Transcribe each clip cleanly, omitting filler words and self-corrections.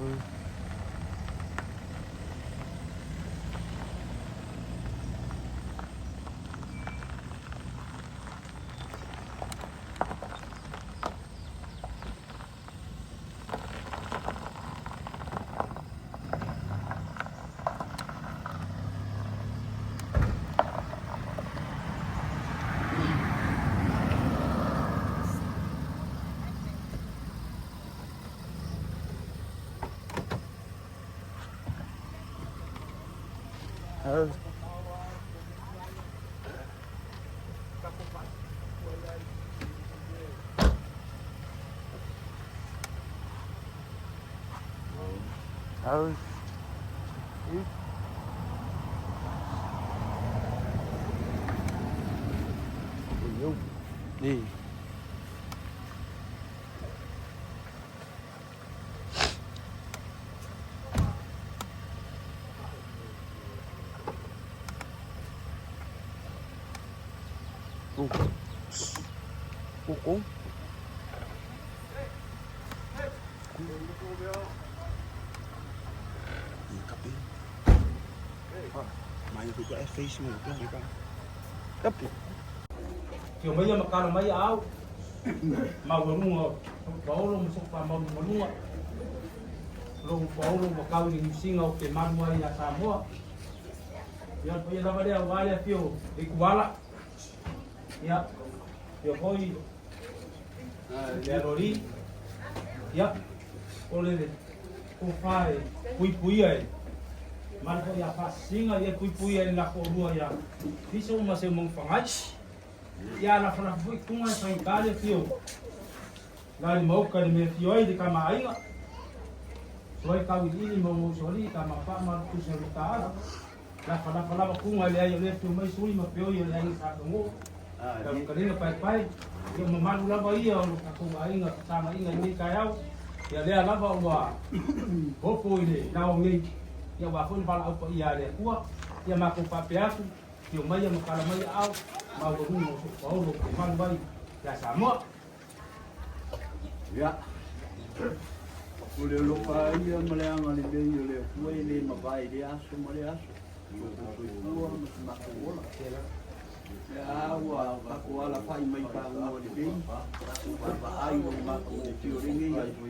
Ừ. Đi. Ồ. Ồ. Tio mai ma kala mai au. Maualuga o Paolo ma sou faamalumaluga. O lou Paolo ua kau i le Niusiga o te malu ai ia Samoa. Ia, o le paia lava lea aua le afio o Ikuala. Ia, afio foi le Alolī. Ia, o le tofa e puipuia e malu foi ia Faasisiga, ia e puipuia e le lafoolua ia Fiso ma Seumanufagai. Ia lafalafa foi tuga e faigata le afio la le maoka i le mea afio ai le tama aiga. Suai tau iliili ma ou usoalii tama paa ma tusi o le taala. Lafalafa lava tuga e leai o le afio mai sui ma peoi o le aiga sa togoo. Lau fetalaiga paepae, ia o mamalu lava ia o lo tatou aiga fetalaiga i lenei taeao. Ia lea lava ua opo i le lao nei, ia aua foi le valaau paia a le Atua. Ia matou faapea atu, Afio mai ma tala mai aao maualuga o sou paolo ou te malu ai ia Samoa. Ia, o le alofa ia ma le agalelei o le Atua e le mavae i lea aso ma lea aso, i lo outou soifua ma so matou ola. Ia, ua tatou alafai mai pagua lelei, tatou vaavaai i lo matou o lenei aso.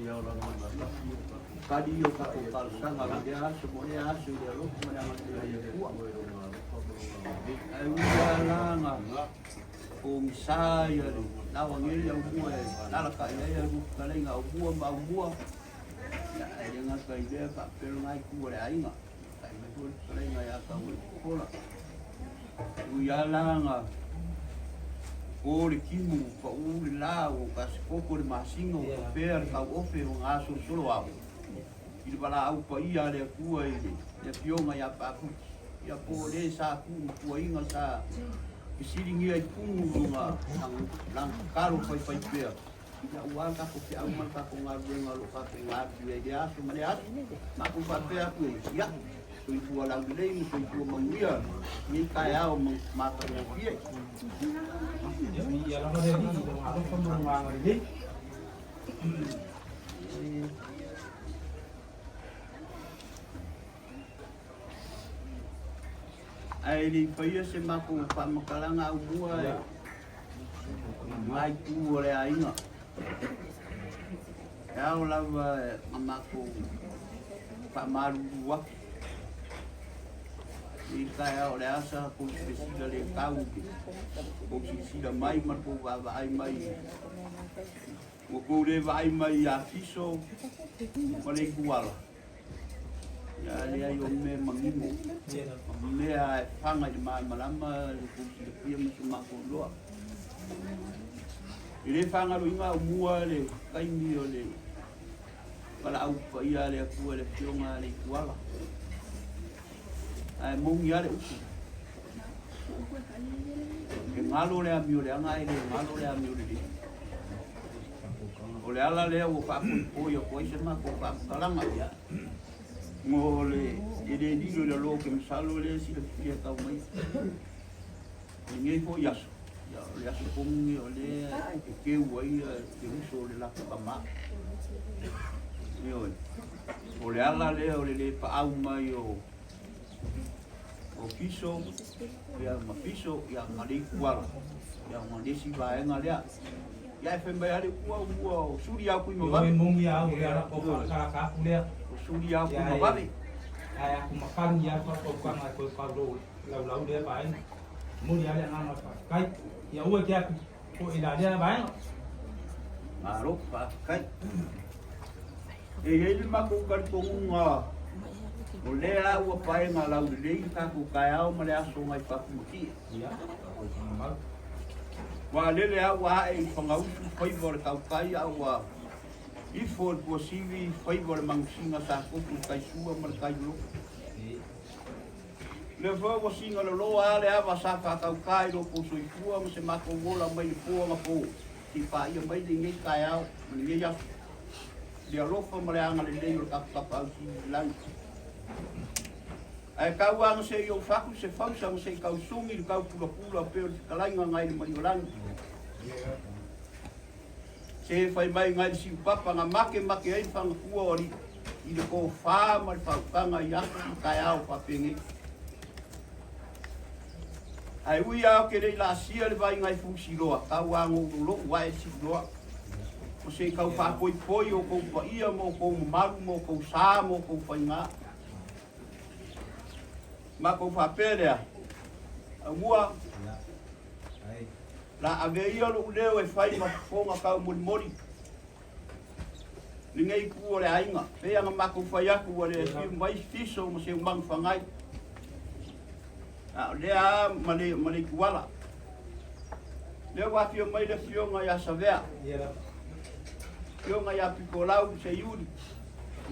Tali o tatou talosaga i lea aso ma lea aso i le alofa ma le agalelei o le Atua. Ae ui lava la na pogisa ia le lawa nei aumua e lalaka'i ai a lua fetalaiga aumua ma aumua, ia ae le gata i lea faapea lena itu o le aiga, ta'i mai foi le fetalaiga ia Tauaipokola. Ui lava la na po le timu, pau le la, ua tasikoko le masina, ua topea le tauofe o gasolosolo ao i le valaau paia a le Atua i le afioga ia Paputi, ia po o le sa tuutuaina sa fesiligia i tumu lona tatalo faifaipea, ia aua le tatou feau ma le tatou galuega o lo o tatou galulue ai i lea aso ma lea aso. Matou faapea atu e, ia, soifua laulelei ma soifua manuia lenei taeao matagofie. Ia lava le Alii i lona alofa ma lona agalelei. Ae le i faia se matou faamatalaga aumua e lena itu o le aiga. E ao lava na matou faamalulu atu i taeao o le a sa tou silasila le tau i le tou silasila mai ma le tou vaavaai mai. Ua tou le vaai mai ia Fiso ma le Ituala. Ia leai o mea manino, o mea e faga i le malamalama le tou silafia ma so matou iloa. E le fagaloina au mua le taimi o le valaau paia a le Atua i le Afioga a le Ituala. Ae moni lava le upu, e galo le amio leaga ae le galo le amio lelei. O le ala lea ua faapoipoi atu ai se matou faamatalaga. Mo le e le lilo i lalo ou te masalo o lea e silafia tau mai. O lenei foi aso, ia, o le aso tonu lenei o lea e teu ai le uso o le latou tama. Ioe. O le ala lea o le lē paau mai o o Fiso ia ma Fiso ia ma le Ituala ia ma le isi vaega lea. Ia e fai mai lava le Atua ua o suli au kui ma vave. Ioe moni au o le ala o faatalaka aku lea. O suli au kui ma vave. Ae aku makani ia faatautaga e toe kau lou laulau lea vaega. Momoli lava le agaga o le faafetai. Ia aua e te atu foi i la lea vaega. Malo, faafetai. E i ai le matou talitonuga o lea ua paega laulelei le tatou taeao ma le aso nai Fatu ma Tie. Ia, mau. Ua lele a ua ae i Fagausu faiva o le tautai a ua ifo i le tuasivi faiva o le manusina sa tofu le taisua ma le tailoloto. O lea foi ua sigaloloa a le ava sa faatauta i lo outou soifua ma se matou ola mai le po anapo se i paia mai lenei taeao ma lenei aso i le alofa ma le agalelei o le tatou Tapaau Sili i le Lagi. Ae tau lava na se i ou fatu se fausa na se i tausugi le taupulapula pei o le fetalaiga nai le Maliolagi. Se fai mai nai le siupapa na makemake ai le fagatua o alii i le tofa ma le faautaga i aso ma taeao faapenei. Ae ui lava ou te le i laasia le vai nai Fusiloa, tau lava na ou lolou ae Siuloa. O se i tau faapoipoi o outou paia ma outou mamalu ma outou sa ma outou faiga. Matou faapea lea, Aumua, la ave ia lou leo e fai ma fofoga taumolimoli lenei itu o le aiga. Pei ona matou fai atu ua le afio mai Fiso ma Seumanufagai, a o lea lava ma le, ma le ituala. Lea ua afio mai le afioga ia Savea, afioga ia Pitolau Seiuli,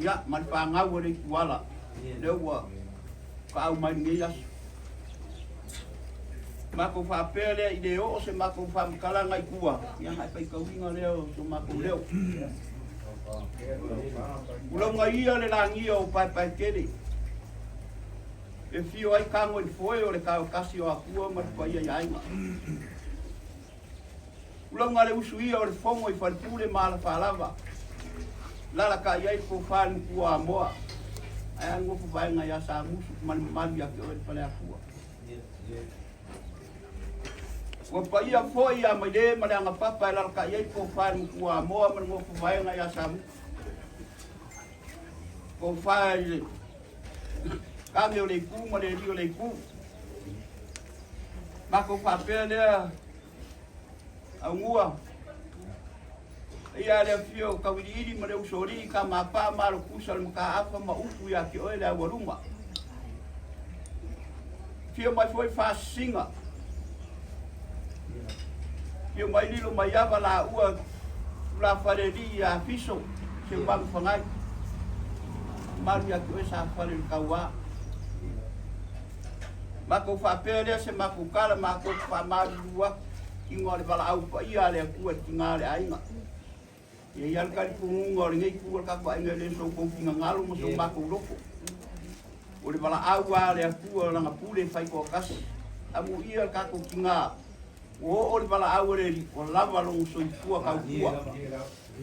ia ma le fanau a le ituala. Lea ua kaau mai lenei aso. Matou faapea lea i le oo se matou faamatalaga i tua, ia na e faitauina lea o so matou leo. Ulauga ia le lagia o Paepaetele, e fio ai tago i le foe o le taotasi o Atua ma le paia i aiga. Ulauga le usu ia o le fono i Falepule ma Alafalava, lalatai ai le tofa i le matua Amoa, ae a le nofo vaega ia Samusu ma le mamalu ia te oe le Faleafua. Ua paia foi ia Maile ma le Agapapa e lalatai ai le tofa i le matua Amoa ma le nofo vaega ia Samusu. Tofa i le tane o le itu ma le alii o le itu. Matou faapea lea Aumua, ia le afio o Tauiliili ma le Usoalii, Kamapa ma Alotusa o le Mataafa ma upu ia te oe le Aualuma. Afio mai foi Faasisiga, afio mai Lilo Maiava laua Tulafalealii ia Fiso, Seumanufagai. Malu ia te oe Safale o le Tauā. Matou faapea lea se matou tala, matou te faamalulu atu i luga o le valaau paia a le Atua i le tiga o le aiga. Ia i ai le talitonuga o lenei itu o le tatou aiga e le o so outou finagalo ma so matou loto. O le valaau lava a le Atua o Lana pule e faitoatasi. Amuia le tatou tiga, ua oo le valaau a le Alii, ua lava lona soifua tautua.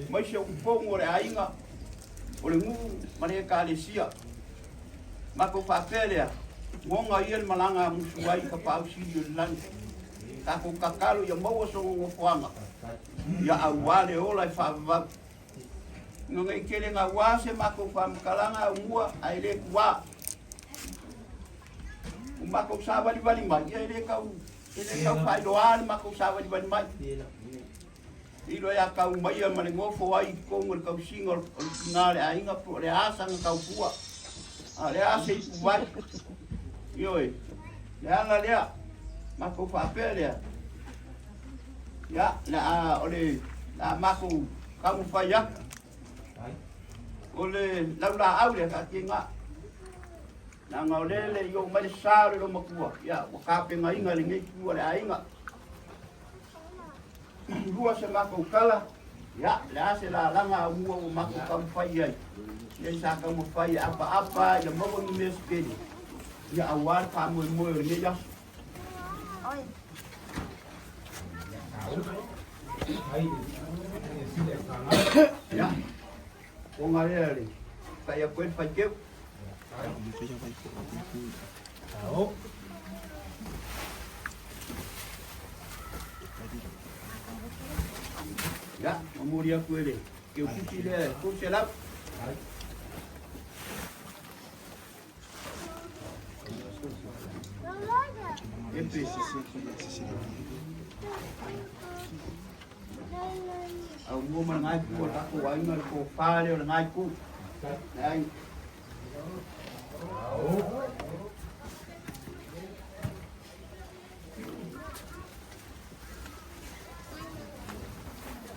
Mai se ufono o le aiga, o le nuu ma le Ekalesia. Matou faapea lea, goga ia le malaga a musu ai i Tapaau Sili o le lagi. Tatou tatalo ia maua sona nofoaga, ia auā le ola e faavavau. Ina nei tele gauā se matou faamatalaga aumua ae le tuā. O matou savalivali mai, ia e le tau, e le tau faailoa le matou savalivali mai. Lilo ia kau maia ma le nofo ai i totonu o le tausiga o le tina o le aiga po o le a sana taupua, a o le a se ipuvai. Ioe, le ala lea, matou faapea lea, ia, le a, o le, le a matou taumafai atu, o le laulaau lea taatia Leaga o lea e le i oo mai le sa o le loomatua, ia ua tapenaina e lenei itu a le aiga. Lua se matou tala, ia le a se lalaga aumua ua matou taumafai i ai. Ia sa taumafai e apaapa ia maua ni mea se tele, ia aua le faamoemoe o lenei aso. Ia. Fofoga lea le tai atu ai le faiteu. Ia, momoli atu e le keukusi lea e 300. Epe. Au mua ma le ngai ku o le tatou aiga le tofa lea o le ngai ku. Leai.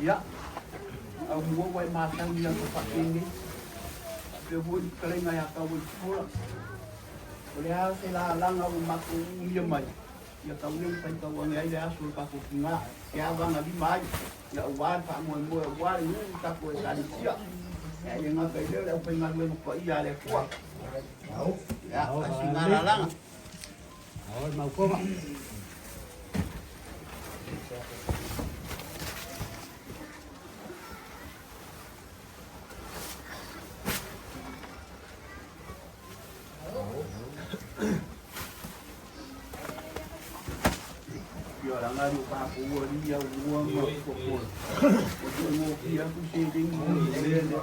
Ia, au mua ua e masani i aso faapenei. Faapea foi le fetalaiga ia Tauaitufola. O le a se lalaga ua matou umia mai, ia tau nei faitau ane ai le aso o le tatou tiga, e avagalima ai, ia aua le faamoemoe, aua le nuu tatou Ekalesia. Ia e le gata i lea o le aufaigaluega paia a le Atua. Ia, tasi na lalaga. Ia laga le tatou alii au mua ma fofola. Ua tuugofie atu seleni i le mea lea.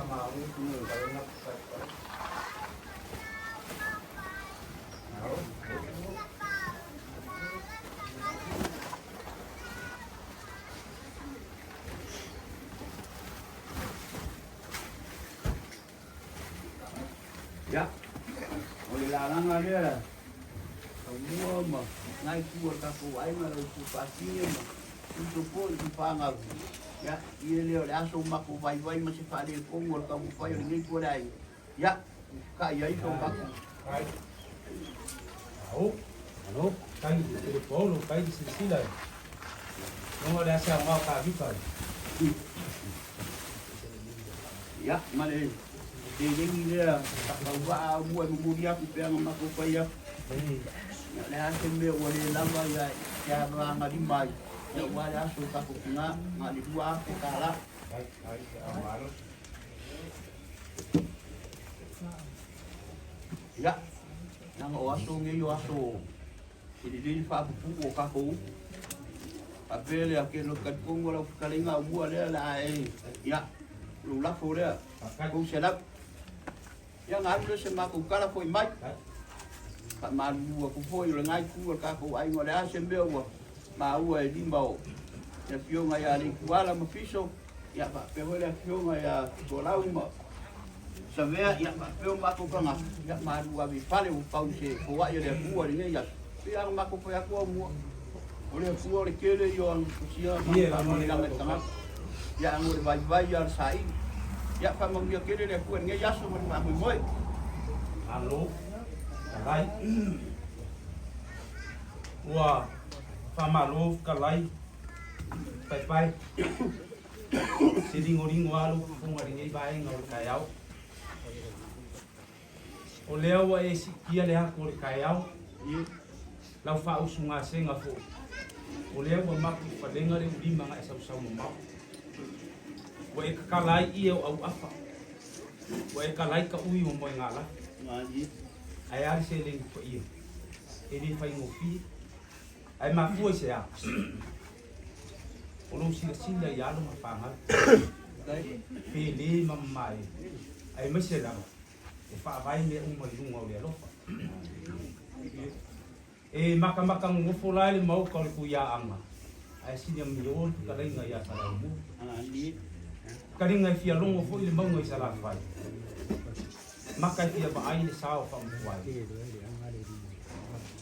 Ia, o le lalaga lea taumua ma nai tu o le tatou aiga lau tuupasine ma uso foi i fanau. Ia, ia lea o le aso matou vaivai ma se faaletonu o le taumafai o lenei itu o le aiga. Ia, kai ai so matou. Ao, alo, kai le Paulo, kai le silasila. Logo le ase aoga o Kavita. Ia, ma le seleni lea takauvaa au mua e momoli atu pe ana matou fai atu. Ia, o le a se mea ua le lava ia te avagalima ai. Ia, aua le aso o tatou tiga, na o le $2,000. Ia, leaga o aso nei o aso e lelei le faapupuu o tatou upu. Faapea lea, ke lo talitonu o lau fetalaiga au mua lea le a e, ia, lou lafo lea, 300. Ia, na alu lea se matou tala foi mai. Faamalulu atu foi o lena itu o le tatou aiga, o le a se mea ua maua e lima o le afioga ia Leituala ma Fiso, ia faapea foi le afioga ia Tualau ma Savea, ia faapea o matou tagata, ia malu ave i fale ua pau se foai a le Atua i lenei aso. Pei lava ona matou fai atu au mua, o le Atua o le tele ia o ana fusia ma ana faamanuiaga i tagata, ia a o le vaivai ia o le saili. Ia faamanuia tele le Atua i lenei aso ma le faamoemoe. Malo, fetalai. Ua faamalo fetalai, paepae. Se ligoligo lava lou fofoga i lenei vaega o le taeao. O lea ua e siitia le ato o le taeao, lau faausugasega foi, o lea ua mapu i falega le ulima na e sausau mamao. Ua e tatala ai ie o auafa, ua e tala ai ka ui o moegalafi. Ae a le seleni paia, e le faigofie. Ae mafua i se a? O lou silasila i alo ma fanau, pele ma mamae, aemaise lava e faavae mea uma i luga o le alofa. E makamaka nonofo la i le maoka o le Tuiaaga, ae sili amio le fetalaiga ia Saleaaumua. Fetalaiga e fia logo foi le mauga i Salafai, maka e fia vaai le sa o Faamutuai.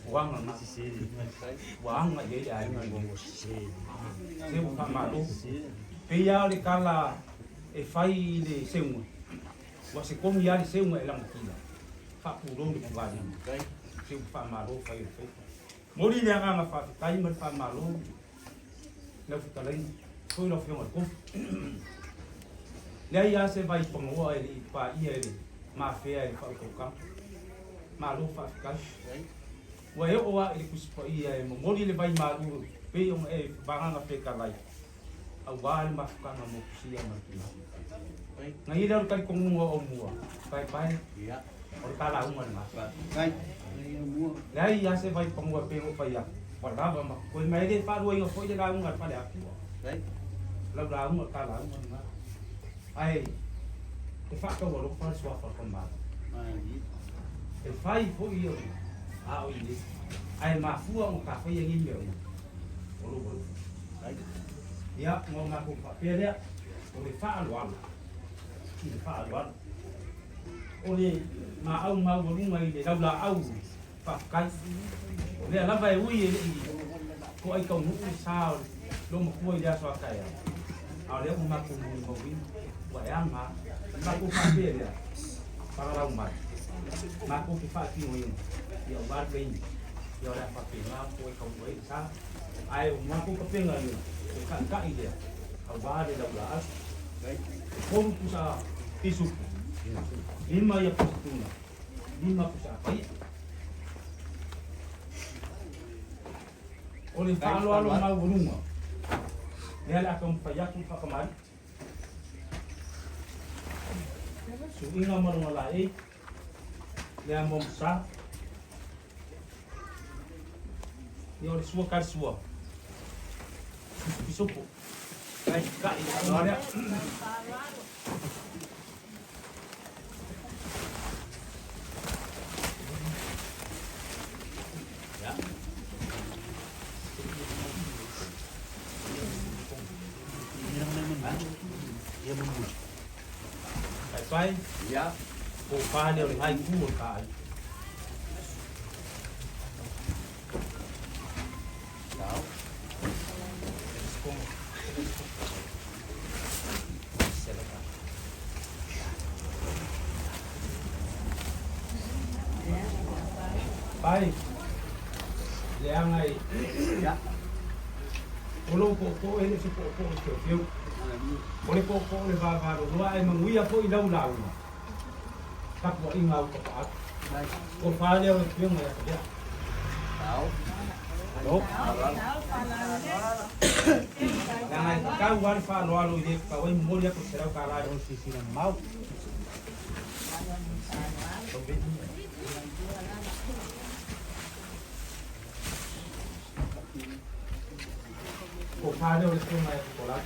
Ua aga na, ua aga i ai le aiga i Se ua faamalo. Pei lava o le tala e fai i le seuga, ua se kogi lava le seuga e lagatila, faapulou le tuvalima. Se ua faamalo fai o le faiva. Momoli le agaga faafetai ma le faamalo i lau fetalaiga, foi lau Afioga i le Kofi. Leai lava se vai pagaoa e le i paia e le mafea e le faautautaga. Malo faafetai. Ua e oo lava i le Tusi Paia e momoli le vai malu pei ona e vagaga fetalai. Aua le mafutaga mo Pusia ma le Tina. Na i lea o le talitonuga o aumua, paepae, o le talauga lena. Leai lava se vaipanoa e pei ona ou fai atu, ua lava ma totoe, ma e le faaluaina foi le lauga a le faleatua. Lau lauga o le talauga lena. Ae e faataualofa le suafa o le Tama. E fai foi o a o i nei, ae mafua ona ta faia nei mea uma, o lou alofa. Ia, ona o matou faapea lea, o le faaaloalo, i le faaaloalo. O le maau maualuga i le laulaau faafetai. O lea lava e ui e le i toai taunuu le sa o le loomatua i le aso a taeao, a o lea ua matou molimauina, ua e aga lava. Ona matou faapea lea, falalau mai, matou te faatinoina, ia aua le taimi, ia o le a faapena ona toai taunuu ai le sa. Ae o matou tapena lea, o le taitai lea, aua le laulaau. E 3 pusa pisupo, 5 ia pusa tuna, 5 pusa apaia. O le faaaloalo maualuga, lea le a taumafai atu le faakamali. Suiga ma lona laei, lea mo masa. Ia o le sua ka le sua. Pisupo. Kai kai lea. Paepae, po o fa lea o le haiku o le taai. Pai, leaga e o lou poopoo e le o se poopoo feofeo. O le poopoo o le vavaloloa ae manuia foi lau lauga. Tapuaiga a ou tapaau. O fa lea o le afioga ia Talia. Alo. Leaga e tatau lava le faaaloalo i le tatau ai momoli atu le $100 i lona silasila mamao. O fa lea o le afioga ia Tupuola.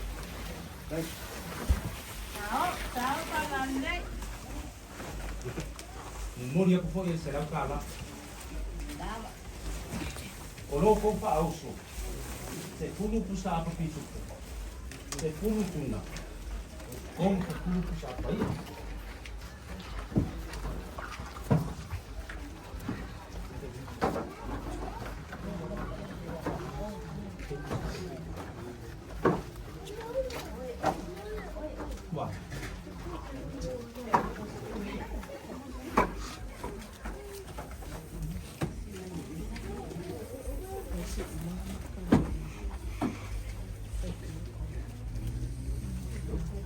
Momoli atu foi le $100. O lo outou faaauso, 10 pusa apa pisupo, 10 tuna, 30 pusa apa ia.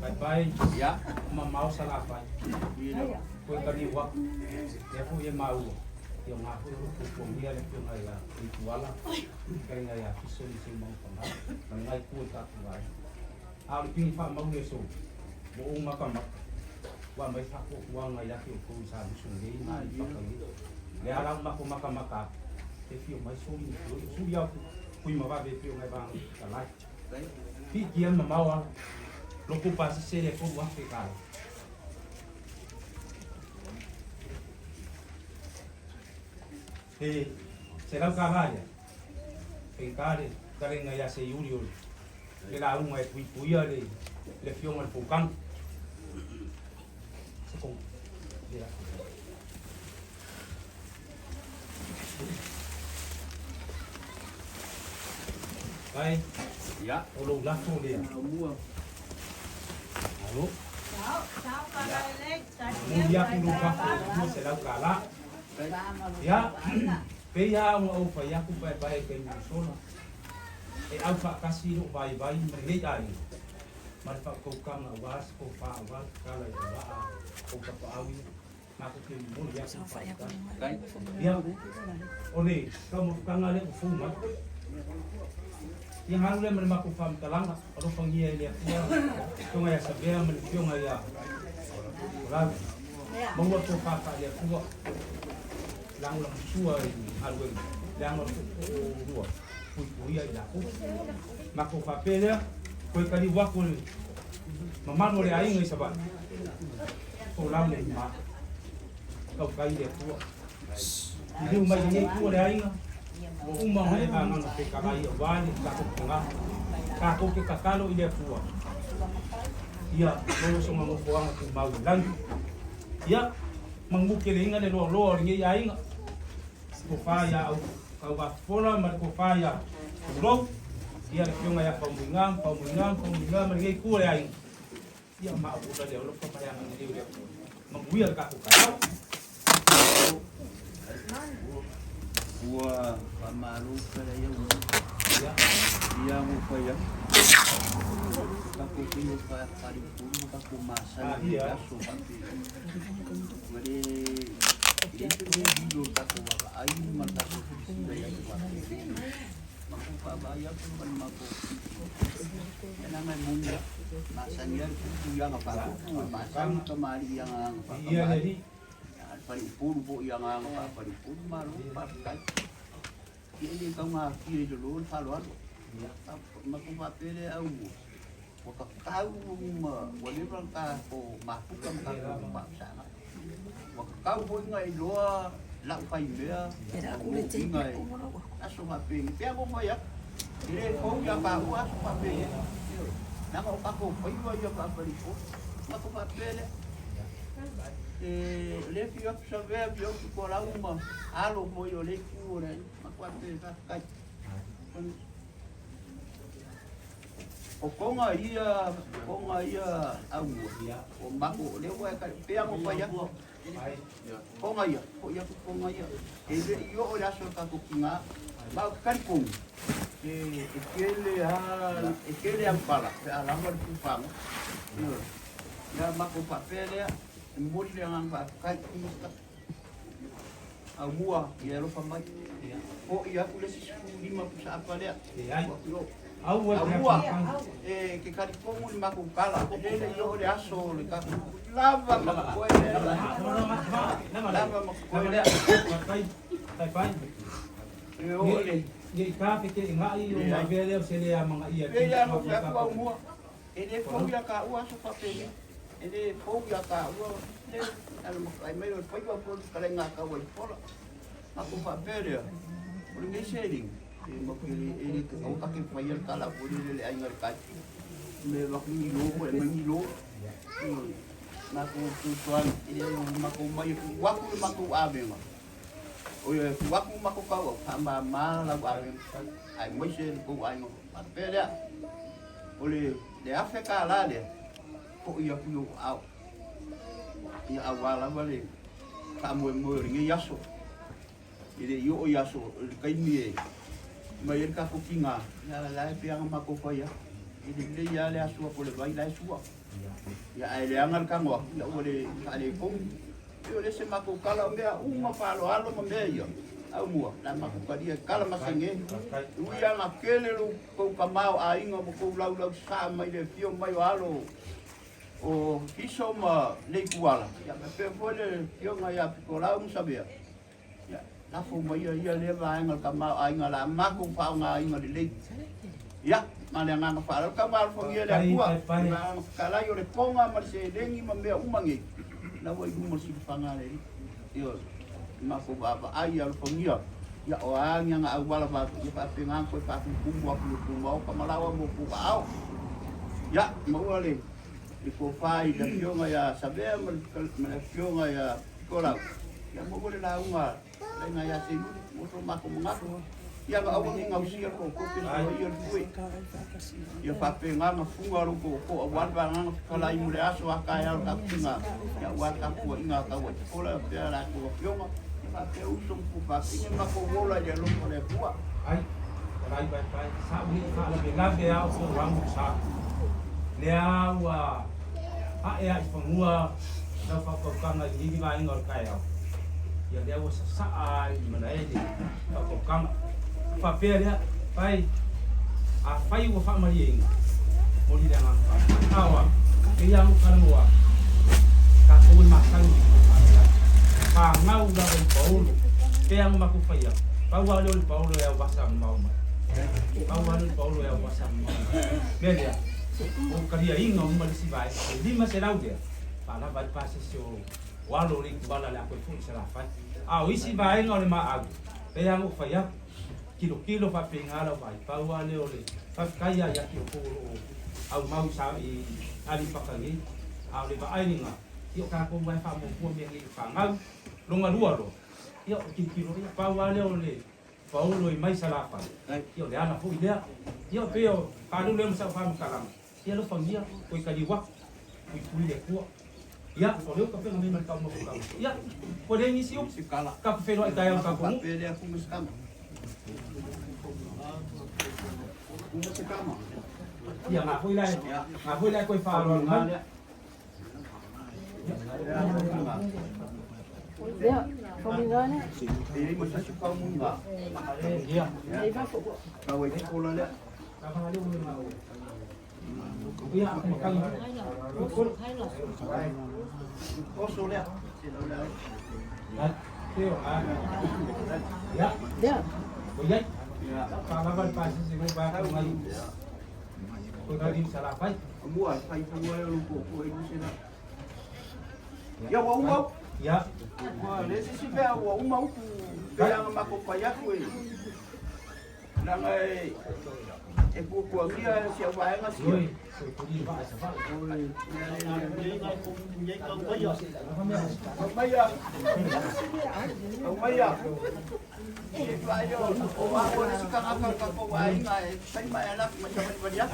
Paepae, mamao Salafai, koe taliu aku, lea foi e maua, ia o ngā foi o lo o puapuagia le afioga ia Tuala, fetalaiga ia Fiso ma si ou mau fanau, ma le itu o le tatou aiga. A o le pigi faamau le aso, ua ou matamata, ua aumai faatuatuaga ia te outou i Samusu nei ma Aleipata nei. O lea la ua matou matamata atu, e fia omai soli ma Tuai, o suli lava o Tuimavave e pei ona e vaga fetalai. Fiitia le mamao ala, loto pasese le $3,000. He $100 ia, faigata le fetalaiga ia Seiuli o le lauga e puipuia le afioga i le Foukano. Vai, o lou lafo lea. Alo. Momoli atu lou lafo i le $200. Ia, pei lava ona ou fai atu paepae i taimi ua sola, e aufaatasi lou vaivai ma lenei aiga ma le faautautaga aua se tofa aua le tatala i le vaa o tapaau ia. Matou te momoli atu le faafetai. Ia, o le taumafataga lea ua fou mai. Ia galu lea ma le matou faamatalaga, alofagia e le Atua le Afioga ia Savea ma le Afioga ia Folau. Maua tofa faale-Atua, lagolagosua i galuega, leaga o le tootoo o oulua, puipuia i latou. Matou faapea lea, toe taliu atu i le mamalu o le aiga i Savaii, folau le ima, tautai le Atua. Liliu mai lenei itu o le aiga, ua uma ona e vagana fetalai aua le tatou tiga. Tatou te tatalo i le Atua, ia maua sona nofoaga tumau i lagi. Ia, manumu keleina le loaloa o lenei aiga, tofa ia au Tauvafofola ma le tofa ia Tulou, ia le afioga ia Faumuiga ma Faumuiga ma Faumuiga ma lenei itu o le aiga. Ia ma au ula le alofa ma le agalelei o le Atua. Manuia le tatou taeao. Ua faamalo tala ia ua ia mo fai atu. Tatou fia faaliupolu ma tatou masani i aso faapea. Ua le le se le lilo o le tatou vaavaai ma le tatou silasila i aso faapea. Matou vaavaai atu ma le matou ia leaga e moni lava. Masani lava le tupu i aga faaputu, e masani tamalii i aga faatamalii. A o le faleupolu foi i agaga faafaleupolu, malo faafetai. Ia e le taugatia i lalo le faaaloalo. Matou faapea lea au ua tatau ma ua leva ona tatou mafuta ma tatou faafesagai. Ua tatau foi ona e iloa lau faimea uiga e aso faapeni. Pei lava ona ou fai atu, e le fou ia taua aso faapeni. Leaga o tatou faiva ia faafaleupolu. Matou faapea lea. E le afio atu Savea, afio atu Tualau ma alo foi o le itu o le matou faapea faafetai. O koga ia, koga ia aumua, o matou, o lea ua e pei lava ona ou fai atu, koga ia, foi atu koga ia. E le i oo le aso o le tatou tiga, ma ou te talitonu, e tele lava, e tele au pala pe a lava le pupaga. Ioe. Ia matou faapea lea, e momoli le agaga faafetai i Minisita. Aumua, ia e alofa mai. Foi atu le isi 15 pusa apa lea. Aumua, e ke talitonu i le matou tala, e le le i oo le aso o le tatou lava ma totoe lea. Lava ma totoe lea. E oo le... Ne i ta feteenai ona avea lea o se le amanaia. Pei lava ona ou fai atu Aumua, E le fou ia taua aso faapenei. E le fou ia taua le ala matai mai o le faiva foi le fetalaiga a Tauaifola. Matou faapea lea, o lenei seleni, e matou te le, e le aua ta te faia le tala foi lele i le aiga i le tai. Me avatu ni lo foi, aumai ni lo. Ioe. Matou fesoasoani, e le matou omai e tuu atu le matou avega. Oi, tuu atu le matou tauau, faamama lau avega, aemaise le tou aiga. Faapea lea. O le $1,000 lea, foi atu i ou aao, ia aua lava le faamoemoe o lenei aso. E le i oo i aso, o le taimi e mai ai le tatou tiga, ia la e pei lava ona matou fai atu, e lelei lava le asu atu o le vai la e sua. Ia ae leaga le tago atu, ia ua le faaletonu. E o le se matou tala o mea uma faaaloalo ma mea ia aumua la matou talia e tala masege ui ana tele lo tou tamaoaiga ma tou laulau sa mai le afio mai o alo o Fiso ma Leituala ia faapea foi le afioga ia Pitolau ma Savea ia lafo mai ia ia lea vaega o le tamaoaiga la matou faaaogaina lelei ia ma le agaga faaaloalo tau alofagia le Atua le agaga fetalai o le poga ma le seleni ma mea uma nei la ua i luma o le silafaga a le Alii ioe matou vaavaai alofagia ia o a ni aga auala va ia faapena ona toe faatumutumu atu i le tou maota ma laoa mo tou aao ia maua le le tofa i le afioga ia Savea ma le afioga ia Pitolau, ia maua le lauga laina ia Seiluli, mo so matou manatu. Ia na aua ne i gausia le tootoo pe soia le fue. Ia faapena ona fuga lou tootoo aua le vagana fetalai mo le aso a taeao le tapuaiga, ia aua le tapuaiga a Tauaifola pea latou afioga. Ia faapea uso ma tuafafine matou ola i le alofa o le Atua. Ai, talai paepae, sa ou le i faalavelave a o sou amu sa. Lea ua ae a i fanua lau faautautaga i lenei vaega o le taeao, ia lea ua sasaa lava i malae le faautautaga. Faapea lea, pai, Afai ua faamalieina, moni le agaga faafetai. A o au, pei lava ona ou talanoa atu, tatou e masani i le faalavelave. Fanau lava i paolo, pei lava ona matou fai atu, pau lava lea o le paolo e auvasa mamao mai. Pau lava lea o le paolo e auvasa mamao mai. O le mea lea, ua ou taliaina uma le isi vaega, le 500 lea, faalava ai le pasese o alo o le ituala o le a toe foi i Salafai. A o isi vaega o le maau, pei lava ona ou fai atu, tilotilo faapena lau vaai, pau lava lea o le faafetai lava ia te outou o lo o aumau i Aleipata nei, a o le vaai lena, ia o tatou lava e faamuamua mea nei i fanau. Lona lua loa, ia o tilotilo, ia pau lava lea o le paolo e mai Salafai, ia o le ala foi lea. Ia pei o faaleu lea ma sau faamatalaga, ia alofagia, toe taliu atu, puipui le Atua. Ia, o lea ua tapena mai ma le taumafa taumafa. Ia, ua leai nisi upu. Tatou feiloai taeao i le tatou nuu. Ia, nga foi la e, nga foi la e toe faaaloalo mai. Ia. Ia ua uma upu. Ua leai se isi mea ua uma upu pei lava ona matou fai atu e leaga e puapuagia si au vaega sia. Aumaia, aumaia. O au o le isi tagata o le tatou aiga e fai ma e alu atu ma savalivali atu.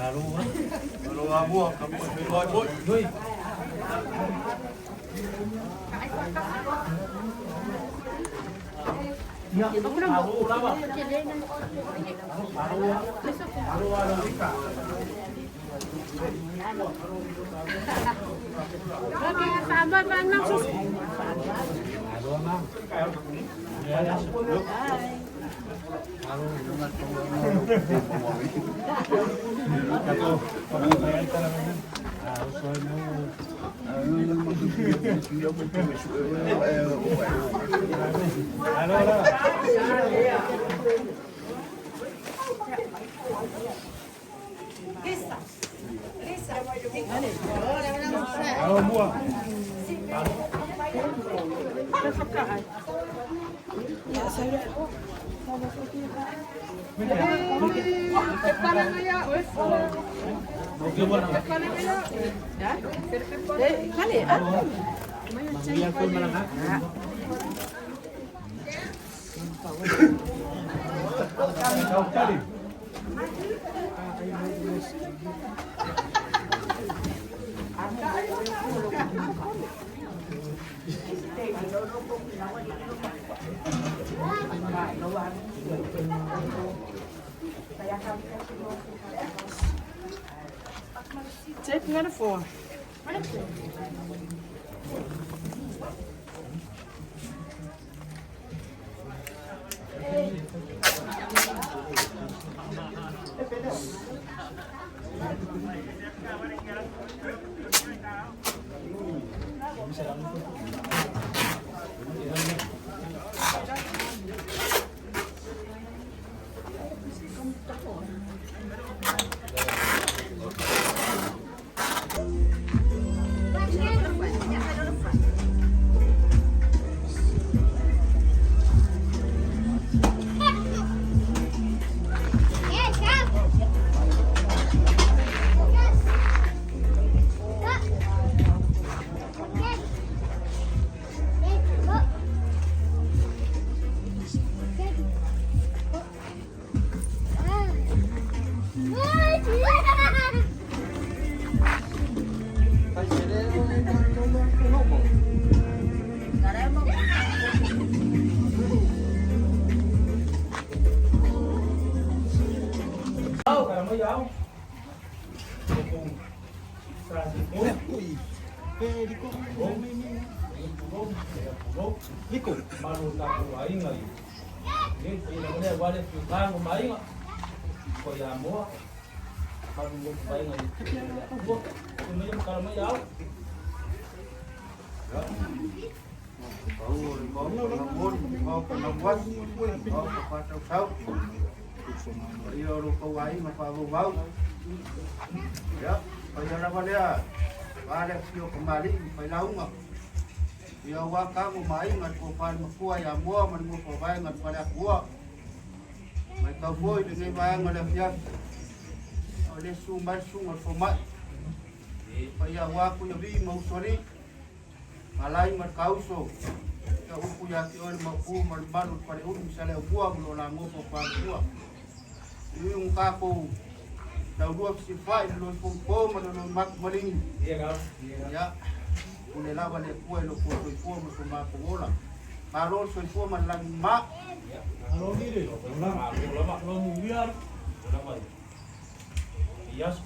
Malu o tatou aiga i nei, lea ua le fiuga ma aiga, ko ia moa. Malu le vaega i le Atua. Afio maia ma tala mai au. Pau o le maota na moni, maota na muasi, maota whātautau. Paia o lo kau aiga whaavauvau. Ia, paia lava lea, wā le afio kamali'i ma failauga. Ia aua kamo ma aiga le tofa i le matua ia Moa ma le nofo a vaega i le Faleatua. Matau foi lenei vaega o le afiafi, a o le susu mai le susuga i le fomai. Paia aua Tuiavii ma Usoalii, Malai ma le Kauso, ia upu ia te oe le Maopu ma le mamalu o le Faleulu ma Saleaaumua ma lo la nofo a Falelua. Iu ma tatou laulua fesilafai le loi fonopo ma le loi matu maligi. Ia, pule lava le Atua i lo outou soifua ma so matou ola. Malo le soifua ma le lagi mama. Malo lili. Malo lava. Malo mulia. Lava i aso.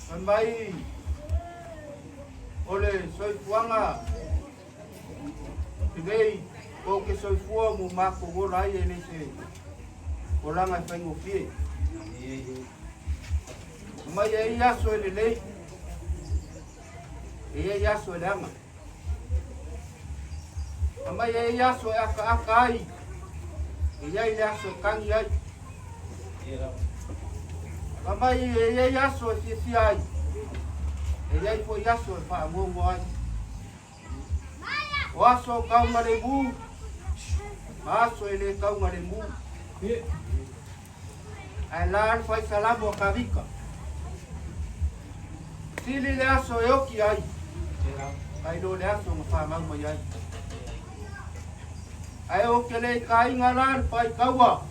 Fai mai o le soifuaga lenei ou te soifua mo matou ola ai e le se olaga e faigofie. Mai e i aso e lelei, e i aso e leaga. Mai e i aso e akaaka ai, e i le aso e tagi ai. Mai e i aso e fiafia ai, e i foi aso e faagogo ai. O aso o kau ma le mu, ma aso e le kau ma le mu. Ae la le fai salamo a Kavika. Sili le aso e oki ai, ai lo le aso na whanau mai ai. Ae o ke le ka inga la le pai kaua.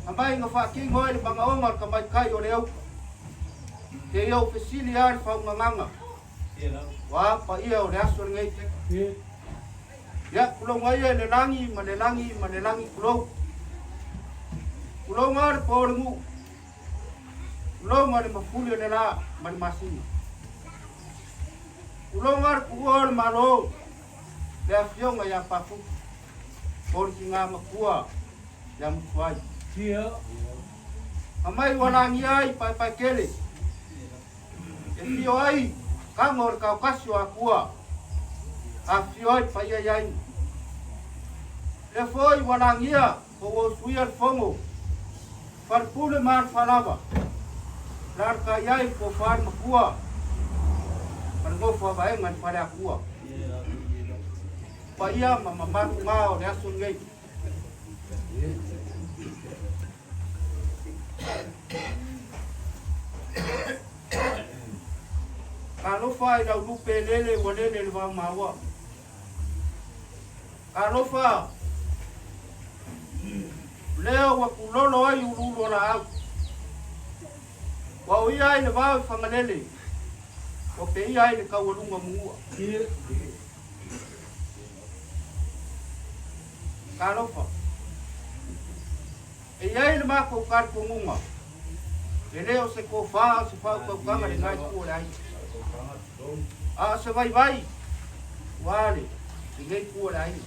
A mai nga whakingo ai le mangaonga o ka mai kai o le auka. Te iau fesili a le whaunganganga. Wa pa ia o le aso lenei. Ia, kulou ia le lagi ma le lagi ma le lagi kulou. Kulou ngā le pō le ngu. Kulou ngā le mafuli o le la ma le masina. Kulou ngā le kuua o le malo. Le afioga ia Pafuku. O le ki ngā makua ia Mutuai. A mai ua lagia ai Paepaekele. E fio ai kaga o le kaokasi o Akua. A fio ai paia i aiga. Le foi ua lagia po ua usuia le fogo. Falepule ma le falava. La le kai ai po fa le makua. Ma le nofo a vaega i le Faleatua. Paia ma mamalu ngā o le aso lenei. Talofa i lau lupe lele ua lele le vao maua. Talofa lea ua pulolo ai uluulu o laau. Ua o ia ai le vao i Fagalele, ua peia ai le taualuga mugua. Talofa. E iai le matou talitonuga, e le o se tofa o se faautautaga le nai itu o le aiga. A o se vaivai, ua le, lenei itu o le aiga.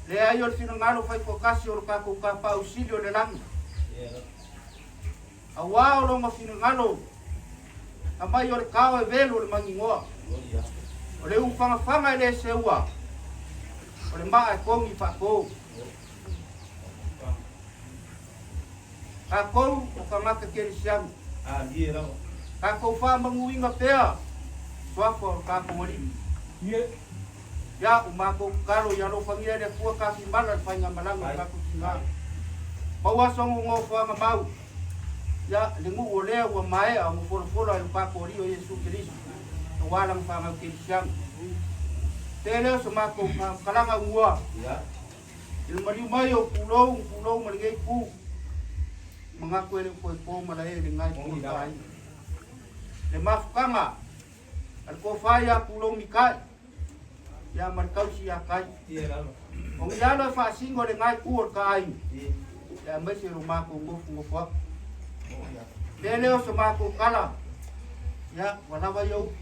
Leai o le finagalo faitoatasi o lo tatou Tapaau Sili o le lagi. Auā o lona finagalo, aumai o le tao e velo le maninoa. O le ufagafaga e le seua, o le maa e togi faatou. Tatou o tagata kerisiano. Tatou faamanuiina pea suafa o le tatou Alii. Ia, ua matou tatalo ia alofagia e le Atua tafimala le faigamalaga o tatou tina. Maua aso nofoaga mau. Ia, le nuu o lea ua maea ona folafola e lo tatou Alii o Iesu Keriso, aua lana fanau kerisiano. Te lea o se matou kalaga ua. I le maliu mai o pulou, pulou ma lenei itu. Manatu e le o toe po malae i lenei itu o le aiga. Le mafutaga a le tofa ia Pulou Mikai, ia ma le tausi ia Kai. O ni alo e faasino lenei itu o le aiga. Ia aemaise lo matou nofonofo atu. Le lea o se matou tala, ia ua lava ia upu.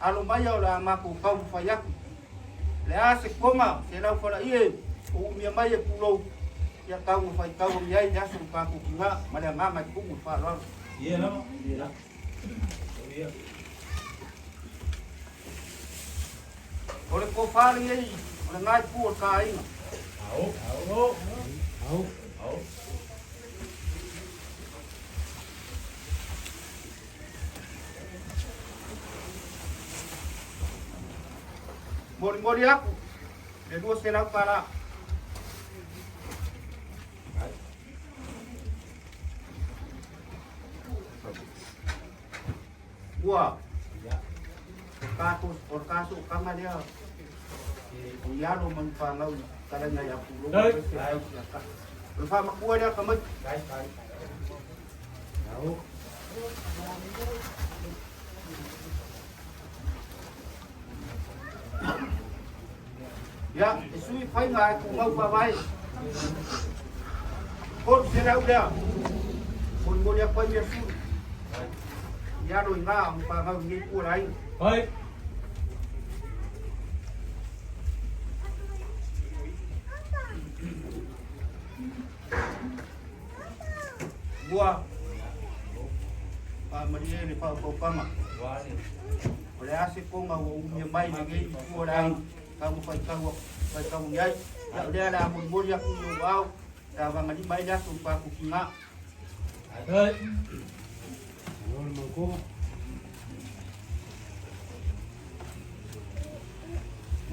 Alo mai o le a matou taumafai atu. Le a se koma, se lau falaie, o umia mai e pulou. Ia tau ma faitau ai le aso o tatou tiga ma le agaga e tumu i le faaaloalo. Ia lava. Ia. Ia. O le tofa lenei o lena itu o le ta aiga. Ao. Ao. Ao. Ao. Molimoli aku le $200. Ua o le tatou kama lea o i alo ma ni fanau i talaiga ia Pulou. O le faamatua lea tamaiti. Ia, e sui faiga e tumau faavae. 300 lea. Molimoli atu ai mea sui. I alo i ngā o fanau i nei pua le aiga. Hai. Ua faamalie le faaopoopaga. O le a se koga ua umia mai lenei itu o le aiga taumafai faitaugi ai. Ia o lea o le a molimoli atu i ou ao e avagalima ai le aso i pakukiga. Hai.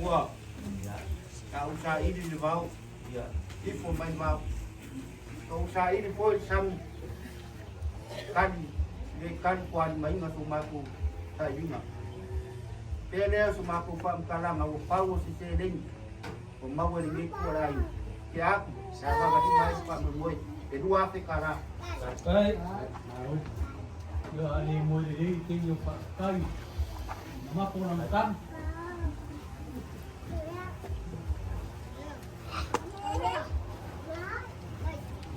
Ua a ou saili le vao, ifo mai vao. Ou saili foi le sami kali, le kali kualimaiga so matou sailiga. Pea lea so matou faamatalaga ua pau o se seleni o maua i lenei itu o le aiga. Ke aku, e avagalima ai le faamoemoe, e $2,000. Hai. Ia ale mo le lei te i o whaatai. Na mapo na matan.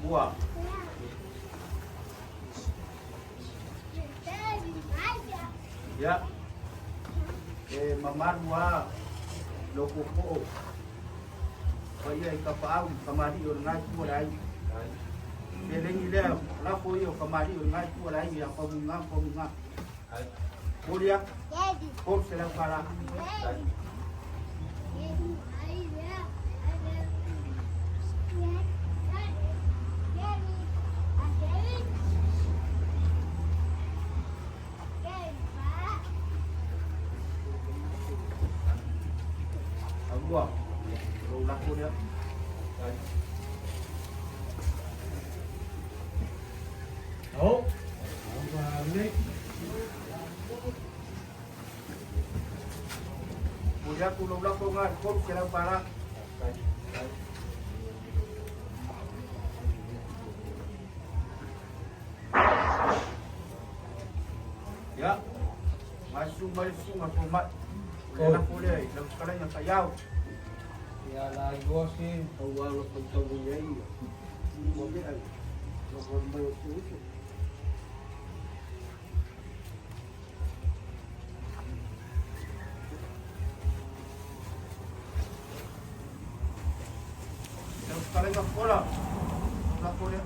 Ua ia e mamalu a lo popo'o paia i tapaau i kamali'i o lena itu o le aiga. Seleni lea lafo ia o kamali'i o lena itu o le aiga ia Faumuiga ma Faumuiga. Moli atu, $300. Aua, lou lafo lea. Ao. Moli atu lou lafo lena i le $300. Ia, masiu mai le susuga fomai. O le lafo lea i lau fetalaiga taiao. Ia la igoa se. Aua lo faitaugi ai ia. Ua mea ai. Ua mai o se uso. Lau fetalaiga Fola, lou lafo lea.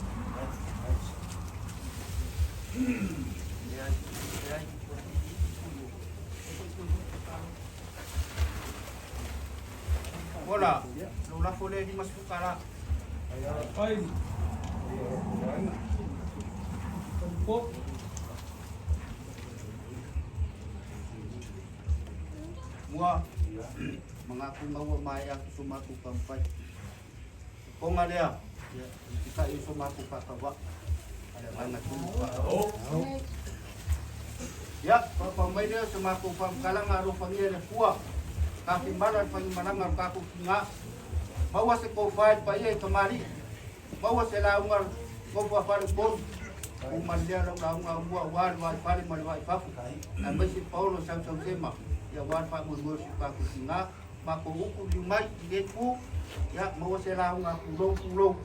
Fola, lou lafo lea e $50. Ai. Po. Mua, mangaku maua mai atu so matou taumafai. Koga lea, ia, pita'i o so matou faatauva'a. Ale agaga tumu faaaloalo. Ia, paopao mai lea o se matou faamatalaga alofagia e le Atua. Tafimala le faimalaga o le tatou tiga. Maua se tofa i le paia i tamalii. Maua se lauga nofo a faleupolu. Uma lea lau lauga aumua aua le vaifale ma le vaifafo. Aemaise Paolo sausausema ia aua le faamoemoe o si o tatou tiga. Matou upu liu mai i le itu. Ia, maua se lauga pulou pulou.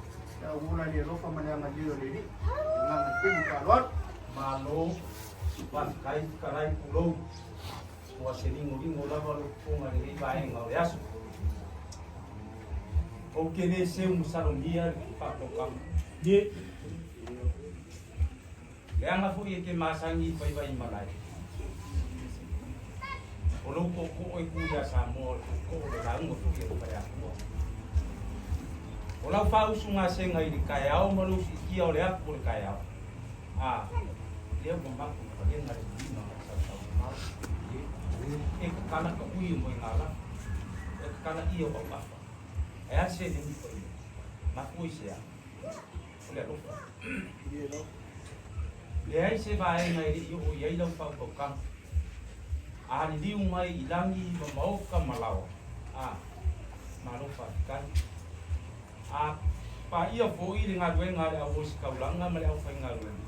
Ia ua ola i le alofa ma le agalelei o le Alii. Le agaga i tumu faaaloalo. Malo, faafetai fetalai pulou. Ua se ligoligo lava lou fofoga i lenei vaega o le aso. Ou te le seu masalomia le faataukaga. Leaga foi e te masani i faiva i malae. O lou tootoo e tu ia Samoa o le tootoo o le lauga foi a le Faleatua. O lau faausugasega i le taeao ma lou siitia o le atu o le taeao, a lea ua mapu i palega le tuiga ma le sausaumamao. E tatala ka ui o moegalafo, e tatala ia o auafa. Ae a le seleni paia? Mafua i se a? O le alofa. Leai se vaega e le i oo i ai lau faautautaga. A liliu mai i lagi ma maoka ma laoa, a, malo faafetai. A paia foi le galuega a le auositaulaga ma le aufaigaluega,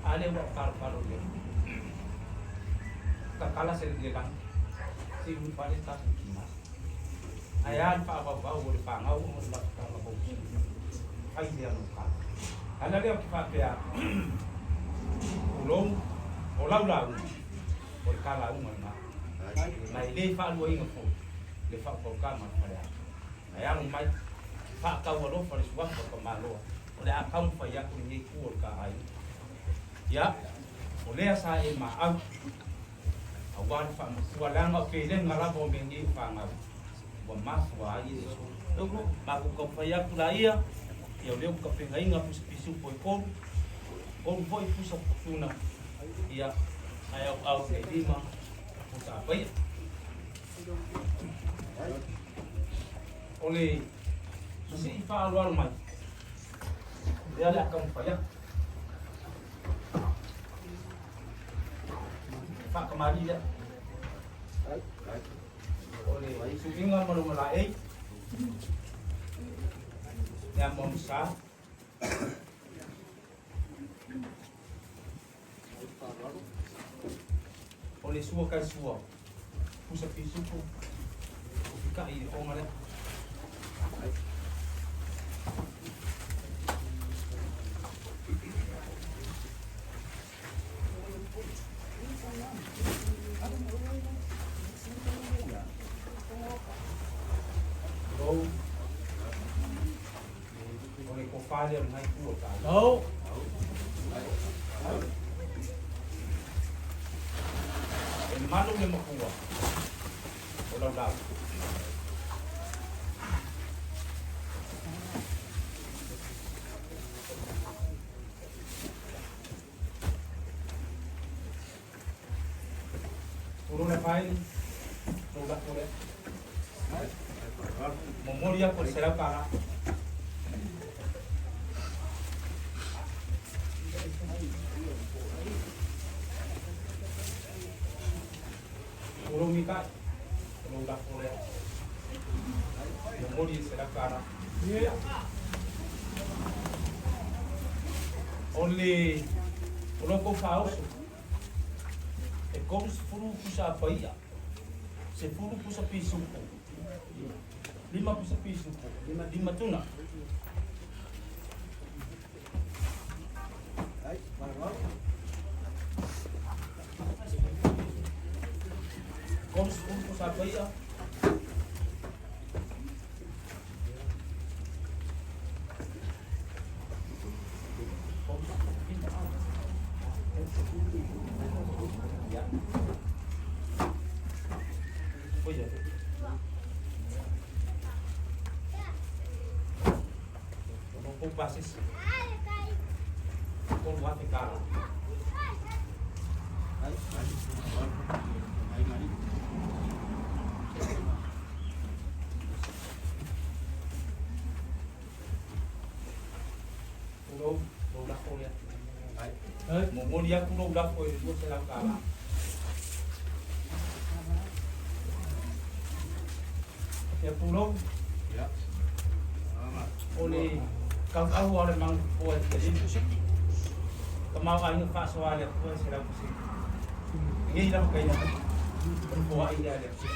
a lea ua palopalo i ai. Tatala se le lagi, se i ulufale tatou tina. Ae a le faavauvau o le fanau ona o le mafutaga fou? Fai lea mo kala. Ala lea ou te faapea atu, tulou, o lau lauga, o le ta lauga lena. Ma e le faaluaina foi le faautautama a le faleaoga. Ae alo mai, faatau alofa le suafa o Tamaloa, o le a taumafai atu lenei itu o le ta aiga. Ia, o lea sa e maau, aua le faamatua, leaga o pelega lava o mea nei o fanau, ua mafua ai e matou taumafai atu laia, ia o lea ua tapenaina pusa pisupo e tolu, tolu foi pusa tuna, ia, ae auau e lima pusa apaia. O le sii faaaloalo mai, lea le a taumafai atu. Faakamalii lea. O le suiga ma lona laei, le amuamusa. O le sua kai sua, pusa pisupo, o fikaʻi i le oga lea. Tulou. O le tofa lea o lena itu o le taalo. E malu le makua o lau lau. Tulou le faili, lou lako lea. Momoli aku le $100. Tulou Mikae, lou lako lea. Momoli le $100. O le o lo kou faaoso e 30 pusa paia, 10 pusa pisupo, 5 pusa pisupo, 5 tuna. 30 pusa paia. Basis. $3,000. Tulou, lou lako lea. Momoli atu lou lako i le $200. Ia pulou. O le kauau o le manupoa e te tamaoaiga faasoa a le Atua e 100%. Lenei lava taimi, o le foai lea a le Atua.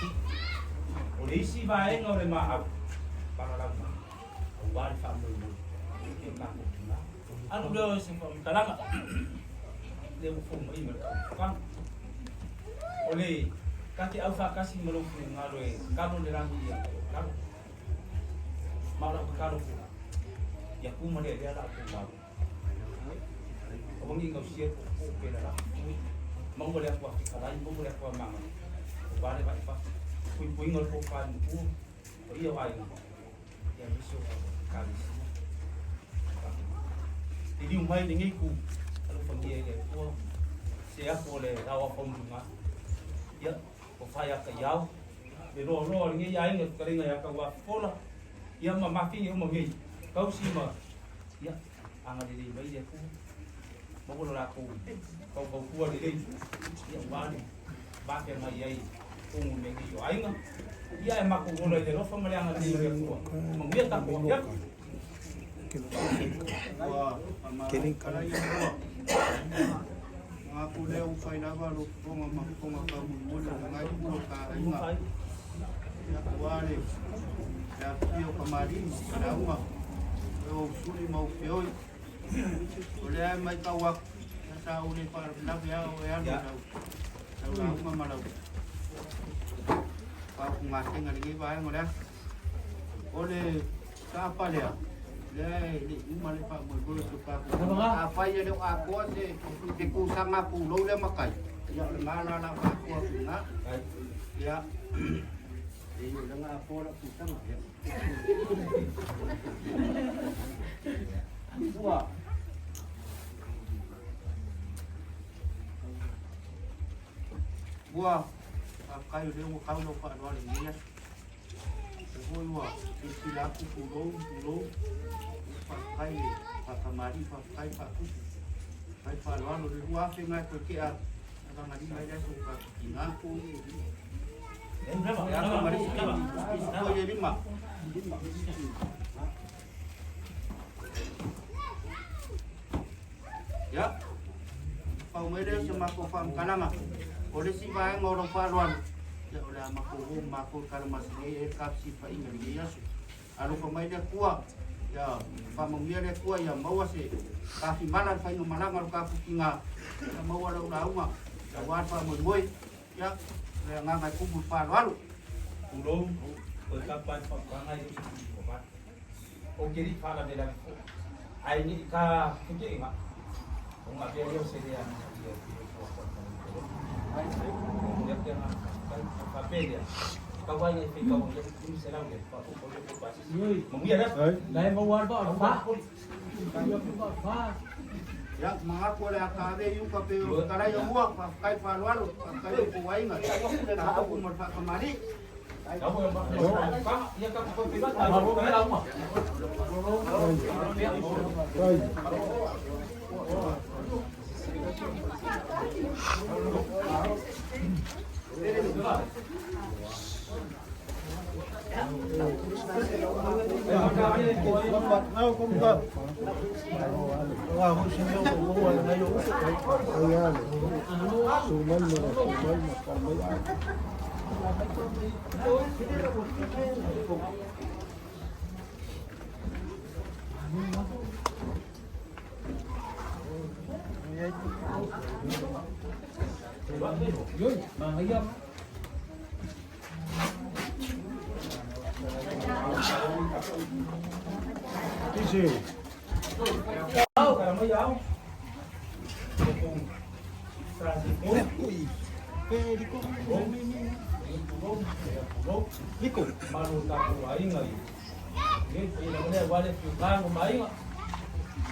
O le isi vaega o le maau, palalau mai, aua le faamoemoe i o tatou tina. Alu lea o se faamatalaga, lea ua fou mai ma le taumafataga. O le ta te au faatasi ma lou finagalo e talo le lagi ia talo. Ma o lau tatalo foi, ia tu ma lealea la outou mau. Aua ne i gausia le poupou pe lalafo foi. Maua le atua fetalai, maua le atua magalo, aua le vaai fafo. Puipuiga o le tofa i le matua, paia o aiga, ia aemaise o Ekalesia. Liliu mai lenei itu, alofagia e le Atua se aso o le aoao faumuliga. Ia, tofa ia taiao, le loaloa o lenei aiga i fetalaiga ia Tauafofola, ia ma mafine uma nei, tausi ma, ia, agalelei mai le Atua, maua lo latou faufautua lelei, ia aua le vafeagai ai totonu o mea nei o aiga, ia ae matou ola i le alofa ma le agalelei o le Atua, manuia tatou afiafi. Ua faamalo tala ia mua. Manatu lea ua fai lava lo fofoga ma fofoga taumolimoli o lena itu o ta aiga. Ia aua le afifio o kamalii ma falauga, e o usuli ma ufeoi. O lea e matau atu, ia sa ou le faalavelave lava oe alu i lau lau lauga ma lau faautugatega i lenei vaega o le aso. O le tapa lea, lea e le i uma le faamoemoe o si o tatou Afai e le o atoa se se tausaga pulou lea matai, ia o lena la o le a faaatoa atu i ina. Ia, e o lea na atoa lau tausaga. Ia. Ua. Ua, faafetai o lea ua tau lau faaaloalo i lenei aso. O foi ua silasila atu pulou, pulou, faafetai le faatamalii, faafetai faatupu, faafetai faaaloalo. Le 2000 na e toe tea lagalima ai le aso ua tatou tiga. E aso ma le isi foi e lima. Ia, pau mai lea o se matou faamatalaga. O le isi vaega o lau faaaloalo, ia o le a matou o ma matou i Kalamasini e i ai le tafesifaiga i lenei aso. Alofa mai le Atua, ia faamanuia le Atua ia maua se tafimala i le faigamalaga o le tatou tiga, ia maua lau lauga aua le faamoemoe. Ia, o le agaga e tumu i le faaaloalo. Tulou, o le tapa i le fautuaga e le o se tuuina Ou te le i faalavelave foi, ae ne i ta fekeʻega, ona avea lea o se le amanaia i le soasoa Momoli atu le agaga faafetai. Ona faapea lea, e tau lava ina e faitau ai le 500 lea, faaopoopo ai le tou pasese. Manuia le aso. La e maua lava le vaa o le fa. Ia, manatu o le a ta ave i uka pe o fetalai o mua, faafetai faaaloalo, faafetai i outou aiga, faaupu ma le faatamalii. Malu tatou aiga i nei paia lava lea aua le afioga ma aiga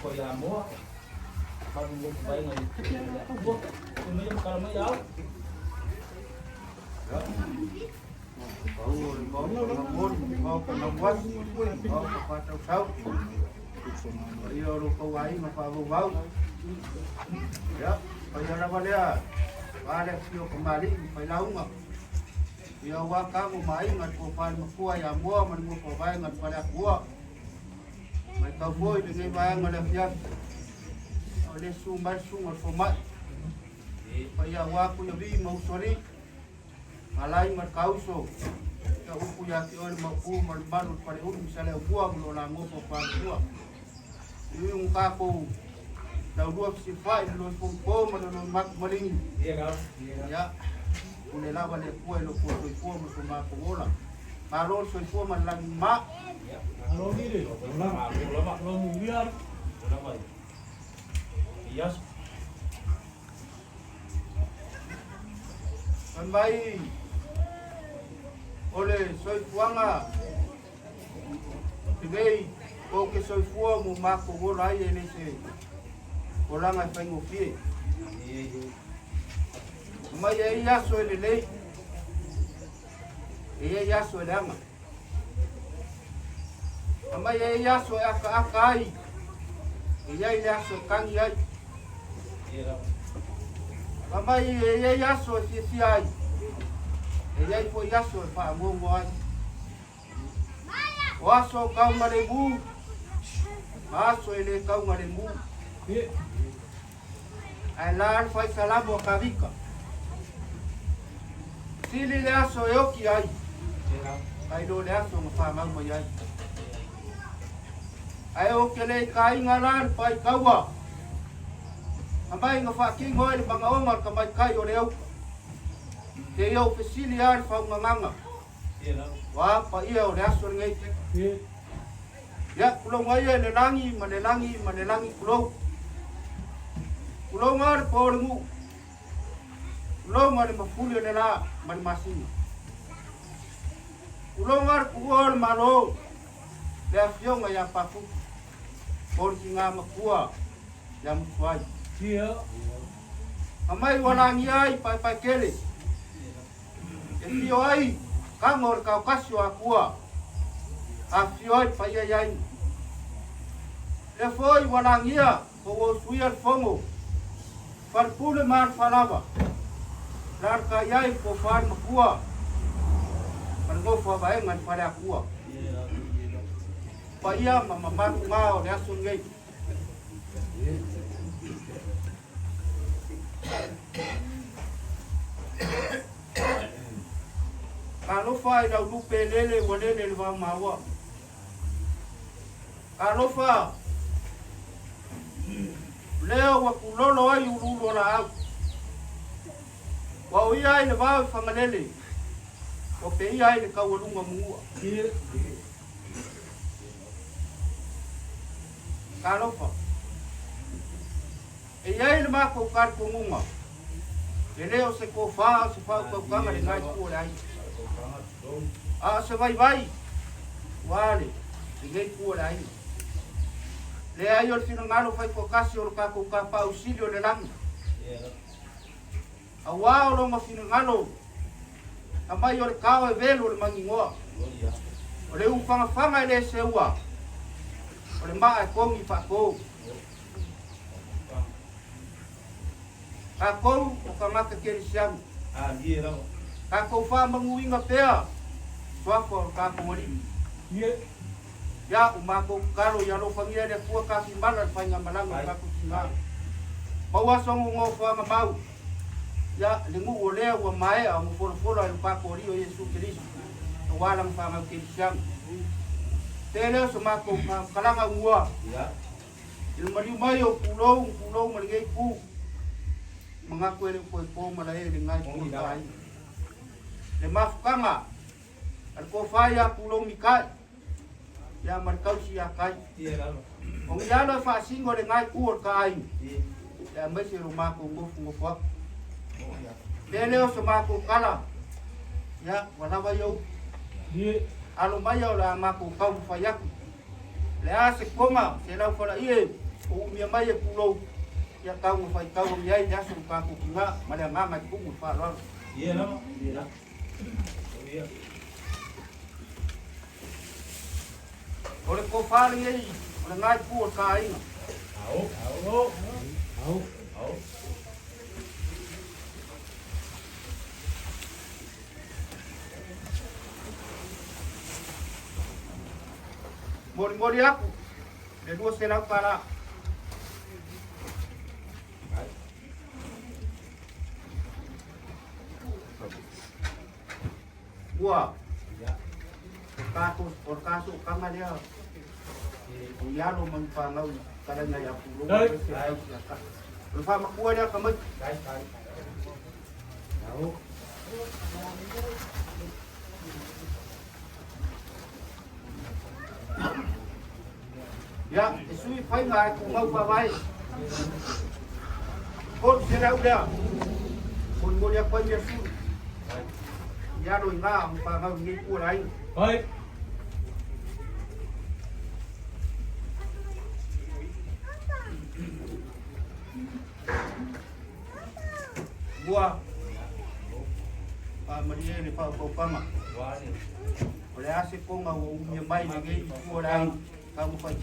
ko ia moa malu lotu aiga i le atua e mai ma mai au. Pau o le maota o Lamoli, maota o Lauasi, maota o Fatausau, paia o lo outou aiga faavauvau. Ia, paia lava lea, aua le afio o Kamali'i ma Failauga. Ia aua tama ma aiga, le tofa i le matua ia Moa ma le nofo a vaega i le Faleatua. Matau foi lenei vaega o le afiafi, o le susu mai le susuga o le fomai. Paia aua Tuiavi ma Usoalii. Alai ma le Kauso, ia upu ia te oe le Maopu ma le mamalu o le Faleulu ma Saleaaumua ma lo la nofo faamua. Iu iu tatou taulua fesilafai le loi fougpo ma le loi matu maligi. Ia, pule lava le Atua i lo oulua soifua ma so matou ola. Malo le soifua ma le lagi mama. Alo vile. Lava. Lo mulia. Lava. Yes. Fai mai o le soifuaga lenei ou ke soifua mo makou ola ai e le se olaga e faigofie. Mai e ai aso e lelei, e iai aso e leaga. Mai e ai aso e akaaka ai, e iai le aso e kagi ai. Mai e iai aso e fiafia ai, e iai foʻi aso e faagogo ai. O aso o kaugalemu, ma aso e lē kaugalemu. Ae la le faisalamo a Kavika. Sili le aso e oki ai, kai lo le aso na whanau mai ai. Ae o ke le kāinga la le pai kaua. A mai nga whaakingo ai le mangaonga le kamai kai o le auka. Te iau fesili a le whaunganganga. Wa pa ia o le aso le ngei. Ia, kulonga ia le langi ma le langi ma le langi kulou. Kulonga le po le ngu. Kulonga le mafuli o le la ma le masina. Kulonga le kuua o le malo. Le afioga ia Pafuku. Po le kiga makua ia Musuai. Amai ua lagia ai paepaekele. E fio ai kago o le kaokasi o Akua. Afifio ai le paia i aiga. Lea foi ua lagia po ua usuia le fogo. Falepule ma le faalava. Lalakai ai le tofa le makua. Ma le nofo a vaega i le faleakua. Paia ma mamalu gā o le aso lenei. Talofa i lau lupe lele ua lele le vao maua. Talofa lea ua kulolo ai uluulu o laau. Ua oia ai le vao i Fagalele, ua peia ai le taualuga mugua. Talofa. E iai le makou talitonuga, e le o se tofa o se faautautaga lenā itu o le aiga, a o se vaivai ua le lenei itu o le aiga. Leai o le finagalo faitoatasi o lo tatou Tapaau Sili o le lagi, auā o lona finagalo aumai o le tao e velo le maninoa, o le ufagafaga e lē seua, o le maa e togi faatō. Tatou o tagata kerisiano, tatou faamanuiina pea suafa o le tatou Alii. Ia, ua matou tatalo ia alofagia e le Atua tafimala le faigamalaga o tatou tina. Maua aso nonofoaga mau, ia, le nuu o lea ua maea ona folafola e lo tatou Alii o Iesu Keriso, aua lana fanau kerisiano. Tele lea o se matou faamatalaga ua i le maliu mai o pulou ma pulou ma lenei itu, manatu e le o toe po malae i lenei itu o le aiga. Le mafutaga a le tofa ia pulou Mikai, ia ma le tausi ia Kai. O ni alo e faasino lenei itu o le aiga, e aemaise lo matou nofonofo atu. Tele o se matou tala, ia, ua lava ia upu. Alo mai o le a matou taumafai atu. Le a se koga, se lau falaie, o umia mai e pulou, ia taumafai tau ai le aso o tatou tina ma le agaga i tumu i le faaaloalo. O le tofa lenei o lenā itu o le taaiga. Molimoli atu le $200. Ua o le tatou kama lea o i alo ma ni fanau i talaina ia pulou o le faamatua lea tamaiti. Ia, e sui faiga ae tumau faavae. 300 lea. Molimoli atu ai measulu. I alo i gā ma fanau i lenei itu o le aiga. Ai. Mua, faamalie le faaupaupaga. O le a se koga ua umia mai i lenei itu o le aiga, taumafai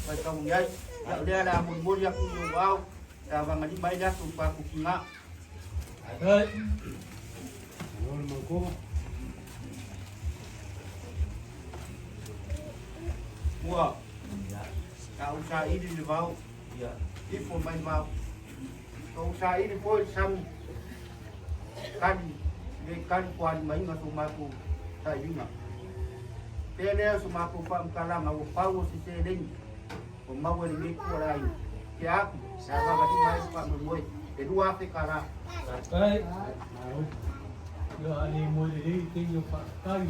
faitau i ai. Ia o lea o le a molimoli atu i ou ao, e avagalima ai le aso i Pakukiga. Ai. Mua, sa ou saili i le vao, ifo mai vao. Sa ou saili foi i le sami, kali, le kali toalimaina so matou sailiga. Pea lea o so matou faamatalaga ua pau o se seleni ua maua i lenei itu o le aiga. Ke atu, e avagalima ai le faamoemoe, e $2,000. Ai. Ia ale mo le lei te i o whaatai.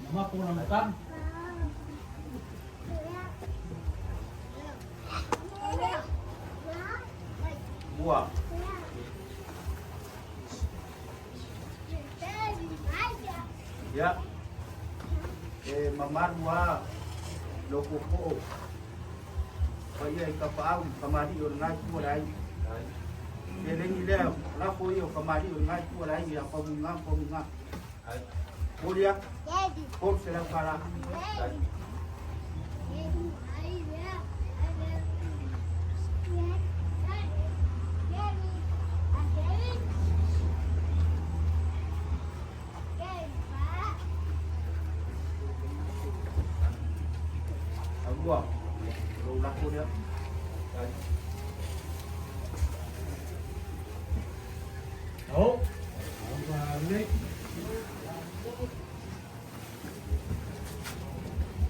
Na mapo na matanu. Mua, ia, e mamalu lava lou tootoo paia i tapaau i kamali'i o lena itu o le aiga. Seleni lea, o lafo ia o kamali'i o lena itu o le aiga ia Faumuiga ma Faumuiga. Momoli atu, $300. Aua, o lou lafo lea. Ao. Ao.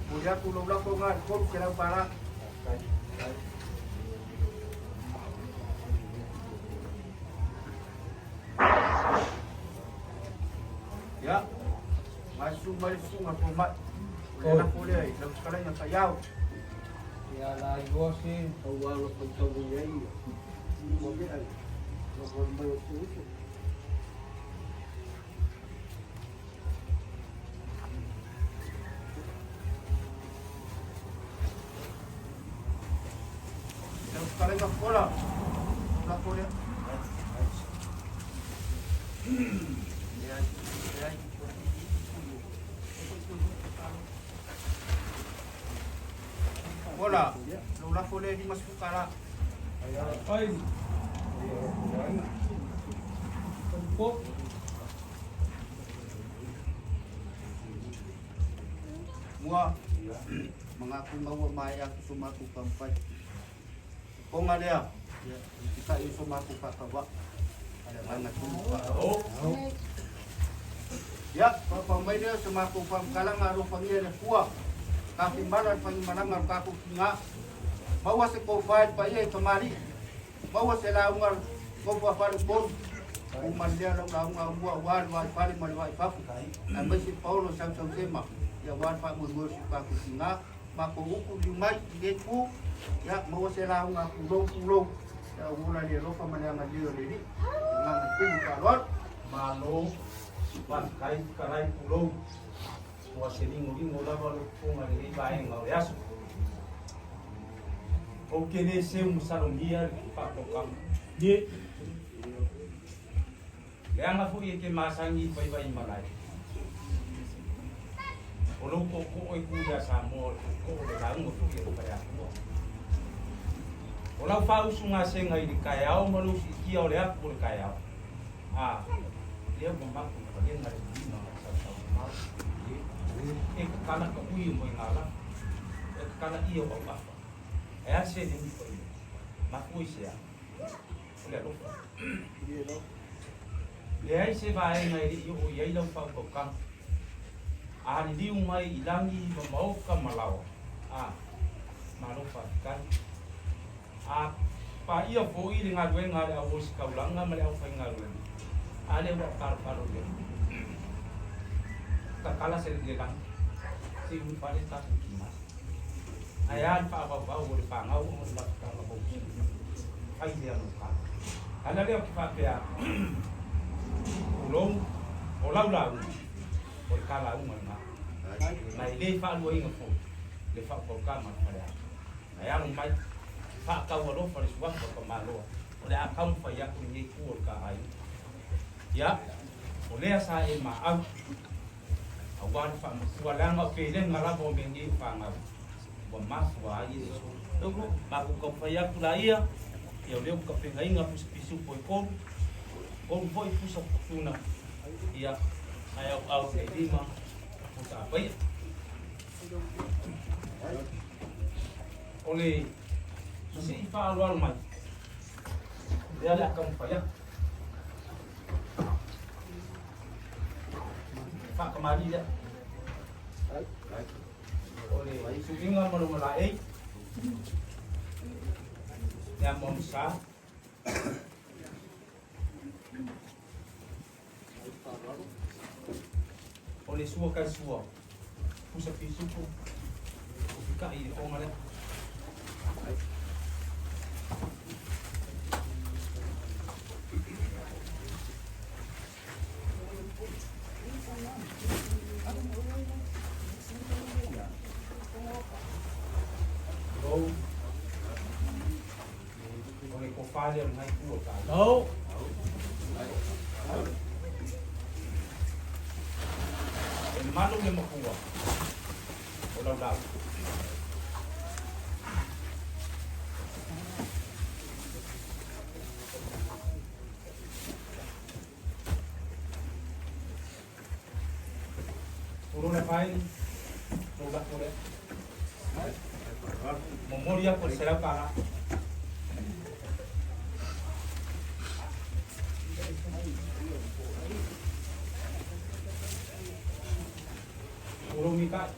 Momoli atu lou lafo lena i le $300. Ia, masusu mai le susuga fomai. O le lafo lea i lau fetalaiga Taiao. Ia la iloa se Aua lo faitau i ai ia. Ua mea ai. Nofo mai o se uso. Lau fetalaiga Fola, o lafo lea. Fola, lou lafo lea e $50. Ai. Po. Mua, manatu ina ua maea atu so matou taumafai. Koga lea, ia, i tai o so matou faatauvaa. Ma le agaga tonu faaaloalo. Ia, paopao mai lea o se matou faamatalaga alofagia e le Atua. Tafimala le faimalaga o le tatou tiga. Maua se tofa i le paia i tamalii. Maua se lauga nofo a faleupolu. Uma lea lau lauga aumua aua le vaifale ma le vaifafo. Aemaise Paolo sausausema ia aua le faamoemoe o si o tatou tiga. Matou utu liu mai i lenei itu. Ia, maua se lauga pulou pulou. Ia ua ola i le alofa ma le agalelei o le Alii. Le agaga tonu faaaloalo. Malo, faafetai fetalai pulou. Ua se ligoligo lava lou fofoga i lenei vaega o le aso. Ou te le seu masalogia le faataukaga. Ie. Leaga foi e te masani i faiva i malae. O lou tootoo e tu ia Samoa o le tootoo o le lauga foi a le Faleatua. O lau faausugasega i le taeao ma lou siitia o le atu o le taeao. A, lea ua mapu i palega le uiga ma le sausau mamao. E tatala ka ui o moegala, e tatala ia o auafa. Ae a se leni paia? Mafua i se a? O le alofa. Leai se vaega e le i oo i ai lau faautautaga. A liliu mai i lagi ma maoka ma laoa. A, malo faafetai. A paia foi le galuega a le auositaulaga ma le aufaigaluega, a lea ua palopalo i ai. Tatala se le lagi, se i ulufale le tatou tina. Ae a le faavauvau o le fanau ona o le mafutaga mautu fai lea mo ka. Ala lea ou te faapea tulou, o lau lauga, o le ta lauga lena. Ma e le faaluaina foi le faautautaga a le Faleaoga. Ae alo mai, faatau alofa le suafa o Tamaloa, o le a taumafai atu lenei itu o le ta aiga. Ia, o lea sa e maau, aua le faamatua, leaga o pelega lava o mea nei o fanau, ua mafua ai e matou taumafai atu laia, ia o lea ua tapenaina pusa pisupo e tolu, tolu foi pusa tuna, ia, ae auau e lima pusa apaia. O le sii faaaloalo mai, lea o le a taumafai atu. Faatamalii lea. O le suiga ma lona laei, le amuamusa. O le sua kai sua, pusa pisupo, o fika'i i le oga lea. Lou, o le tofa lea o lena itu o le taalo. E malu le makua o Laulau. Tulou le fai, lou lako lea. Momoli atu le $100. Tulou Mika'i,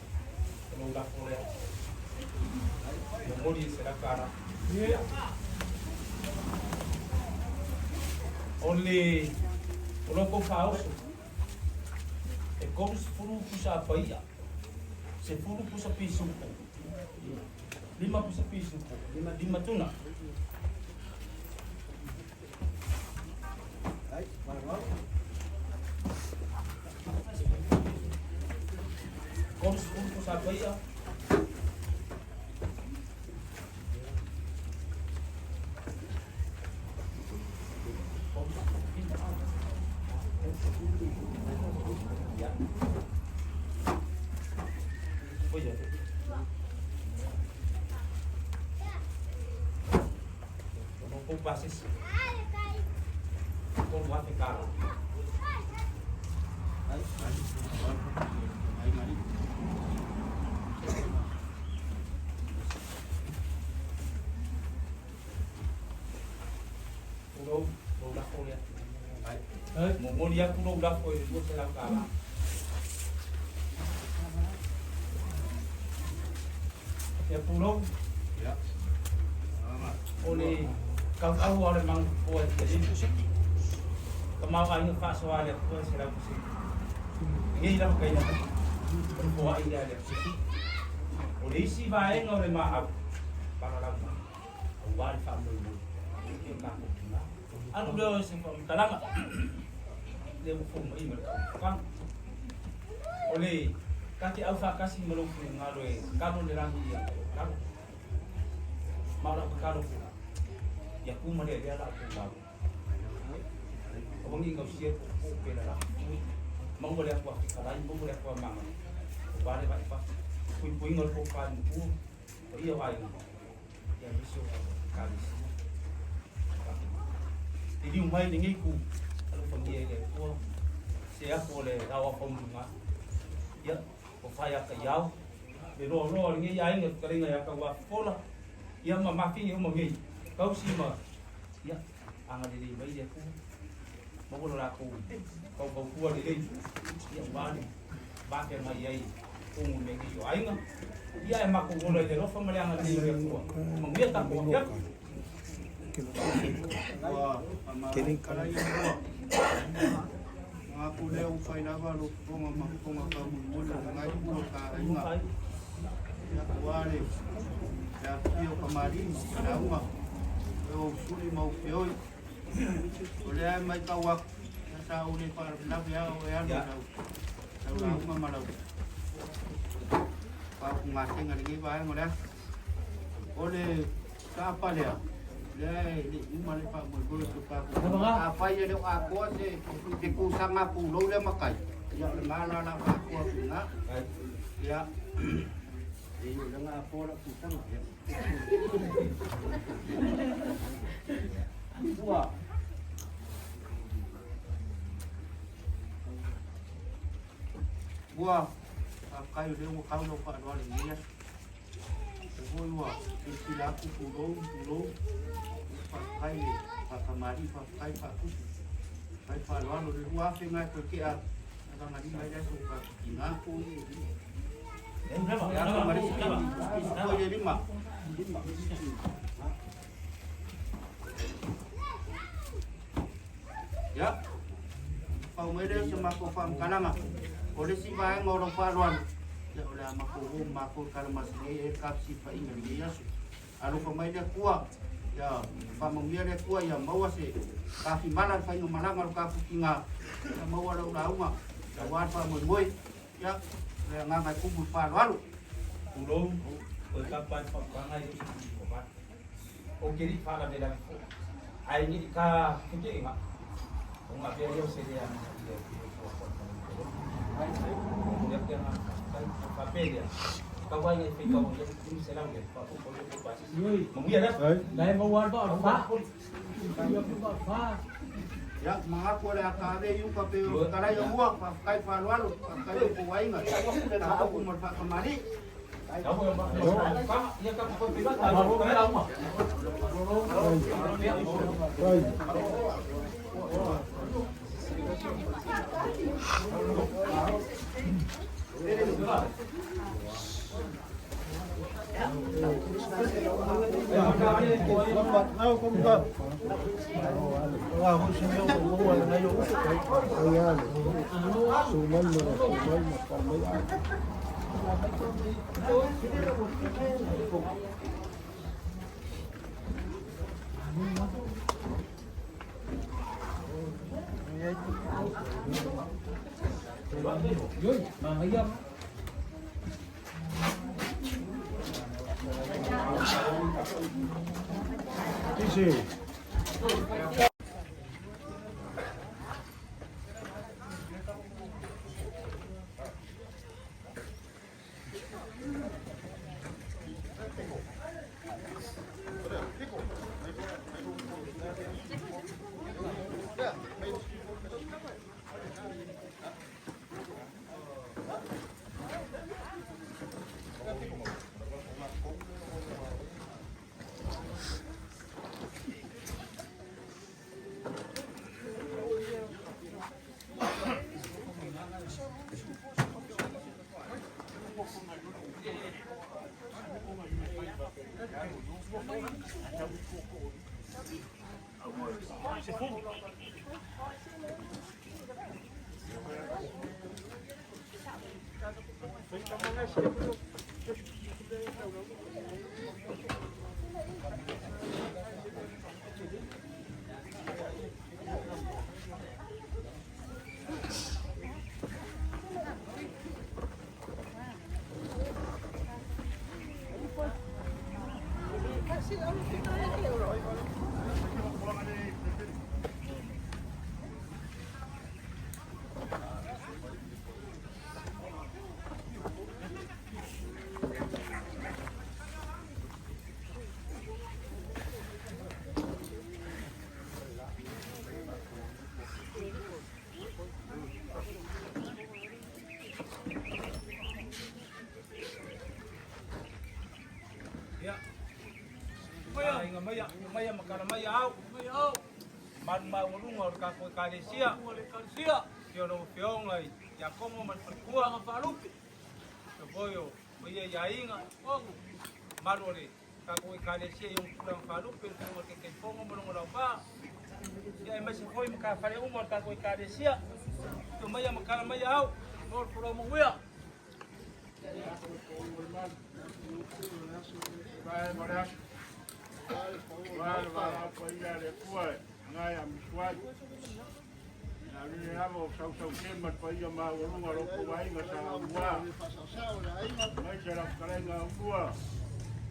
o lou lafo lea. Momoli le $100. O le o lo tou faaoso, e 30 pusa apaia, 10 pusa pisupo, 5 pusa pisupo, 5 tuna. 30 pusa apaia. Passes. $3,000. Tulou, lou lafo lea. Momoli atu lou lafo i le $200. Ia pulou. O le kauau o le magufoa i te limu. Tamaoaiga faasoa a le Atua e 100%. Lenei lava kaina mai, o le foai lea a le Atua. O le isi vaega o le maau, palalau mai, aua le faamoemoe i o tatou tina. Alu lea o se faamatalaga, lea ua fou mai ma le taumafataga. O le ta te aufaatasi ma lou finagalo e tatalo le lagi ia tatalo. Ma o lau tatalo foi, ia tu ma lealea la outou lauga. Aua ne i gausia le poupou pe lalafo foi. Maua le atu a fetalai, maua le atu a magalo, aua le vaai fafo. Puipuiga o le tofa i matua, paia o aiga, ia aemaise o Ekalesia. Liliu mai lenei itu, alofagia e le Atua, se atu o le ao faumuliga. Ia, o fai ata i ao, le loaloa o lenei aiga fetalaiga ia Tauafofola, ia ma mafine uma nei, tausi ma, ia, agalelei mai le Atua, maua lo latou faufautua lelei, ia aua le vafeagai ai totonu o mea nei o aiga, ia ae matou ola i le alofa ma le agalelei o le Atua, manuia tatou afiafi. Ua faamalo fetalai Atua. Manatu lea ua fai lava lou fofoga ma fofoga taumolimoli o lena itu o ta aiga. Ia, ua le le afifio o kamali'i ma lauga e ou suli ma ou feoi. O lea e matau atu, ia sa ou le faalavelave lava oe alu i lau lau lauga ma lau faautugatega i lenei vaega o le aso. O le tapa lea, lea e le i uma le faamoemoe o si o tatou. Afai e le o atoa se se tausaga pulou lea matai, ia o lena la o le a faaatoa atu i ina. Ia, e o lea na atoa lau tausaga. Ia. Ua Ua faafetai o lea ua tau lau faaaloalo i lenei aso. O foi ua silasila atu pulou, pulou. Faafetai le faatamalii, faafetai faatupu. Faafetai faaaloalo le 2000 na e toe tea tagalima ai le aso ua tina. Ia ma le isi foi le lima. Ia, pau mai lea o se matou faamatalaga. O le isi vaega o lau faaaloalo, ia o le a matou o ma matou i Kalamasini e i ai le tafesifaiga i lenei aso. Alofa mai le Atua, ia faamanuia le Atua ia maua se tafimala i le faigamalaga o le tatou tina, ia maua lau lauga aua le faamoemoe. Ia, o le agaga e tumu i le faaaloalo. Tulou, o le tapa i le fautuaga e le o se tuli ua vale. Ou te le i faalavelave foi, ae ne i ta fekeʻega, ona avea lea o se le amanaia i le fuafuaga a le Malo. E momoli atu le agaga faafetai, ona faapea lea, tau ai ina e faitau ai le 500 lea, faaopoopo ai le pasese. Manuia le aso. La e maua lava o le fa. Ia, manatu o le a taave i uta pe o fetalai o mua, faafetai faaaloalo, faafetai i outou aiga, faaupu ma le faatamalii. Ia. Aiga maia, maia ma kala maia au. Malu maualuga o le tatou Ekalesia. Afio lau Afioga i Iakomo ma le faletua. Afio foi o paia i aiga, mamalu o le tatou Ekalesia i ona tulaga faalupe, le Susuga i le Taitaifono ma lona laupaa. Ia aemaise foi matafale uma o le tatou Ekalesia. Afio maia ma tala maia au, mo le folau manuia. Vae ma le aso. Vae le valaau paia a le Atua e agae a misuai. Le alii lava o sausaukē ma le paia maualuga o lo outou aiga sa aulua. Aemaise lau fetalaiga Aulua,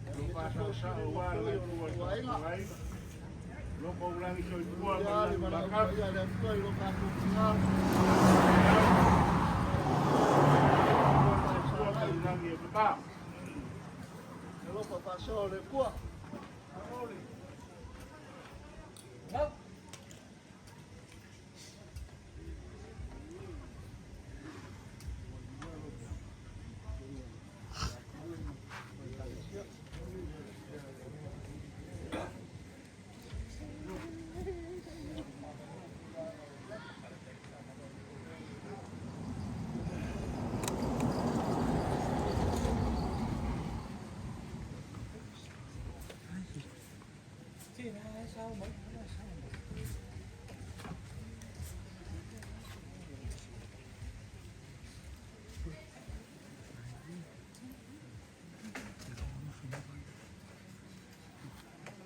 o lo faasaosao aua le Atua i le faafofogaaina. O lo outou lagi soifua ma le lagi makapi. Soifua ma le lagi e mama.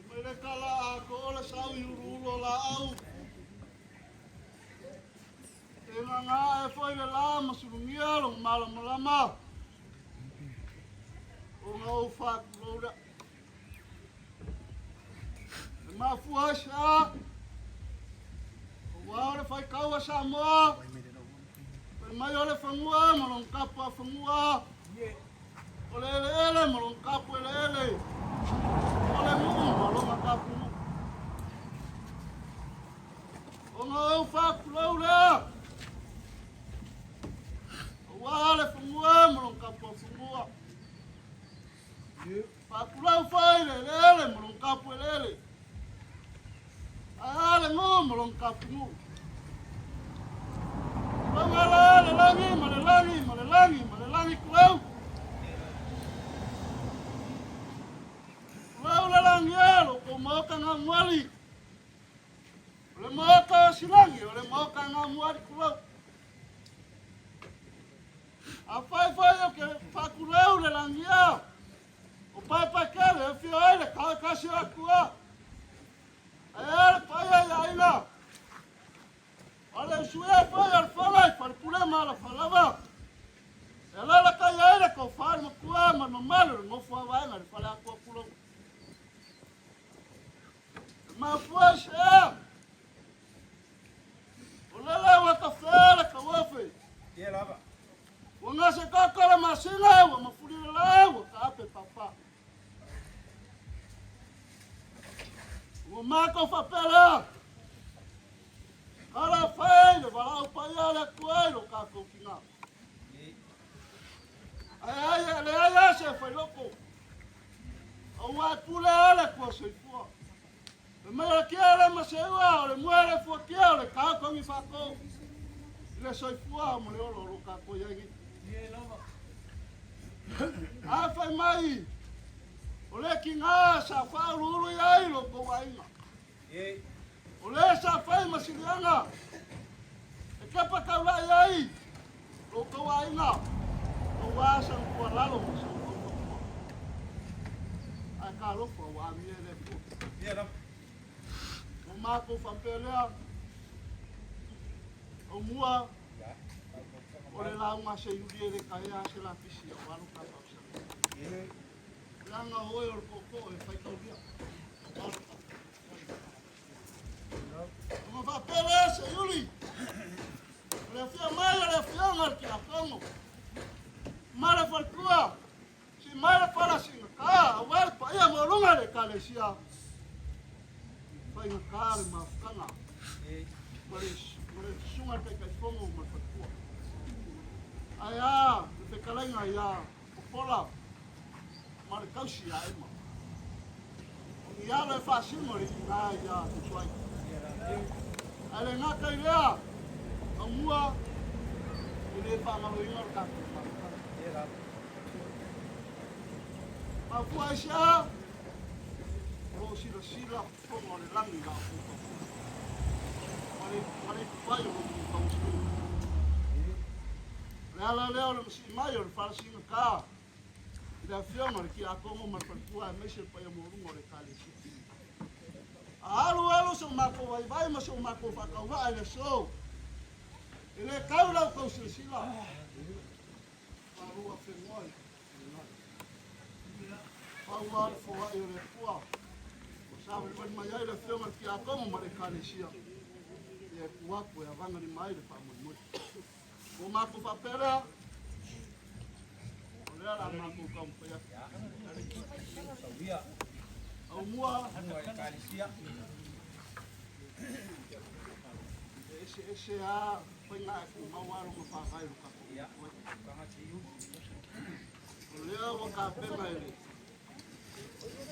Mai le tala a ko o le sau i uluulu o laau. E ngā e foi le la ma sulugia lo malamalama. O ngā o whākulou lea. E mafua ai se a. O wā o le whaikau a Samoa. Fai mai o le fagua ma lona kapu a fagua. O le eleele ma lona kapu eleele. O le nuu ma lona kapu nuu. Ona ou faatulou lea. Aua le fagua ma lona kapu a fagua. Faatulou foi le eleele ma lona kapu eleele. Ae a le nuu ma lona kapu nuu. Tulauga la le lagi ma le lagi ma le lagi ma le lagi tulou. Tulou le lagi e lo kou maota gamuali. O le maota o Silagi o le maota gamuali tulou. Afai foi o ke faatulou le lagia o Paepaekele e afio ai le kaakasi o Atua. Ae a le paia i aiga. O le usuia foi o le fala i falepule ma alafalava. E alalatai ai le tofa i le matua ma le mamalu i le nofo a vaega i le fale atoa tulou. E mafua i se ea. O lele ua tafea le tauofe. Ua gase koko le masina, ua mafuli le la, ua taape papa. Ua matou faapea lea, Kala fai le valaau paia a le Atua i lo tatou tina. Ae ai e leai lava se failoko, aua e pule lava le Atua soifua. E mai o le kia le maseua, o le moe le fuatia, o le taotogi faatou i le soifua ma le ola o lo tatou i ai nei. A fai mai, o le tiga sa faauluulu i ai lo outou aiga. O le sa fai ma siliaga e kepa taulai ai lo outou aiga, aua sana tuualalo ma sana faufautua. Ae talofa ua amia e le Atua. Ua matou faapea lea, Aumua, o le lauga a Seiuli e le taea se lapisi aua lo ta faamasani. Leaga o oe o le tootoo e faitaulia. Aua lo ta Ona faapea lea Seiuli, o le afio mai o le afioga i le Tiakono, ma le faletua, si mai le fala sigata, aua le paia maualuga i le Ekalesia, faigata le mafutaga ma le susuga i le Taitaifono ma le faletua. Ae a le fetalaiga ia Popola ma le tausi ia Ema. O ni alo e faasino le tina ia Tutuai. Ae le gata i lea, aumua e le faagaloina le tatou mafutaga. Mafua aisea? O lo o silasila fofoga o le lagi i la outou tautoga ma le ipuvai o lo outou tauasuina. O le ala lea o le masii mai o le fala sigata. I le afioga o le Tiakono ma le faletua aemaise le paia maualuga o le Ekalesia. A alu alu so matou vaivai ma so matou faatauvaa i le aso, e le tau la outou silasila. Malo afenoai. Pau lava le foai o le Atua ua savalivali mai ai le afioga i le Tiakono ma le Ekalesia, ia e tu atu e avagalima ai le faamoemoe. Ua matou faapea lea, o lea o le a matou taumafai atu. Aumua e eseese lava faiga ae tumau lava lona faavae i lo tatou motu. O lea ua tapena e le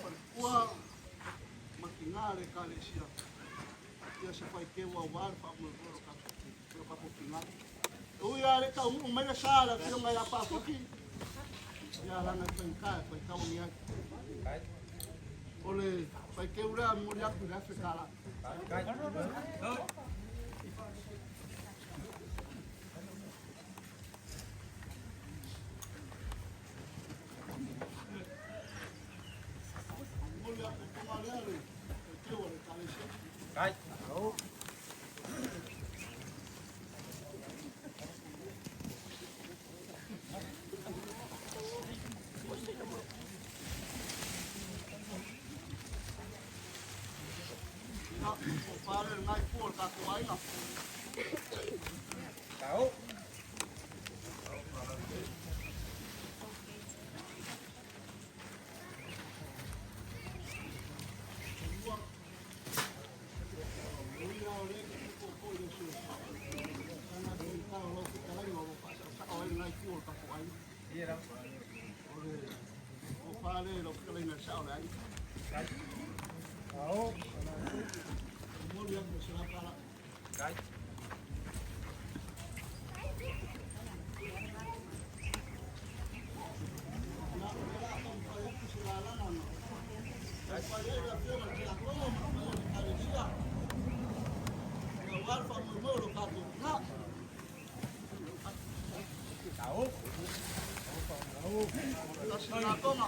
faletua ma tina le Ekalesia ia se faiteu aua le faamoemoe o lo tatou tina. E ui lava le taunuu mai le sa le afioga ia Pasuki, ia leaga e faigata e faitau agi ai. O le faiteu lea momoli atu i le $1,000. Momoli atu i toga lea le faiteu a le Ekalesia. Ia, o fale lenai itu o le tatou aiga. Ui lava o lea e te tupu i le aso. Sana faigata o lau fetalaiga o lo o faasaosao ai lenai itu o le tatou aiga. O le tofa lea i lau fetalaiga e sao le aiga. Momoli atu le $100. Ia, o lea o le a taumafai atu se lalaga na taumafai ai le afioga i le Tiakono ma le paia o le Ekalesia aua le faamoemoe o lo tatou tina. Tasi lafoga.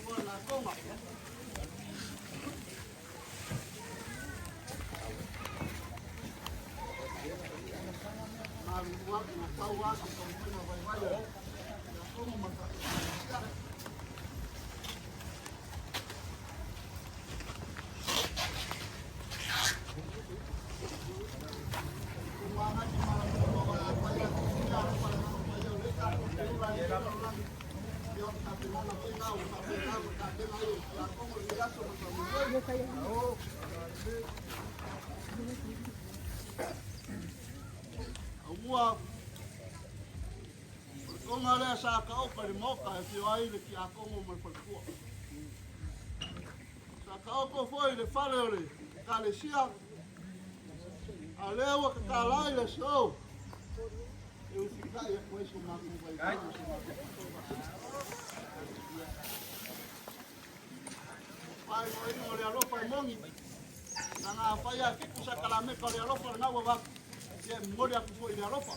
Lua lafoga. Malulu atu ua pau lava se taumafaiga vaivai a le Tiakono ma le tatou Ekalesia. Aumua, o le toga lea sa taoto i le Maota e afio ai le Tiakono ma le faletua. Sa taoto foi i le fale o le Ekalesia, a o lea ua tatala ai le aso e usitai atu ai so matou vaivai ma so matou faatoa. Faaigoaina o le alofa e moni, leaga afai lava e fitu sakalameta o le alofa lena ua avatu, ia e momoli atu foi i le alofa.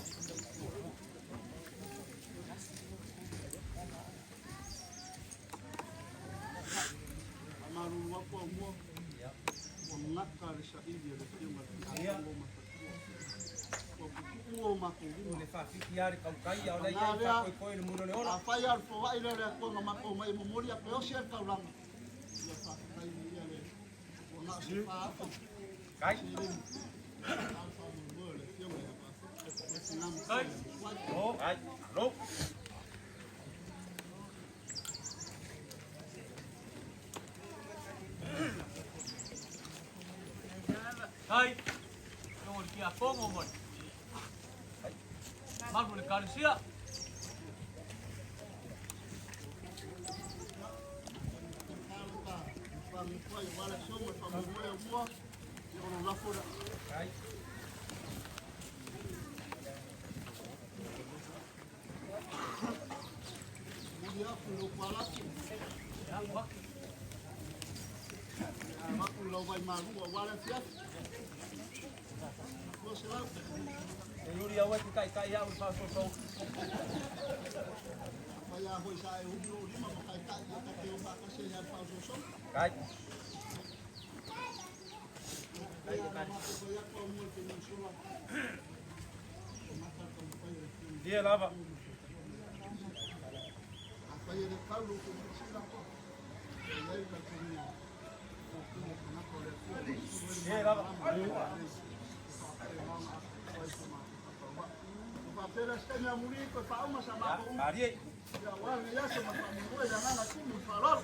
Faamalulu atu aumua, ua gata le saili a le Afioga i le Tiakono ma le faletua. Ua puupuu o matou lima. Paga lea, afai lava o le foai lea o le Atua na matou omai e momoli atu e osi ai le taulaga, ia faafetai viia le Atua. Na o se fa afa seleni, a o le faamoemoe o le Afioga ia Pasuki, o le tina matua ia Suai. Tai, afioga i le Tiakono ma le mamalu o le Ekalesia. Iuli aua e te taitai au i le faasoasoaga. Afai lava foi sa e umi lou lima ma taitai, ia ta te o faatasi ai lava i le faasoasoaga. Kai. Ia, pei lava ona matou fai atu aumua i le taimi ua sola, ua mata le taumafai o le Afioga i le Ia lava. Afai e le tau lo outou silasila, e i ai le talitonuga o outou o tagata o le Atua e faasolo ai le Ia lava. malamalama ma le lelei e faapena ona atoatoa ai so matou faatauvaa. Ona faapea lea, se taimi amuli toe faauma sa Ia, matou upu, malie. ia aua lenei aso ma le faamoemoe i le agaga e tumu i le faaaloalo.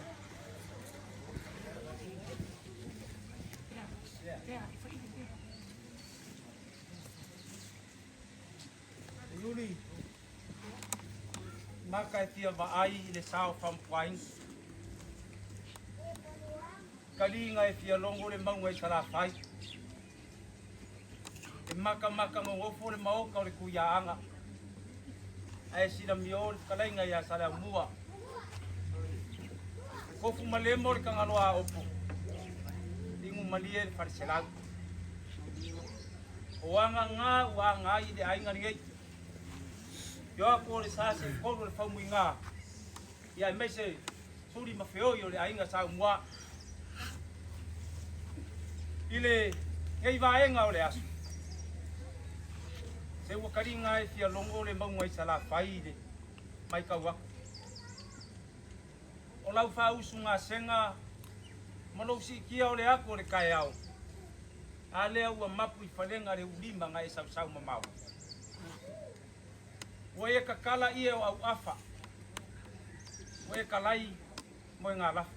Iuli, maka e fia vaai i le sao faamukuaina. Kaliga e fia logo le mauga i Salafai. E makamaka gogofo le maoka o le Tuiaaga. Ae silamio le fetalaiga ia Saleaumua. Kofu malemo le Tagaloa a Opo. Ligu malie le Faleselau. O aga gā ua aga ai i le aiga lenei. Io aku o le sa seitolu o le faumuiga, ia aemaise suli ma feoi o le aiga Saumua. I lenei vaega o le aso, se ua kaliga e fia logo le mauga i Salafai i le maitau aku. O lau faausugasega ma lou siitia o le atu o le taeao, a lea ua mapu i falega le ulima na e sausau mamao. Ua e tatala ie o auafa, ua e talai moegalafa.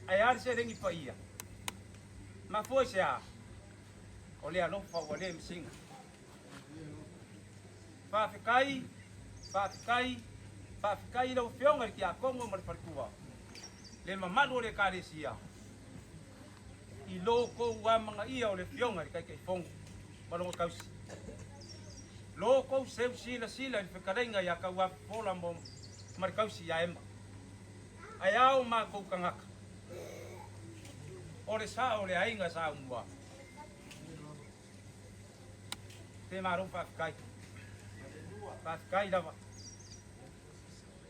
Ae a le seleni paia? Mafua i se a? O le alofa ua le masina. Faafetai, faafetai, faafetai i lau Afioga i le Tiakono ma le faletua, le mamalu o le Ekalesia, i lo tou amanaia o le Afioga i le Taitaifono ma lona tausi. Lo tou seu silasila i le fetalaiga ia Tauafofola ma le tausi ia Ema. Ae a o matou tagata? O le sao o le aiga Saumua. Te malo faafetai. Faafetai lava.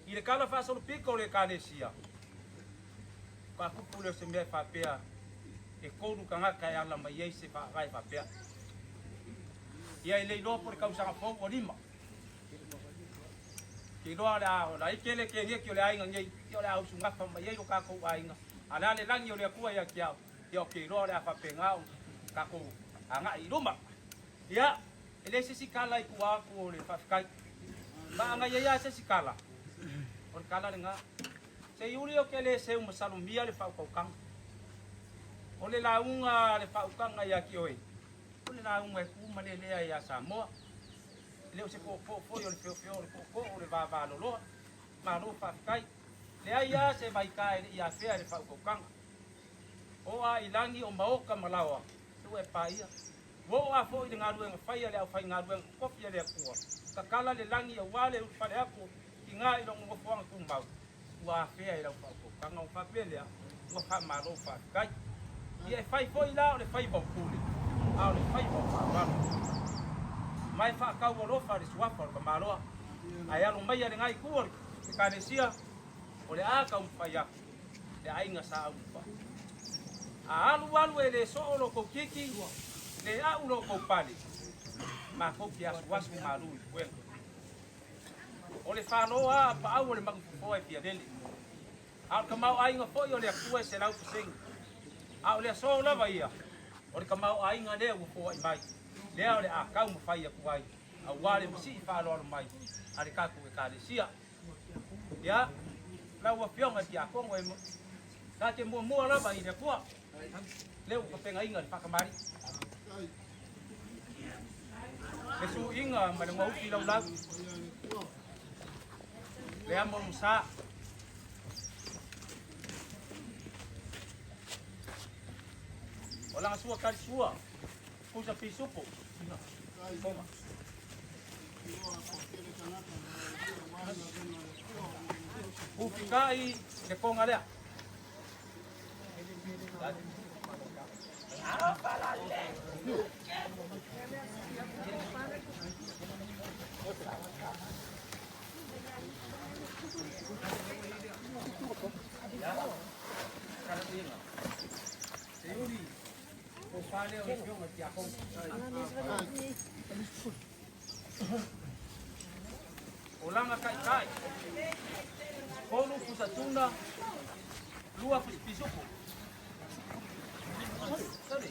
I le tala faasolopito o le Ekalesia, faatupu lea o se mea e faapea e tolu tagata e ala mai ai se faavae faapea. Ia e le iloa po o le tausaga fou ua lima. Ke iloa le a o lai kele ke neki o le aiga nei, ia o le a usugafa mai ai lo tatou aiga. A le a le lagi o le Atua ia te au, ia o ke iloa o le a faapena ona tatou agai i luma. Ia, e leai se isi tala i tua atu o le faafetai. Ma a na i ai lava se isi tala, o le tala lena. Se i uli ou te le seu masalomia le faautautaga. O le lauga a le faautaga ia te oe, o le lauga e tu ma lelea ia Samoa. E le o se tootoo foi o le feofeo o le tootoo o le vavaloloa. Malo faafetai. Leai lava se vaita e le i afea e le faautautaga. O a i lagi o maoka ma laoa, se ua e paia. Ua oo a foi le galuega fai a le aufaigaluega totofi a le Atua, tatala le lagi aua le ulufale atu o tina i lona nofoaga tumau, ua afea e lau faautautaga ona faapea lea, ua faamalo faafetai. Ia e fai foi la o le faiva o pule, a o le faiva o faaaloalo. Ma e faatau alofa le suafa o le tamaloa, ae alo maia le gai itu o le Ekalesia, o le a taumafai atu le aiga sa aufa. A alu alu e le soo lo tou kiki, le a'u lo tou pale, matou te asuasu malu i puega. O le falo a a paau o le manufofoa e fia lele. A o le tamaoaiga foi o le Atua e 100%. A o le aso lava ia, o le tamaoaiga lea ua foai mai, lea o le a taumafai atu ai, aua le masii faaaloalo mai a le tatou Ekalesia. Ia, lau Afioga i le Tiakono, e ta te muamua lava i le Atua, lea ua tapenaina le faatamalii. Le suiga ma le gaufi laulau, le amo sa. O langa sua kali sua, kusa pisupo. Koma. Ufikai le konga lea. O langa kai kai. Kolu pusa tuna. Lua pusa pisupo. Sorry.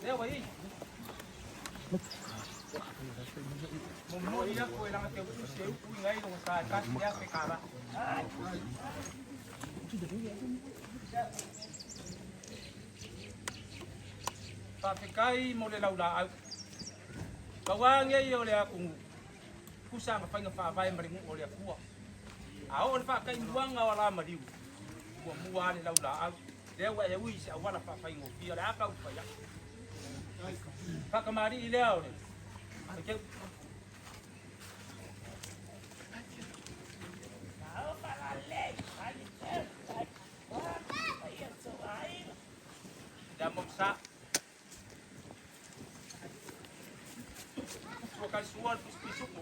Lea wa i. Momori ako e langa te utu se upu i ngai longa sa kasi lea pe kala. Whawhekai mo le laula au. Kauange i o le akungu. Kusa nga whainga whaavae maringu o le akua. A o le whakai muanga o la mariu. Ua mua le laula au. Lea ua e ui se awala whawhaingo pia le aka upa ia. Whakamari i lea o le. Whakeu. Lea moksa. Sua kai sua le pisupu.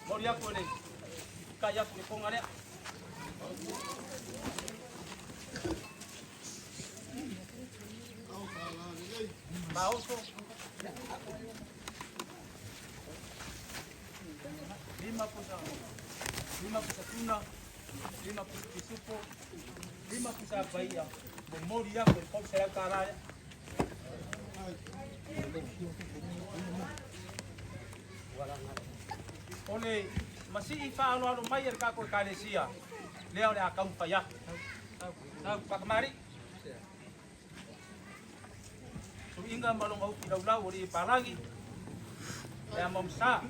Mori aku le. Kai aku le konga lea. Maoso. Lima pusa tuna. Lima pusa pisupo. Lima pusa paia. Mori aku le kau serau kala. Ole masi i whaalo alo mai e kako e kalesia. Lea o le a kaupa ia. Tau whakamari. So inga malonga uki lau lau o le palangi. Lea mamsa.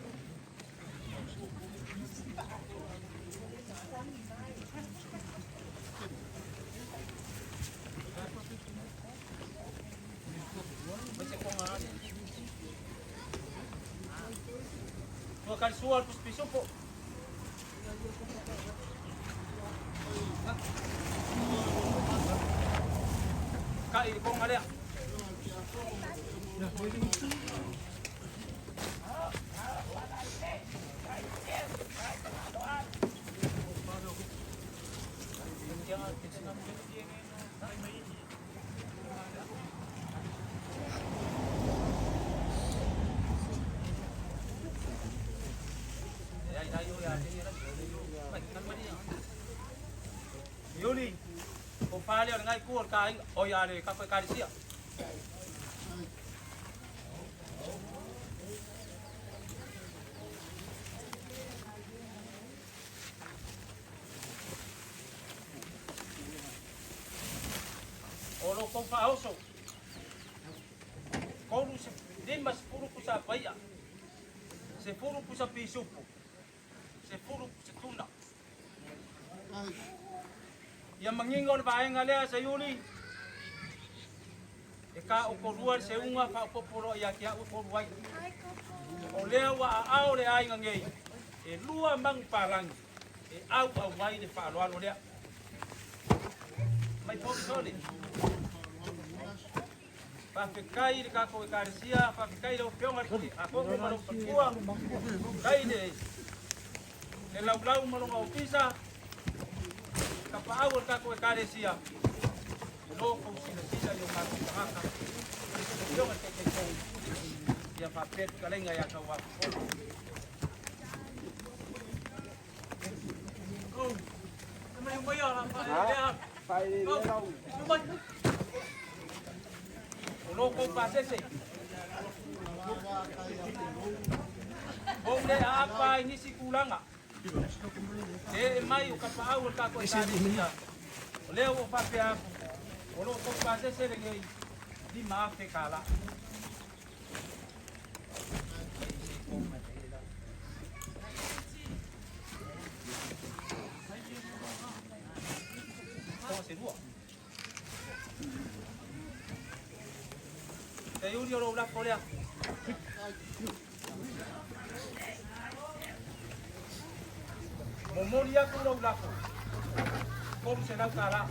Tua kali sual pus pisupo. Kai di konga lea. Yuli, o pale o ngai ku o ka o ia le ka ka sia. O lo ko fa oso. Koru se lima se furu kusa paia. Se furu kusa pisupu. Se furu kusa tuna. Ia manginga o le vaenga lea sa Yuli. E ka o korua se unga fa o poporo ia kia o korua. O lea wa a ao le ainga ngei. E lua mang palangi. E au au wai le whaaloalo lea. Mai pōki soli. Whawhekai le kako e karesia, whawhekai le o pionga le a koko malo patua. Kai le laulau malonga o pisa. Ka paau o kako e karesia. Lo kou sila sila i o kako tangata. Pionga te te kou. Ia whapet ka lenga ia kau wapu. Oh, mai mai ala whae. O lo kou pasese. O le apa i nisi kulanga. E mai o ka paau o kako e karesia. O lea o whapea aku. O lo kou pasese le ngei. Di maafe kala. Te yuri o la kolea. Momori aku ro lako. Koru se lau kala.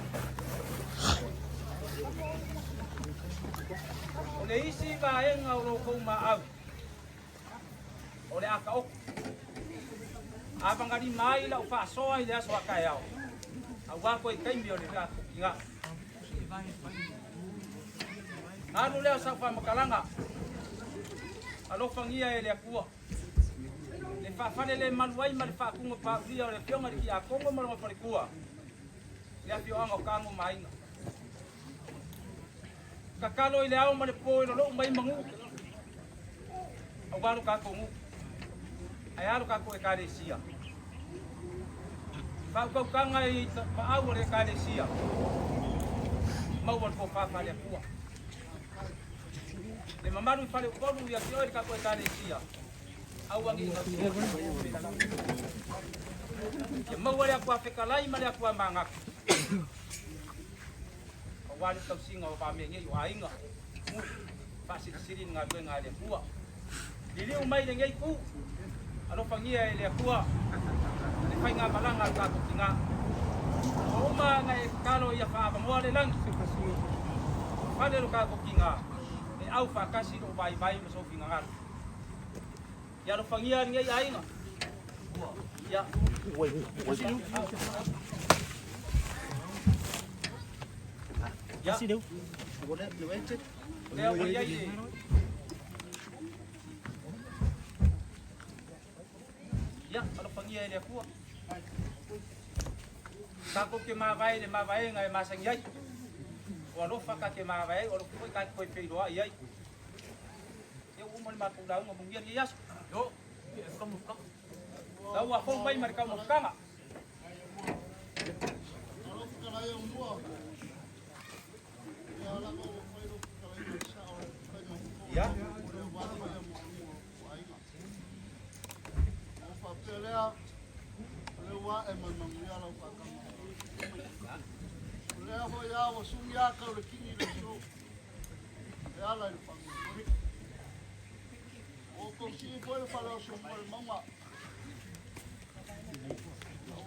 O le isi vaega o lo outou maau, o le a taoto. Avagalima ai lau faasoa i le aso a taeao, auā toe taimi o le tatou tiga. Alu lea o sau faamatalaga, alofagia e le Atua le faafalelemalu ai ma le faatugapaulia o le Afioga i le Tiakono ma lona faletua, le afioaga o Tago ma Aiga. Tatalo i le ao ma le po i lolou mai manu, auā lo tatou nuu, ae a lo tatou Ekalesia. Faautautaga i paau o le Ekalesia, maua le tofa faale-Atua. Le mamalu i Faleupolu ia te oe le tatou Ekalesia, aua ne i Ia maua le Atua fetalai ma le Atua manatu, aua le tausiga o vamea nei o aiga, nuu, faasilisili le galuega a le Atua. Liliu mai lenei itu, alofagia e le Atua le faigamalaga a le tatou tina. Ua uma ona e tatalo ia faaavanoa le lagi, fale lo tatou tina, e au faatasi lou vaivai ma sou finagalo. Ia alofagia lenei aiga. Ia. Ia. Lea ua i ai le Ia, alofagia e le Atua. Tatou te mavae i le mavaega e masani ai. O alofa ta te mavae ai, o alofa foi ta te toe feiloai ai. Ia ua uma le matou lauga manuia lenei aso. Yo. Lau ua fou mai ma le taumafataga. Ia.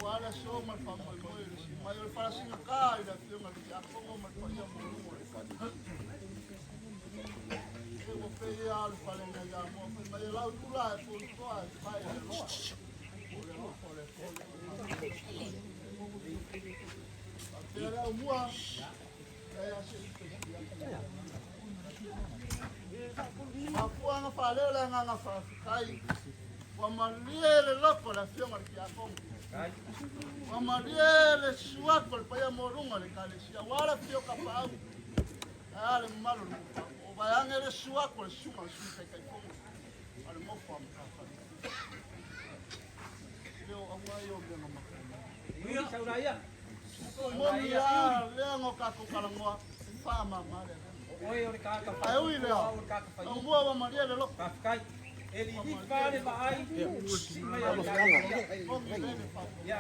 Aua le aso ma le faamoemoe i le sii mai o le falasigata i le Afioga i le Tiakono ma le paia maualuga o le Ekalesia. E ua pei lava o le fale nai Amoa fai mai e lau ula e pouitoa e pae i le alofa. O le alofa o le Atua ia Faapea le aumua, e a se i Mafuaaga faaleo le agaga faafetai. Ua malie le loto o le Afioga i le Tiakono. Ua malie le susu atu o le paia maualuga o le Ekalesia, aua le afifio o tapaau, ae a le mamalu o le nuu. O vaeane le susu atu o le susuga o le Sui Taitaifono a le nofo a Matafale. Le o auga ia o mea na matou. Moni lava lea na o tatou talanoa, faamama le agaga. Ae ui i lea, taumua ua malie le loto. Faafetai. E lilifa le vaai sii mai o le Moni le le faafofoga. Ia,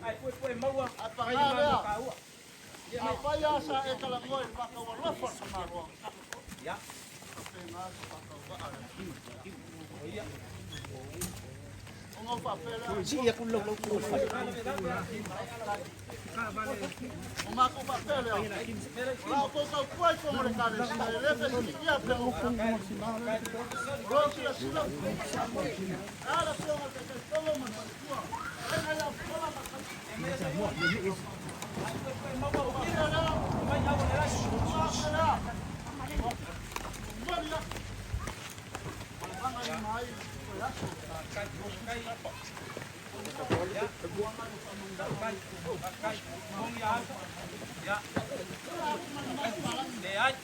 ae puepue maua Ae fai paga ma lea, taua. afai lava sa e talanoa i le faataualofa o le tamaloa, Ia, faapena se faatauvaa a le o ia. Ona ou faapea lea, o matou faapea lea, o la outou tautua i totonu o le Ekalesia, e le fesiligia pe o lo o silasila e a le Afioga i le Taitaifono ma le faletua, fetalaiga ia Pola ma faapea lea, faapea lea, momoli atu ma le lagaina ai o le aso. Leai.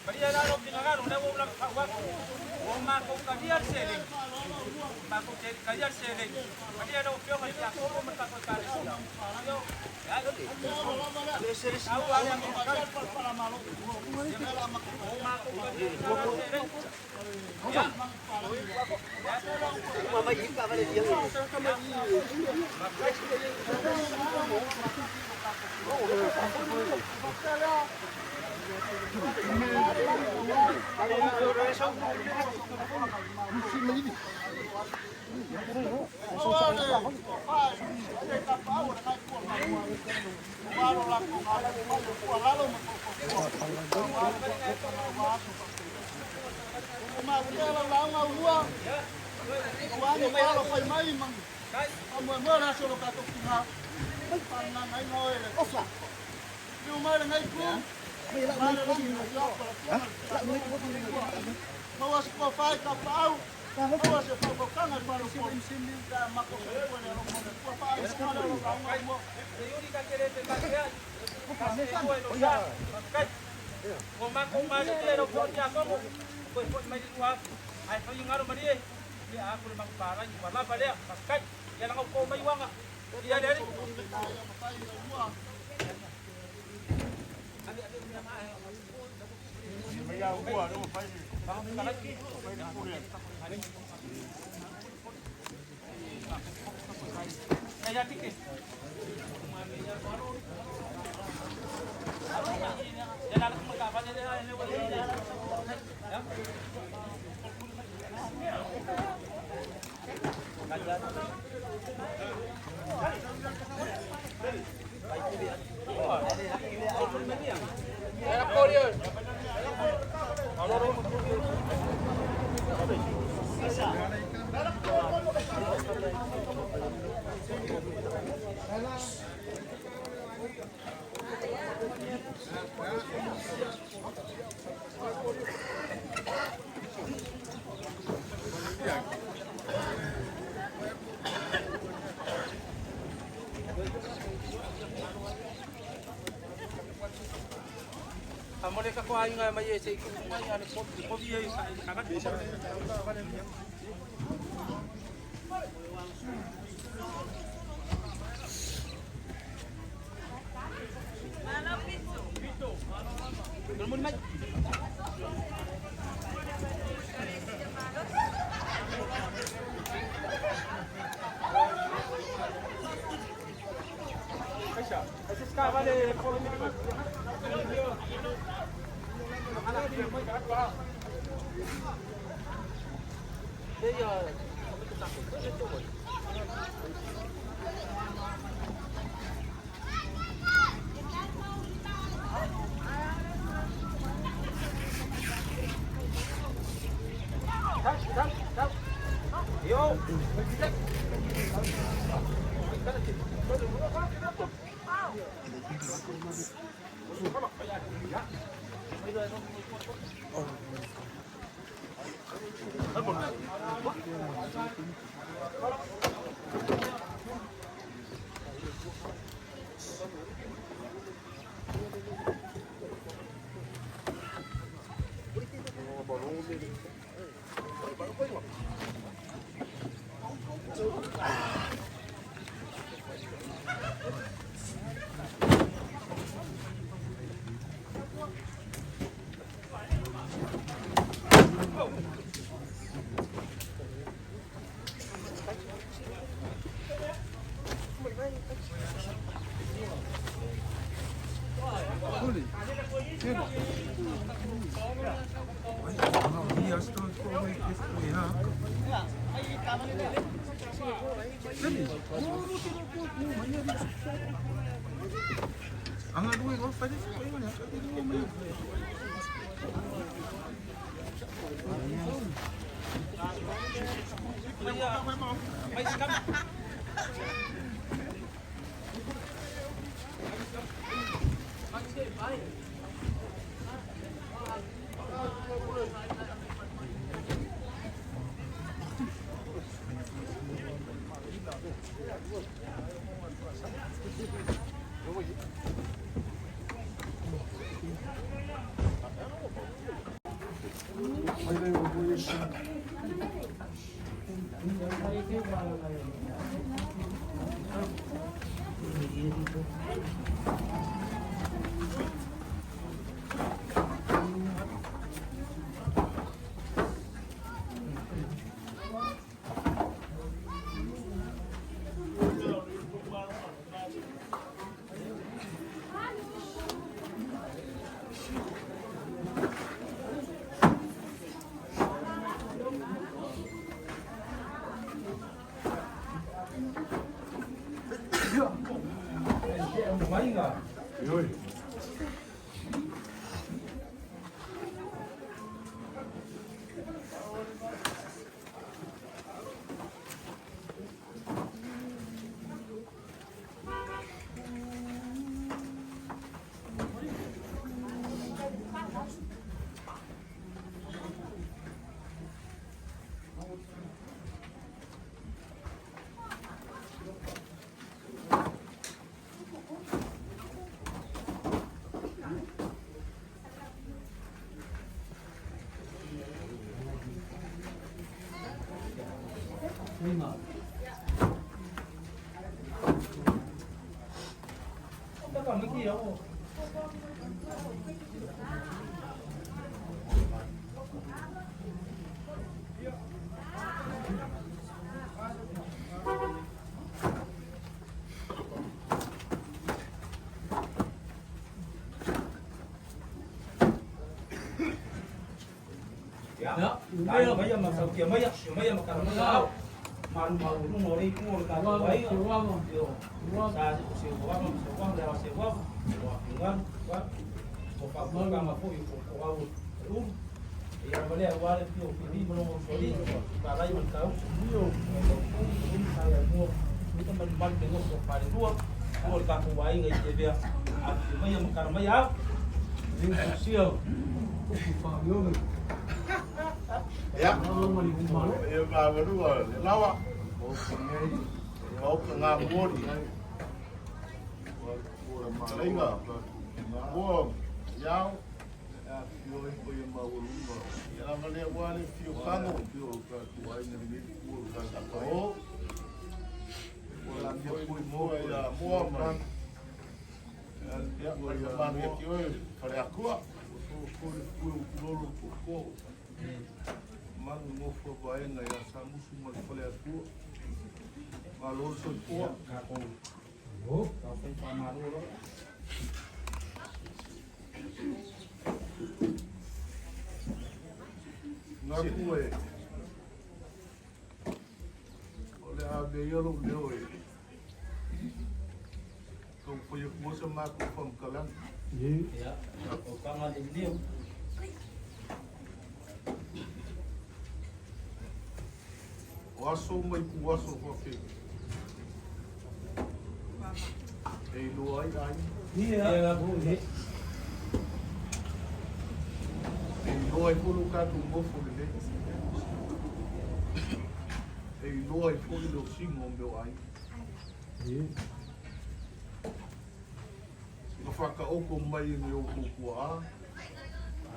Paia la lou finagalo, lea ua ou lavapau atu. Ua matou talia le seleni. Matou te talia le seleni. Paia lau Afioga i le Tiakono ma le tatou Ekalesia. Leai. Taua le agaga. Ua matou talia le seleni. Ia. Aua lo latou gafefai o tuualalo ma faufautua aua le taumafataga aua aso faapenei. Ua mafutea lau lauga aulua, aua ni alo fai mai ma faamoemoe o le aso o lo tatou tina, faalagagaina oe e le Atua. Liliu mai lenei itu, ma le lagi na iopa le Afioga i le Tiakono ma le Faletua. Maua se tofa i tapaau, maua se faautautaga i faleupolu, pe a matou soifua i le alofa o le Atua. Faaiuga lea o lau lauga aulua. Maiga. Ia, maia ma sautia maia, maia ma kala maia au. Malu malu o le ku o le ka ai. Yo. Sa se wa ma se wa le se wa. Wa pingan wa. Ko fa ko ka ma fo ko ko au. U. Ia ma le wa le pio pili mo lo so li. Ka rai ma tau. Yo. Ko sa ya mo. Mi ta mal mal pe ngo pa le rua. Ko ka ko wai ngai te bea. A maia ma kala maia au. Ia. E mavalua le lawa. Mau ka ngā mori. Leiga. Mua. Iau. Ia lava lea ua le fio pango. O. Mua ia mua ma. Ia, manu ia ki oe, whare akua. Manu ngofo vaenga ia Samusu ma le fale atua. Malo le soifua. Ka ko. Ka fai pa malu lo. Ngaku e. O le a me ia lou leo e. Tau whai aku sa mākou whamkalanga. Ia, o kanga le leo. O aso mai ku aso whawhe. E iloa ai ai. Ia, E iloa ai fo lo kātou mofo le le. E iloa ai fo le singo o meo ai. Ka whakaoko mai e o kukua a.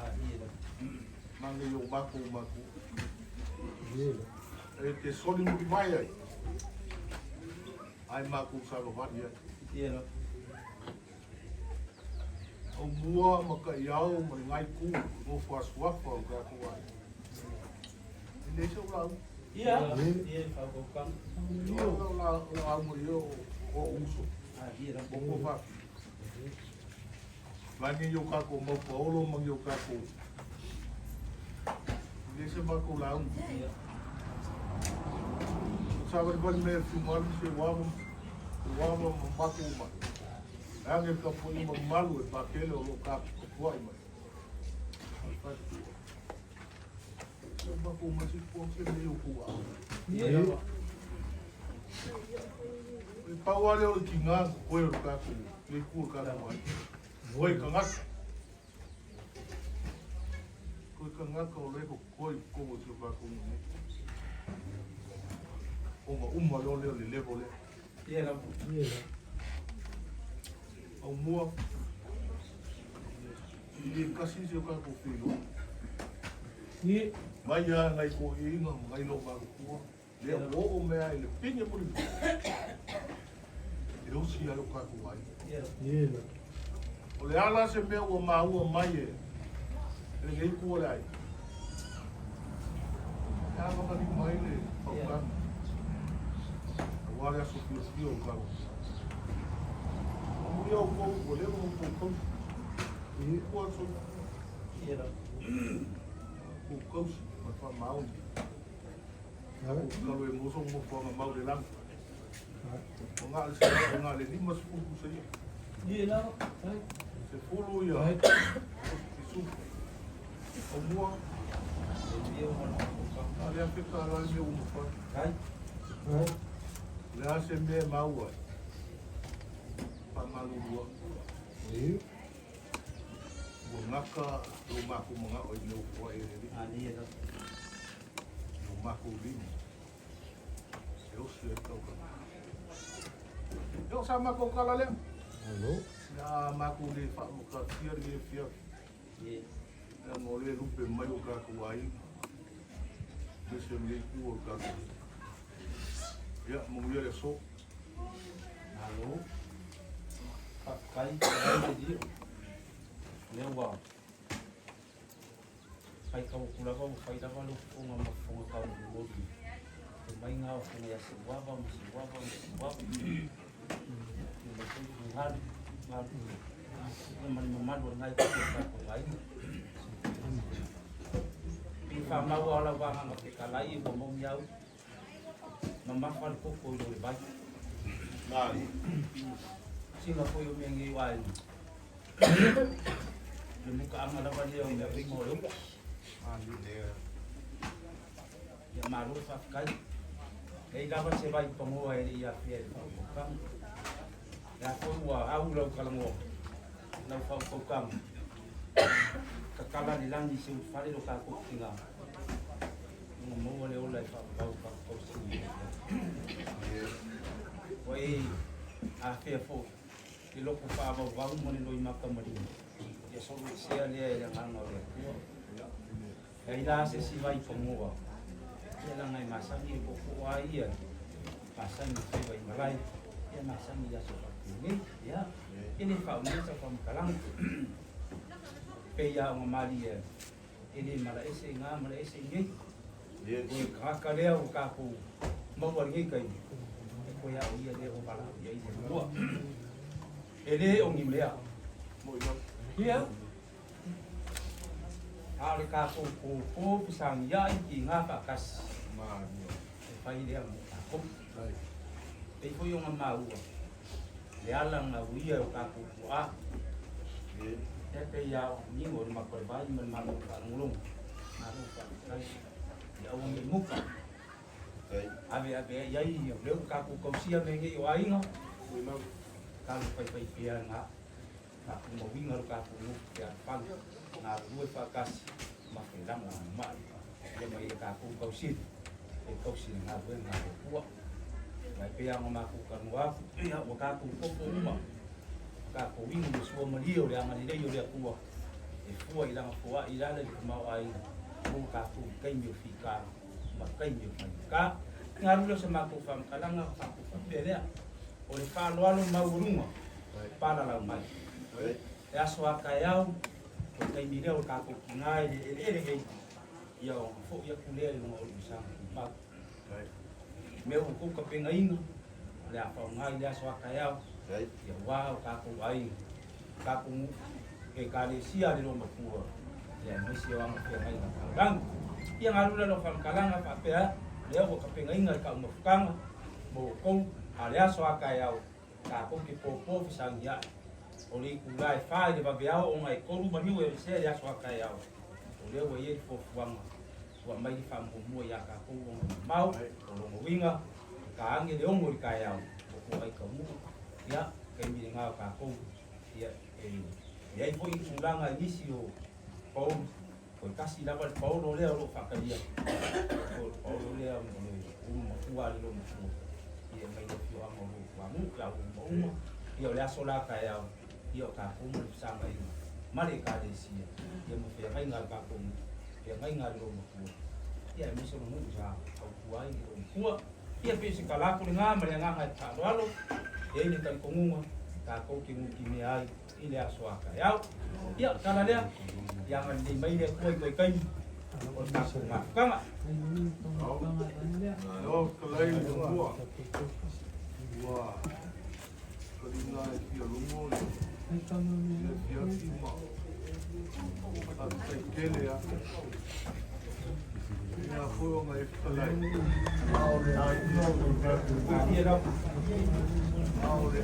Ah, ia. Mange o mako mako. E te soli muri mai ai. Ai mako sa wari ai. Ia. Au mua ma ka iau ma le ngai ku mo fa suafa o ka ku ai. E le se lau. Ia. Ia, fa ko kanga. O la la au mo yo o uso. Ah, ia. O ko fa. Langi yo ka ko mo pa olo ma yo ka ko. Le se ma ko lau. Ia. Sa wari wari me fumalu se wawa wawa ma mako ma. Ange ka po i malu e pakele o lo ka ko puai mai. Se mako ma si po se me o kua. Ia. E pau ale o le ki ngā koe o ka ko le ku ka ko ai. Koe ka ngaka. Koe ka ngaka o le ko koe ko mo se ka ko ne. O ma uma le o le le levo le. Ia. Au mua. I le kasi se o ka ko whiro. Mai a ngai ko inga ngai lo ma kua. Le o o mea i le pinge muri. E osi a lo ka ko ai. Ia. O le ala se mea ua maua mai e. Le ngei kua le ai. E ava ka mai le paukanga. A wale aso fio fio o ka. O muri au kou, o le o kou kou. Kua so Ia. kou kou ma fa mauni. Kalo e moso mo fa mau le lang. O ngā le sera, o ngā le lima sukuru sa ia. 10 ia isupu o mua a le afe tala le mea ua mafai. O le a se mea e maua ai? Faamalulu atu. Ua gata lo matou manao i mea ua foai e le Alii. Lo matou lima e osi ai le taulaga. Ia o sa matou tala lea. Le a matou le faamatatia lenei afiafi. Leaga o lea e lupe mai o tatou aiga. Aemaise o lenei itu o le tatou. Ia, manuia le aso. Malo. Faafetai, faafetai le Alii. O lea ua faitau atu lava, ua fai lava lou fofoga ma fofoga taumolimoli i maiga o fofoga ia Siuava ma Siuava ma Siuava. Ia mai foi le galu, galu ia ma le mamalu o lena itu o le tatou aiga. I faamau a lau agaga fetalai ua moni au mamafa le koko i lo le vai. Sina foi o mea nei o aiga. Le mukaaga lava lea o mea uma o le upu. Ia malo faafetai. Nei lava se vai pagoa e le i afea i le faaukautaga. Lea foi ua au lau talanoa, lau faaukautaga. Tatala le lagi se ulufale lo tatou tina. Ua maua le ola e faavavau tatou tausi. Ua e afea foi le loto faavauvau ma le loimata maliu. Ia soloesea lea e le agaga o le Atua. Leai la se isi vai pagoa, ia leaga e masani e poopoo lava ia, masani i faiva i malae, ia masani i aso faapenei, ia, e le faaumia sau faamatalaga. Pei lava ona malie e le malaese i gā malaese i nei. O le tagata lea ua tatou maua i lenei taimi, e toe a o ia lea ua valaau i ai le Atua. E le o ni mea. Ia. A o le tatou pōpō fesagiai ki ngā faatasi e fai lea mo tatou. Pei foi ona maua le ala na uia e o tatou tuaa. E pei a o manino le matou vai ma le matou faalogologo. Malo faafetai. Ia aua ne i muka. Ave ave i ai o lea ua tatou tausia mea nei o aiga. Talo faifai pea ngā faatumauina lo tatou nuu fealofani, galulue faatasi ma felagolagomai ia ma ia tatou tausili e tausi le galuega a le Atua. Aua e pei lava ona matou talanoa atu, ia ua tatou popo uma, tatou inu le suamalie o le agalelei o le Atua e fua i lana foai i lala i le tamaoaiga mo tatou i taimi o fita ma taimi o faigata. Galu lea o se matou faamatalaga, tatou faapea lea, o le faaaloalo maualuga palalau mai. E aso a taeao, o le taimi lea o tatou tiga i le eleele nei, ia ona foi atu lea i luga o le saga tumau. Mea ua tou tapenaina, o le a faaaoga i le aso a taeao, ia ua o tatou aiga, tatou nuu, ekalesia a le loomatua, ia aemaise o aga feagaiga taulagi. Ia galu lea lau faamatalaga faapea, lea ua tapenaina le taumafutaga mo outou, a o le aso a taeao, tatou te pōpō fesagiai. O le itulā e 4 i le vaveao ona e 3 maliu e aveesea i le aso a taeao, o lea ua i ai le fuafuaga ua aumai le faamuamua iā tatou ona mamao. O lona uiga, e ta age le 6 i le taeao, ua toai taunuu, ia, taimi lena o tatou, ia, e i ai foi ni tulaga i nisi o paolo, toe tasi lava le paolo lea o lo o faatalia, o le paolo lea o le ulu matua a le loomatua, ia mai le afioaga o lo o tuanuu, ia uma uma, ia o le aso la taeao, ia o tatou ma le fesagaiga ma le ekalesia, ia ma feagaiga a le tatou nuu, feagaiga a le loomatua, ia aemaise o le nuu sa tautua ai le loomatua. Ia pei o se tala atu lena ma le agaga e faaaloalo, e i ai le talitonuga tatou te nutimea ai i le aso a taeao. Ia, tala lea, ia agalelei mai le Atua i toe taimi o le tatou mafutaga. Lau fetalai le Atua, ua taliga e fia logo le afiafi ma faafetai tele lava. Pei foi ona e fetalai, a o le aiga o le tatou, a o le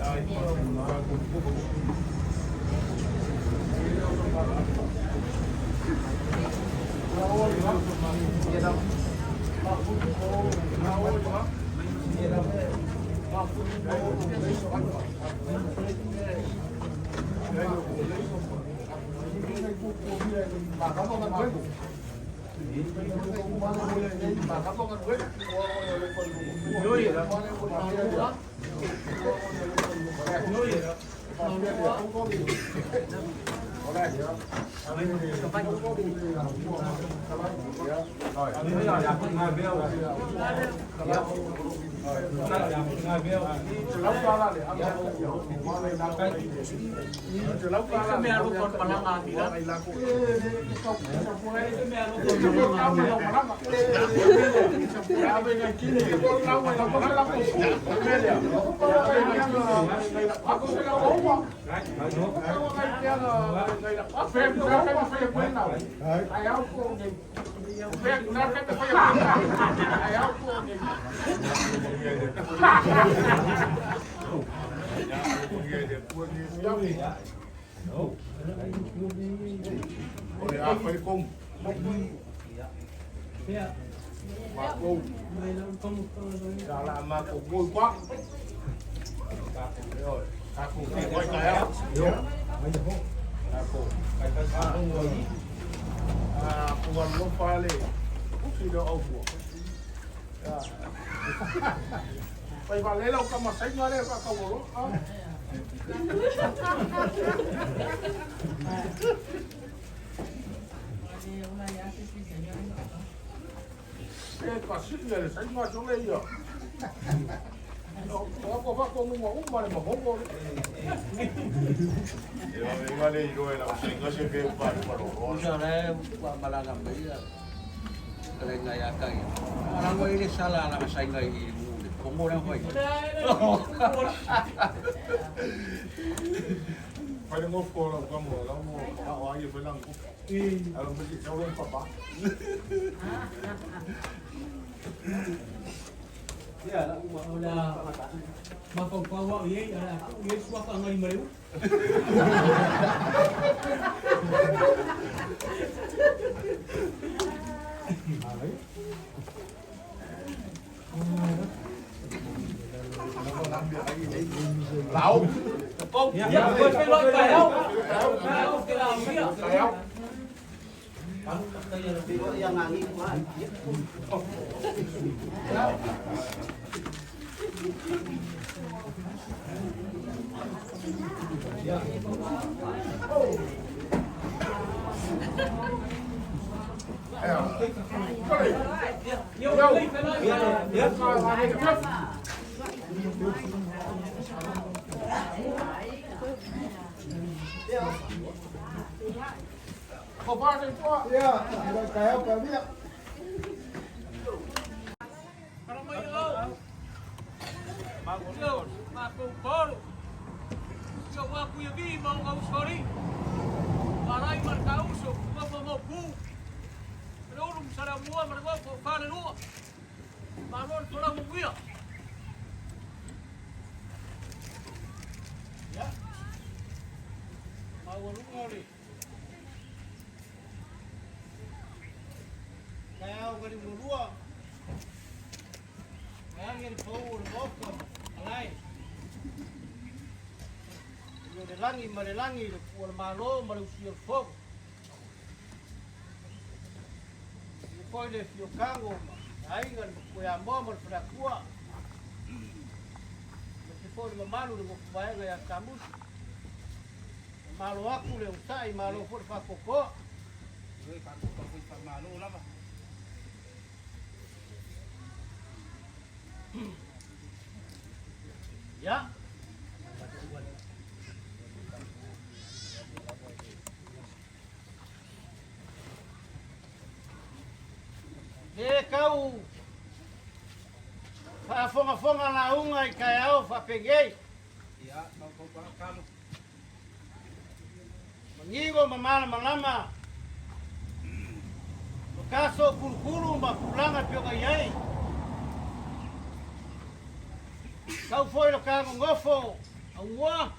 Aua.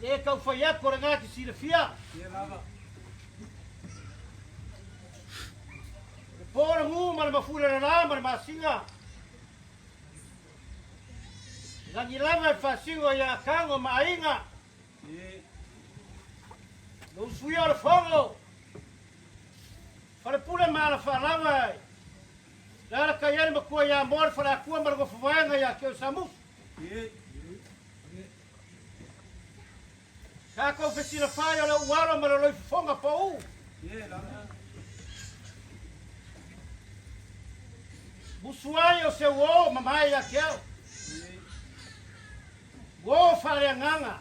E le tau fai atu o lena te silafia. O le po le gu ma le mafuli o le la ma le masina. Lagi lava e faasino ia Tago ma aiga. Le usuia o le fono. Falepule ma alafaalava e le alakai ai le matua ia Moa le Faleatua ma le nofo vaega ia te oe Samusu. Tatou fesilafai o le ualo ma le loifofoga pau. Musu ai o se uo mamae ia te au. Uo faaleagaga.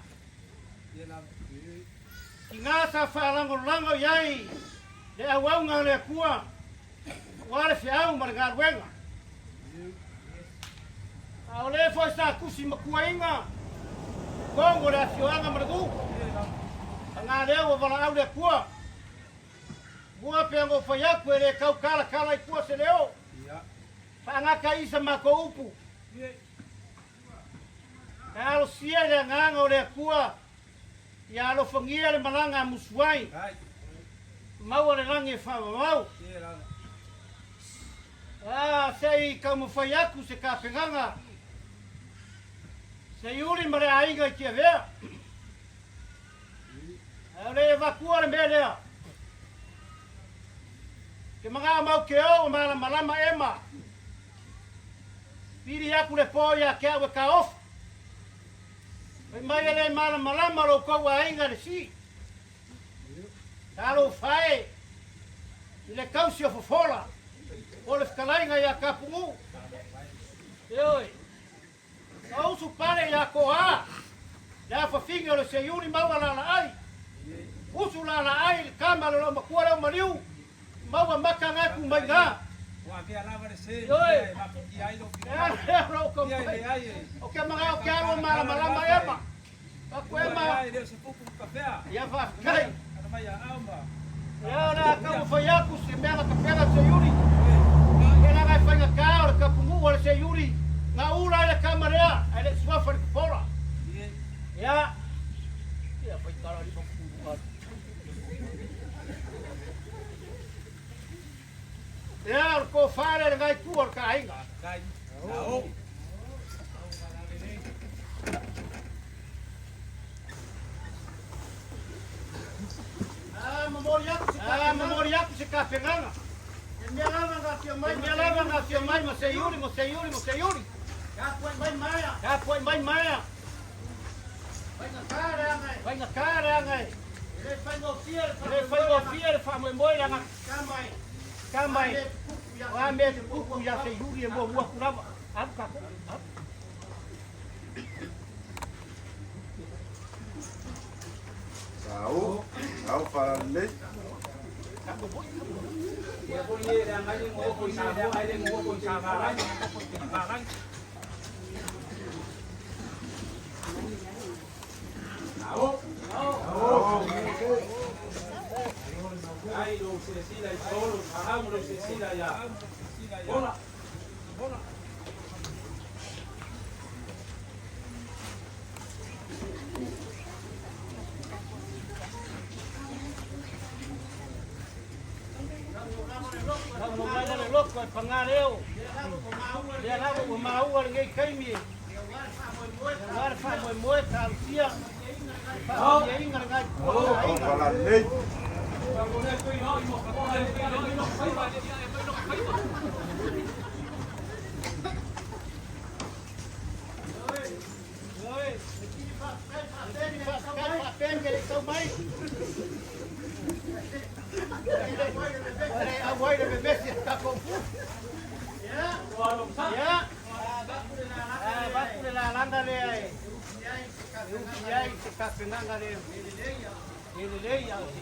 Tiga sa faalagolago i ai le auauna a le Atua, aua le feau ma le galuega. A o le foi sa tusi matuaina i totonu o le afioaga ma le nuu, paga lea ua valaau le Atua, mua pea na ou fai atu e le tau talatala i tua se leo, faagata ai sa matou upu. Talosia i le agaga o le Atua ia alofagia le malaga a Musuai, maua le lagi e faavavau. A se i taumafai atu se tapenaga, se i uli ma le aiga i Tiavea. Ae o le avatua le mea lea. Ke manao mau ke o ua malamalama ema. Pili atu le po ia te au e taofi. Fai mai e le malamalama lo tou aiga le si. Talofa e i le tausi o Fofola o le fetalaiga ia Tapunuu. Ioe. Na usu pale ia Toa le afafine o le Seiuli maua laalaai. Usu laalaai le tama le loomatua leo maliu maua maka na tu mai na. Ioe. Lea lou taumafai. O ke manao ke alo malamalama ema. Aku ema. Ia faafetai. Ia o le a taumafai atu se mea na tapena Seiuli. Ia leaga e faigata o le tapunuu a le Seiuli na ula ai le tama lea ae le i suafa i le popola. Ia. Ia fai tala lima kuku atu. Ia o le tofa lea i le ngai tua o le ta aiga. A momoli atu se tapenaga. E mea lava na afio mai, mea lava na afio mai ma Seiuli, ma Seiuli, ma Seiuli. Tapuai mai maea, tapuai mai maea. Faigata leaga e. E le faigofie le faamoemoe leaga tama e. O a mea e tutupu ia Seiuli e muamua atu lava. Alu tatou, alu. Sau, sau falalelei. Tago le loto e paga leo. Lea lava ua maua lenei taimi e aua le faamoemoe talosia faamanuiaina lena itu o le aiga. Avatu le lalaga lea e ufi ai se tapenaga lea e lelei a o se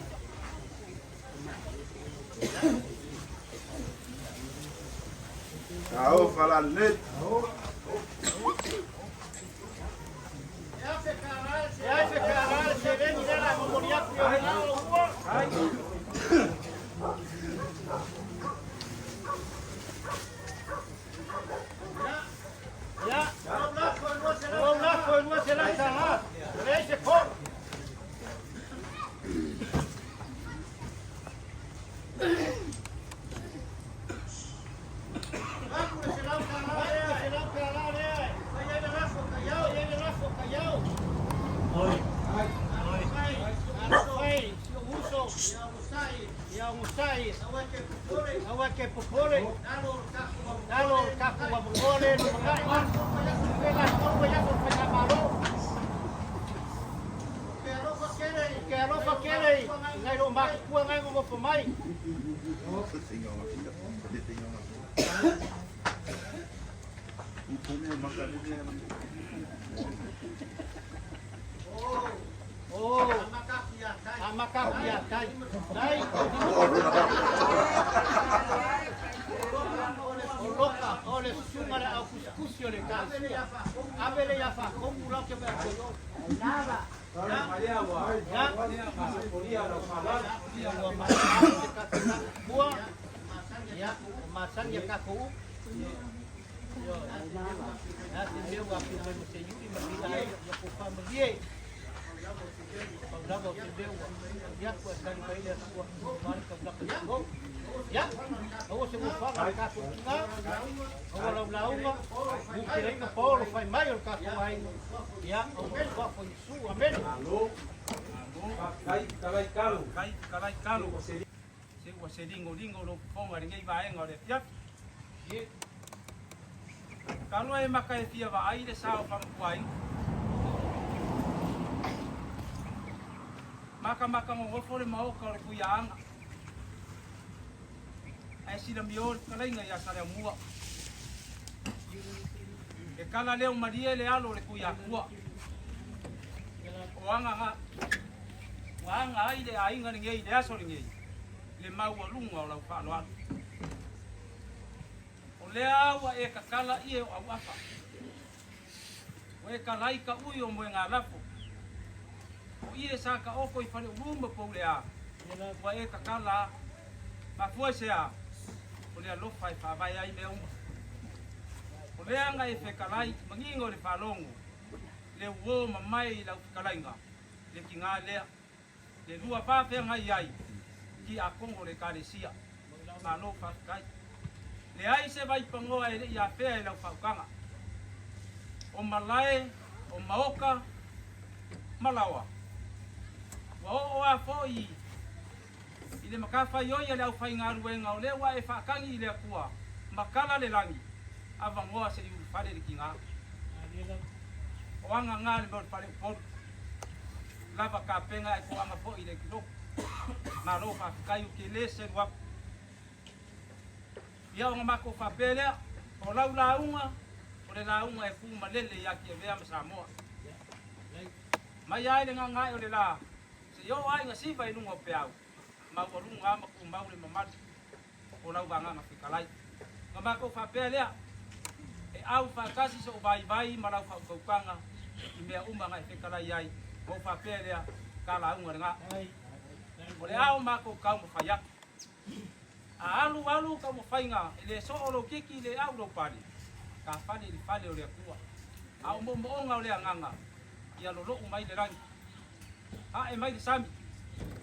Ao falalelei. E ai se kala le seleni lea la momoli atu i ona o ua. Ia, o lou lafo Aua e te popole, lalo o le tatou avanoa lea i le lumanai, pe la tolu vaiaso o le Faigamalo. Ou te alofa tele i nai loomatutua na e nonofo mai. Oh, amata atu ia tai. Tai. O Loka, o le susuga le au kusikusi o le Ekalesia. Ave le ia faatonu lau te vaai atu ai oe. Ia, ua maea se tasi ua, ia, ua masani a tatou upu. Ioe. A se mea ua afio mai ma se iuli ma fila ai, ia tofa malie. Pau lava o se mea ua agi atu ae tali mai le Atua aua le taulaga i Tulouna. Ia, aua se nofoaga o le tatou tina, aua lau lauga, muteleina paolo fai mai o le tatou aiga, ia, ona o le suafa o Iesu. Amene. Malo. Faafetai fetalai Kalo. Faafetai fetalai Kalo. Se ua se ligoligo lou fofoga i lenei vaega o le afiafi. Kalo e maka e fia vaai le sa o Famapuaiga. Makamaka gogofo le maoka o le Tuiaaga. Ae silamio le fetalaiga ia Saleaumua. E kala leo malie le alo o le Tuiakua. O aga ua aga ai le aiga lenei i le aso lenei, le maualuga o lau faaaloalo. O lea ua e tatala ie o auafa, ua e kalai ka ui o moegalafo, o ie sa taoto i Faleulu ma Poulea, ua e tatala a, mafua i se a? O le alofa e faavae ai mea uma. O lea na e fetalai manino i le faalogo, le uo mamae i lau fetalaiga, le tiga lea. Le lua va feagai ai ki akogo o le Ekalesia. Malo faafetai. Leai se vaipanoa e le i afea e lau faautaga. O malae, o maoka, ma laoa. Ua oo a foi i le matafaioi a le aufaigaluega o lea ua e faatagi i le Atua ma tala le lagi, avanoa se i ulufale le tiga. O aga na le mea o le fale Upolu. Lava tapena ae toaga foi i le kiloku. Malo faafetai ou te le selu atu. Ia ona matou faapea lea, o lau lauga, o le lauga e tu malele ia Tiavea ma Samoa. Mai ai le gagaae o le la, seia oo ai ina siva i luga o peau, maualuga a ma tumau le mamalu o lau vagaga fetalai. Ona matou faapea lea, e au faatasi sou vaivai ma lau faautautaga i mea uma na e fetalai ai, ona ou faapea lea, ta lauga lena. O le a o matou taumafai atu. A alu alu taumafaiga, e le soo lou kiki, le au lou pale, ta fale i le fale o le Atua. A o moomooga o le agaga, ia lolou mai le lagi. Ae mai le sami,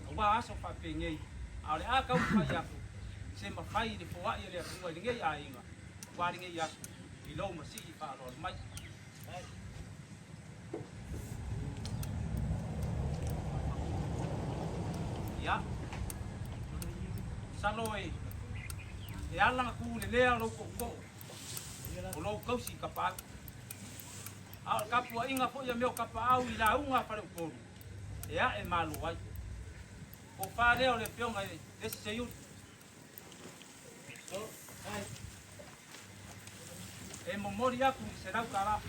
aua aso faapenei, a o le a taumafai atu, se mafai le foai a le Atua i lenei aiga, aua lenei aso, i lou masii faaaloalo mai. Ia, masalo e, e ala na tu lelea o lou tootoo, o lou tausi i Kapaau. A o le tapuaiga foi a mea o Kapaau i lauga a Faleupolu, e ae malo ai. Tofa lea o le Afioga i le isi Seiuli. E momoli atu i $100.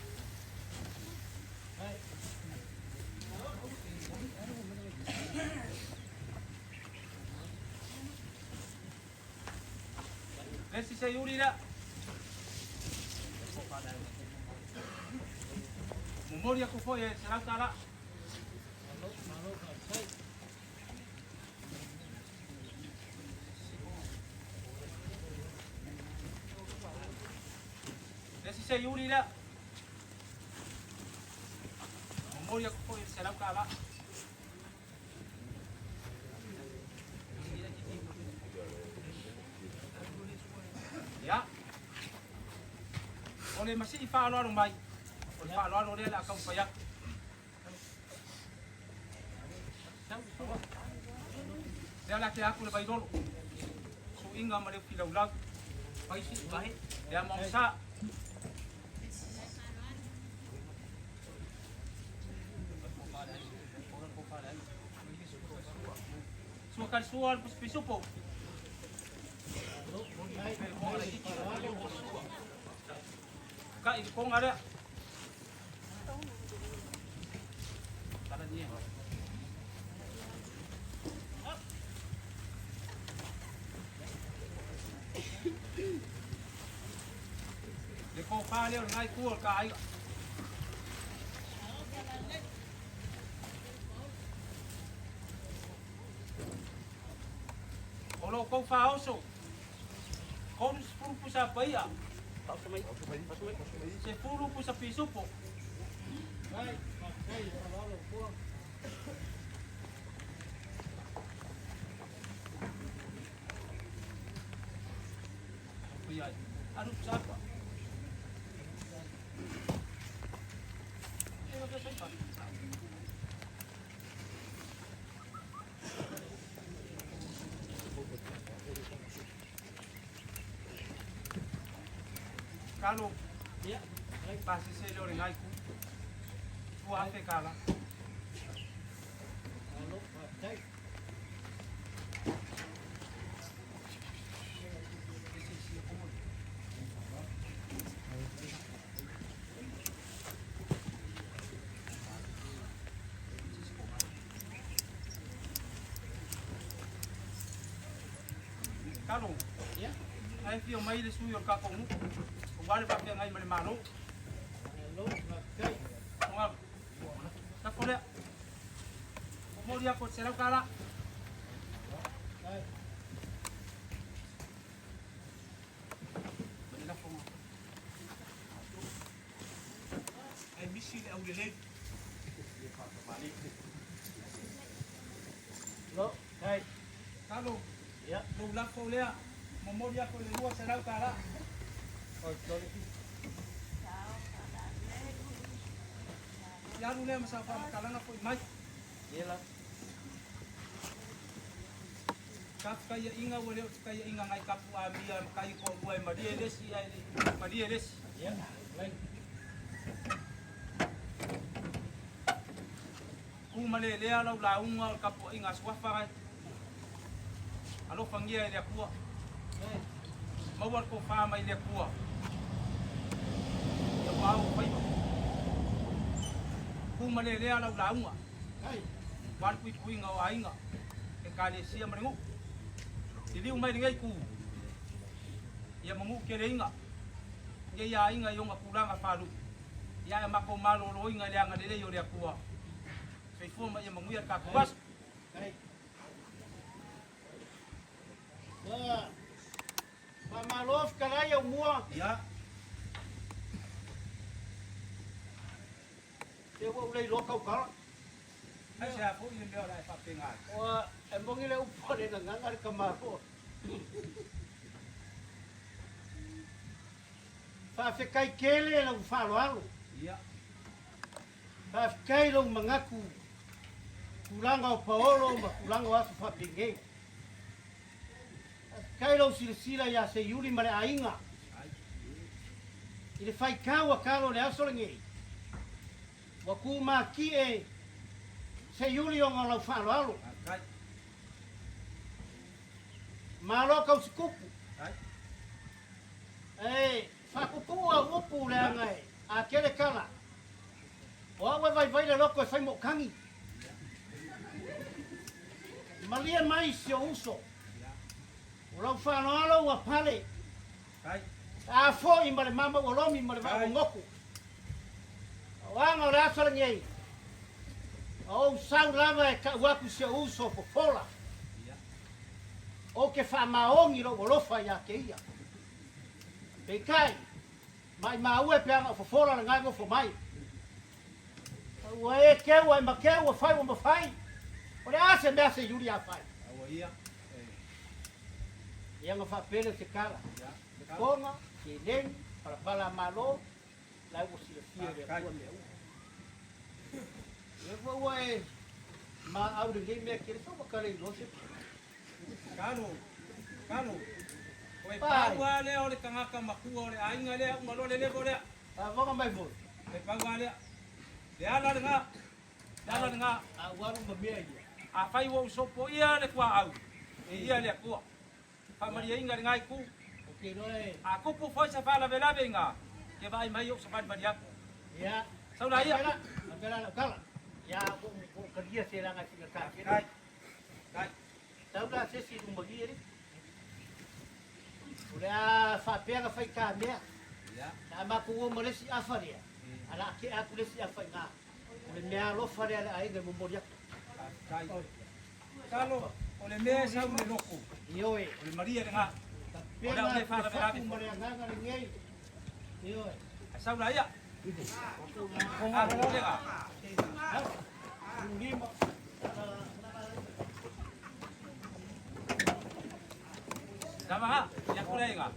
Le isi seiuli lea. Momoli atu foi e $100. Le isi seiuli lea. Momoli atu foi e $100. Ia. O le masii faaaloalo mai, o le faaaloalo lea o le a taumafai atu. Lea o le a tea atu le vailolo. tuuiga ma le ufi laulau. Lea ma onosai. Sua kali sua le pisupo. Ka i konga lea. Tala ni. Le ko pa lea o le ngai kua ka aiga. O lo kou faaoso. 30 pusa paia. 10 pusa pisupo. Paia. Alu sapa. Kalo. Ia. Pasese le o le ngai ku. Tua afe kala. Kalo. Ia. Ai fio mai le sui o le kako nu. O wale pa ngai ma le malo. Tonga. Ta lea. O mori ako se lau kala. Mani la fonga. Ai misi le au lelei. Lo, hai. Kalo. Ia, lo lafo lea. Momori ako le 200 kala. Ia alu lea ma sa whaamakalanga foi mai. Ka whakaia inga ua leo te kaia inga ngai kapu a mia ma kai ko ua e marie lesi ai marie lesi. Ku male lea lau launga o le kapu inga suafa ngai. Alofangia e le Atua. Maua le tofa mai le Atua. Ia ua ao faiva. Ku male lea lau launga. Ua le puipuiga o aiga. E kalesia ma le nuu. Liliu mai lenei ku. Ia manuʻu keleiga. Nei aiga i ona tulaga faalupe. Ia e matou malōlōina i le agalelei o le Atua. Soifua ma ia manuia le tatou aso. Ua faamalo fetalai aumua. Ia. Se ua ou le iloa tautala. Ai se a foi le mea o le a e faapena ai. Ua e moni le upu a le gagana le tamaloa. Faafetai tele lau faaaloalo. Ia. Faafetai lou manatu tulaga o paolo ma tulaga o aso faapenei. Faafetai lou silasila ia Seiuli ma le aiga i le faitau a talo i le aso lenei. Ua tumatie Seiuli ona o lau faaaloalo. Malo tausitupu. E faatutuu au upu leaga e a tele tala. O au e vaivai le loto e fai mootagi. Malie mai si ou uso. O lau faaaloalo ua pale. A foi ma le mama ua lomi ma le vaa ua goto. O aga o le aso lenei, o ou sau lava e tau atu si ou uso fofola. Ou te faamaoni lou alofa ia te ia. Peitai, maimau e pe ana o fofola lena e nofo mai. Ua e keu ua e makeu ua fai ua mafai. O le a se mea Seiuli a fai? Ia na faapele o se tala. Toga, seleni, palapala a Malo, la ua silafia e le Atua mea uma. Ia foi ua e maau lenei mea tele, sau ua tala iloa se Kalo, kalo. E pau lava lea o le tagata matua o le aiga lea uma loa le level lea. Faafofoga mai foi. E pau lava lea. Le ala lena. Le ala lena. A ua alu ma mea ia. Afai ua ou sopoia le tuaau, viia le Atua. Faamalieina lena itu. Ou te iloa e. A tupu foi se faalavelave i ina, e te vaai mai i ou savalivali atu. Ia. Sau laia. Faapea la lau tala. Ia, ua ou talia se laga e faigata tele. Faafetai. Faafetai. Tau la se isi i luma i i, alii. O le a faapea na fai ta mea. Na a matou o ma le isi afa lea, ae o le a tea atu le isi afa i ina. O le meaalofa lea a le aiga e momoli atu. Faafetai. Talo, o le mea e sau i le loto. Ioe. O le malie lena. O le a ou le faalavelave ma le agaga lenei. Ioe. Ae sau laia. A popolega. Lima. Lava ha, ia kule inga.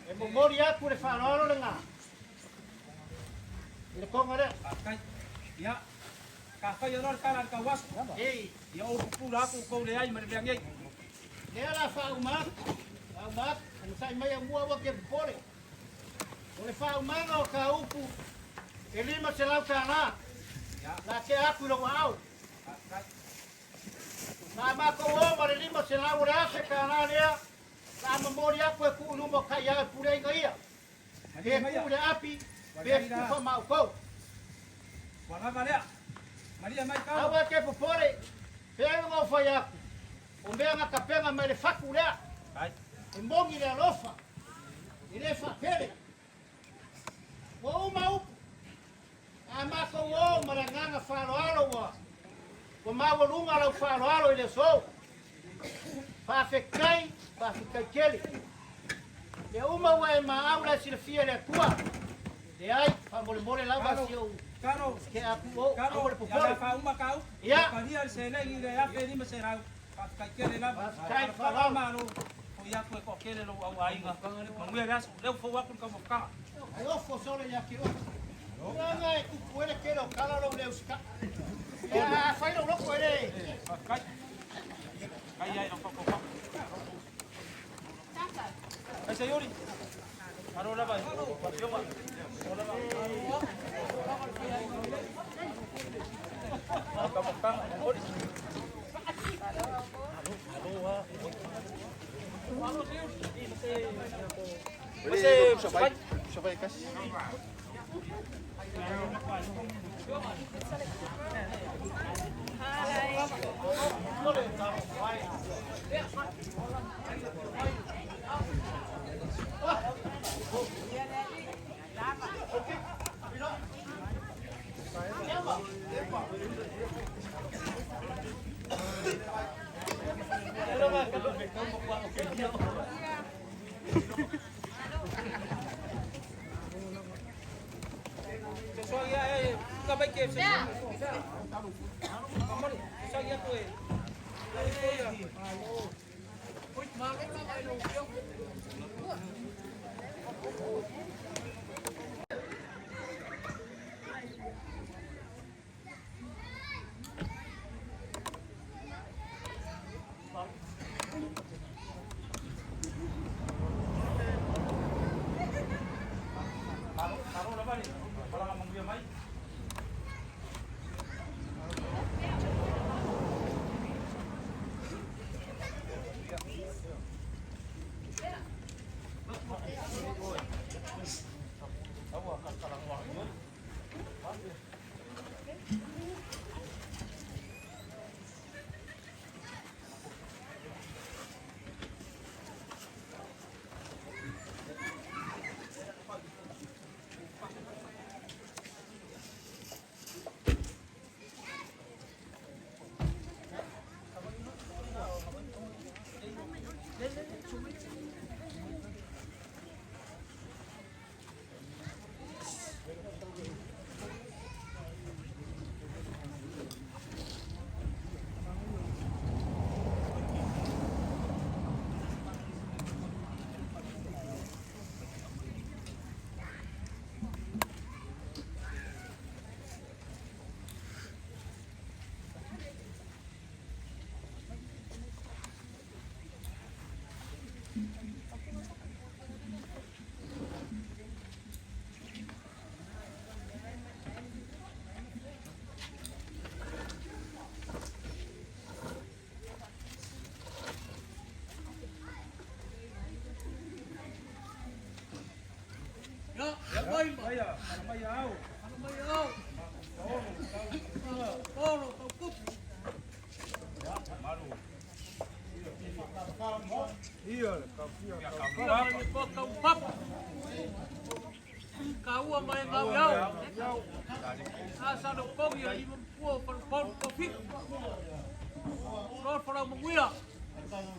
E momoli atu le faaaloalo lena i le toga lea. Faafetai. Ia, ka fai loa le tala a le tauaso. Ei. Ia ou pupula atu tou leai ma le mea nei. Lea la faauma atu, faauma atu, onosai mai aumua aua te popole. O le faaumaga o ta upu e $500 la tea atu i lou aao. Na matou o ma le 500 o le $1,000 lea, la momoli atu e tuu i luma o taiao e puleaina ia. Pe tuu i le api, pe tufa ma outou. Ua lava lea. Malie mai talo. Aua e te popole, pei ona ou fai atu, o mea na tapena mai le fatu lea. E moni le alofa, e le faapele. Ua uma upu, a matou o ma le agaga faaaloalo ua ua maualuga lau faaaloalo i le aso. Faafetai, faafetai tele. Mea uma ua e maau la e silafia e le Atua. Leai, faamolemole lava si ou Talo, ke atu o, talo, aua le ia popole. le faauma ka upu. Ia. Talia le seleni i le $1,500. Faafetai tele lava. Faafetai, Faaaloalo malo. Foi atu e toatele lou au aiga. Manuia le aso. Lea ua fou atu le taumafataga. Ai ofo sole ia te oe. Tulaga e tupu ai le tele o tala lou le usitai. Ia, a fai lou loto e le. Faafetai. Faafetai ai lau faafofoga. Ai se iuli. Malo lava. Afioga. Malo lava. Taumafataga. Oli. Mase Savai kasi. Sesuai ia e ka mai ke sesuai. Kamari, sesuai ia tu e. Taro, taro lava ni. Pala manguia mai.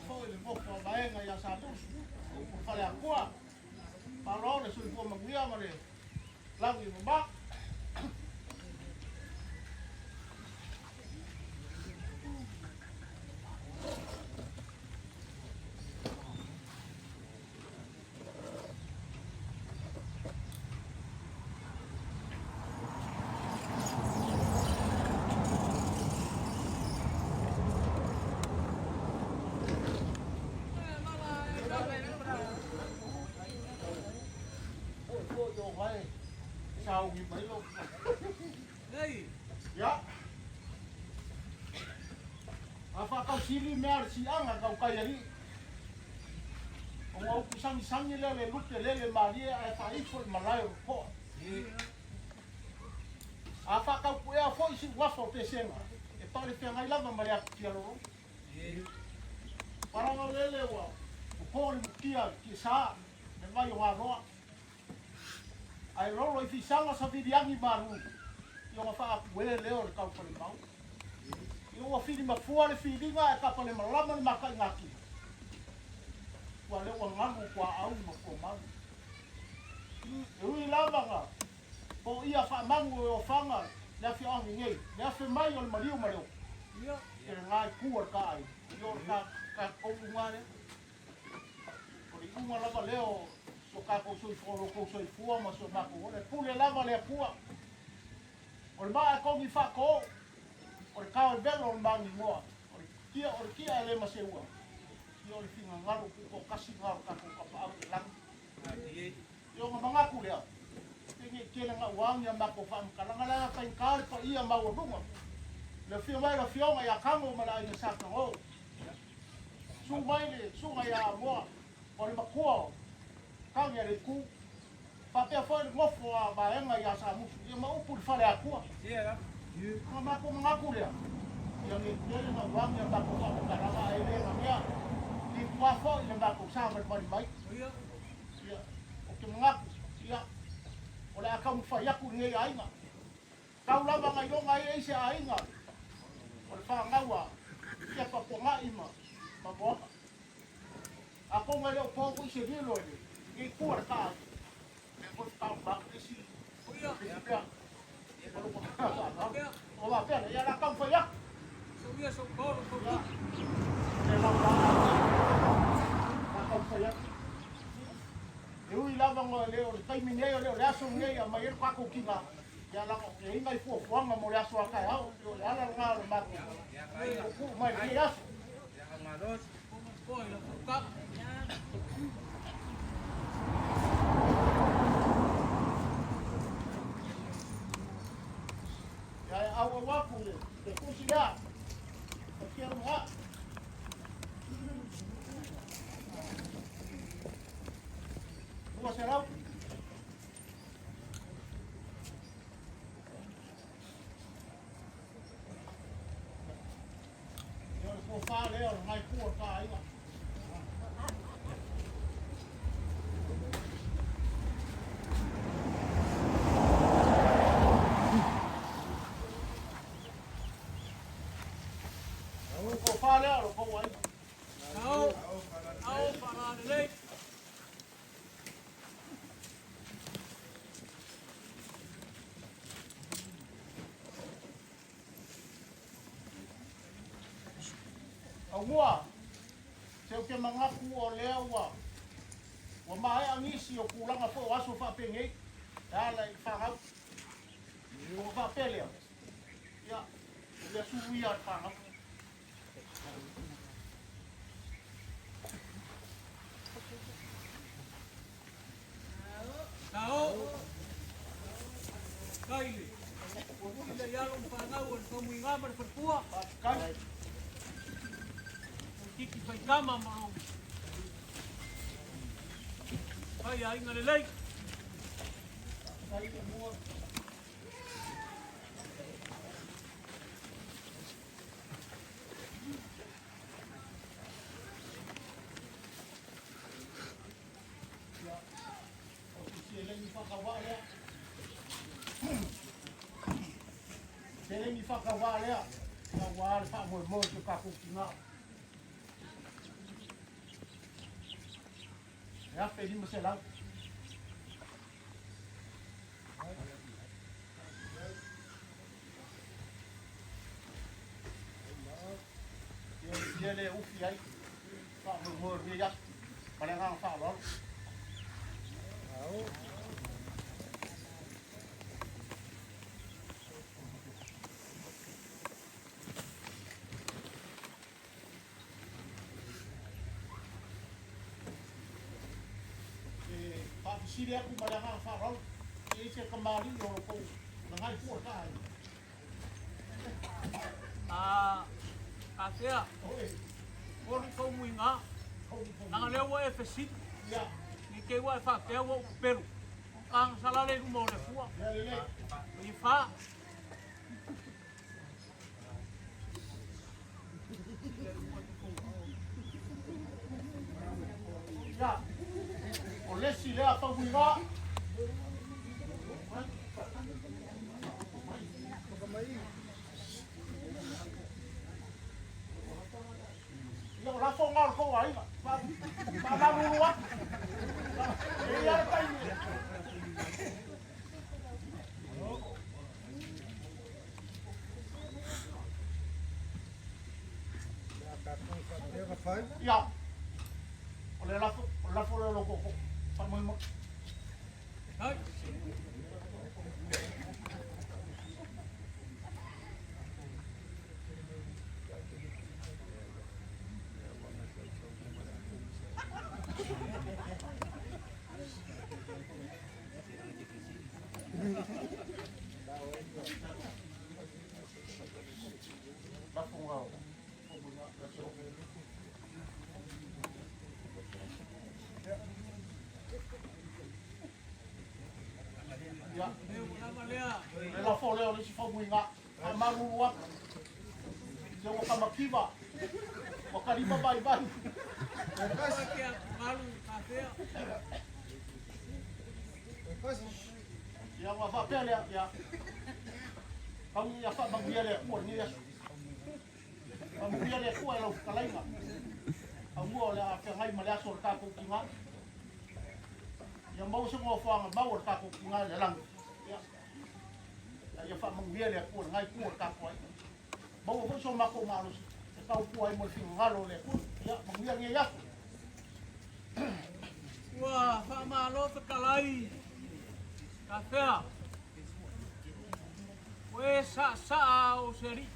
Foi le nofo a vaega ia Samusu, o Faleakoa, malo le soifua manuia ma le lagi mama. Ia. A whakausili mea le sianga kau kai ari. O ngā upu sangi lea le lupe lele malie ae whaifo i malae o koa. A whakaupu ea foi si uafa o pesenga. E pale whengai lava ma le atu loro. Paranga lele ua. O pō le mukia ki sa me mai o ngā roa. Ai rolo i fisanga sa viriangi maru. I o ngā whaapu e leo le kaupale mau. I o whiri mafua le whiringa e kapa le malama le maka i ngā ki. Kua leo ngalu kua au ma kua mau. E ui lava ngā. Po ia whaamangu e o whanga le awhi angi ngei. Le awhi mai o le mariu ma leo. E le ngai kua le ka ai. I o le ka kou ngā le. O le unga lava leo so ka kou soifua lo kou soifua ma so mako. O le pule lava le pua. O le maa e kongi whako. O le kao e velo o le maangi ngoa. O le kia e le maseua. I o le finga ngalo ku ko kasi ngalo ka kou kapa au le langi. I o nga mangaku lea. Te nge kele nga uangi a mako whaamkalanga lea whainka le pa ia maua lunga. Le fio mai la fionga ia kango ma la ina sa kango. Su mai le sunga ia moa. O le makua kangi a le ku. Whapea foi le ngofo a vaenga ia sa musu. Ia ma upu le fale a kua. Nga mako mangaku lea. Ia nge kele nga uangi a mako whaamkalanga e le nga mea. Ki kua foi le mako sa mali mali mai. Ia, o ke mangaku. Ia, o le akau mwhai aku ngei ainga. Kau lava ngai longa e se ainga. O le whangaua, kia papo ngai ma, ma moaka. A konga leo pōku i se rilo e le, ngei kua le kaa. Me koe whakau mā, e si, e pea. O wā pea, ia la kau mwhai aku. Ia, e lau la, la kau mwhai aku. E ui lava ngā leo, le taimi nei o leo, le aso nei a mai e kako ki ngā. Ia langa, e inga i fuafuanga mo le aso a kai au, o le ala ngā o le mako. O ku mai le aso. Ia e au au aku le, te kusi lea. O kia runga. Rua serau. Ia o le kua whā lea o le ngai kua ka ainga. O le kua whā lea o le kou ainga. Au mua, se o ke mangaku o lea ua, ua mahe angisi o kulanga fo o aso whaapengei, e ala i whangau. O whaapelea. Ia, o lea suia le whangau. Kai, Tiki whaikama ma lo. Pai a inga le lei. O se seleni faatauvaa lea. Seleni faatauvaa lea aua le faamoemoe o si o tatou tina. E 1500. Ia le ufi ai faamoemoe o lenei aso ma le agaga faaaloalo. E faafesili atu ma le agaga faaaloalo, e i ai se kamali'i o lo tou gagaifua i le aiga? A, afea, olu kou muiga, leaga lea ua e fesili, ne i te i ua e faapea ua ou pepelu, agasala le i luma o le Atua. I fa. Ia, o le isi lea faumuiga. Ia, o lafoga o le tou aiga. Faamalulu atu. E i ai le taimi. Ia, o le lafo, o le lafo lea o lo tou faamoemoe. Ia, le lafo lea o le isi faumuiga, faamalulu atu. Se ua tamativa, ua talima vaivai. Ia, ua faapea lea, ia, tau ia faamanuia le Atua i lenei aso. Faamanuia le Atua i lau fetalaiga, aumua o le a feagai ma le aso o le tatou tina. Ia maua se nofoaga mau o le tatou tina i le lagi. Ia, a ia faamanuia le Atua i lena itu o le tatou aiga. Maua foi so matou malosi e tautua ai mo le finagalo o le Atua. Ia, manuia lenei aso. Ua faamalo fetalai Tafea. Ua e saasaa o se alii.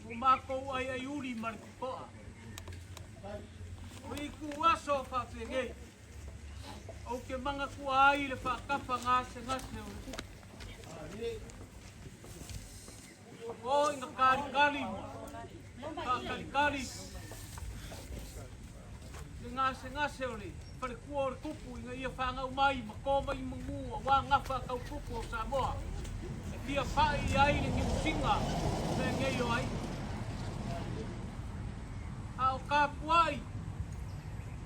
Ua matou aiaiuli ma le totoa. O itu aso faapenei, ou te manatua ai le faatafa gasegase o le tupu. O ina kalikali ma faakalikali le gasegase o le falekua o le tupu ina ia fanau mai ma to mai manu aua gafa tau tupu o Samoa e fia pai i ai le tiusiga fenei o ai. A o tapuai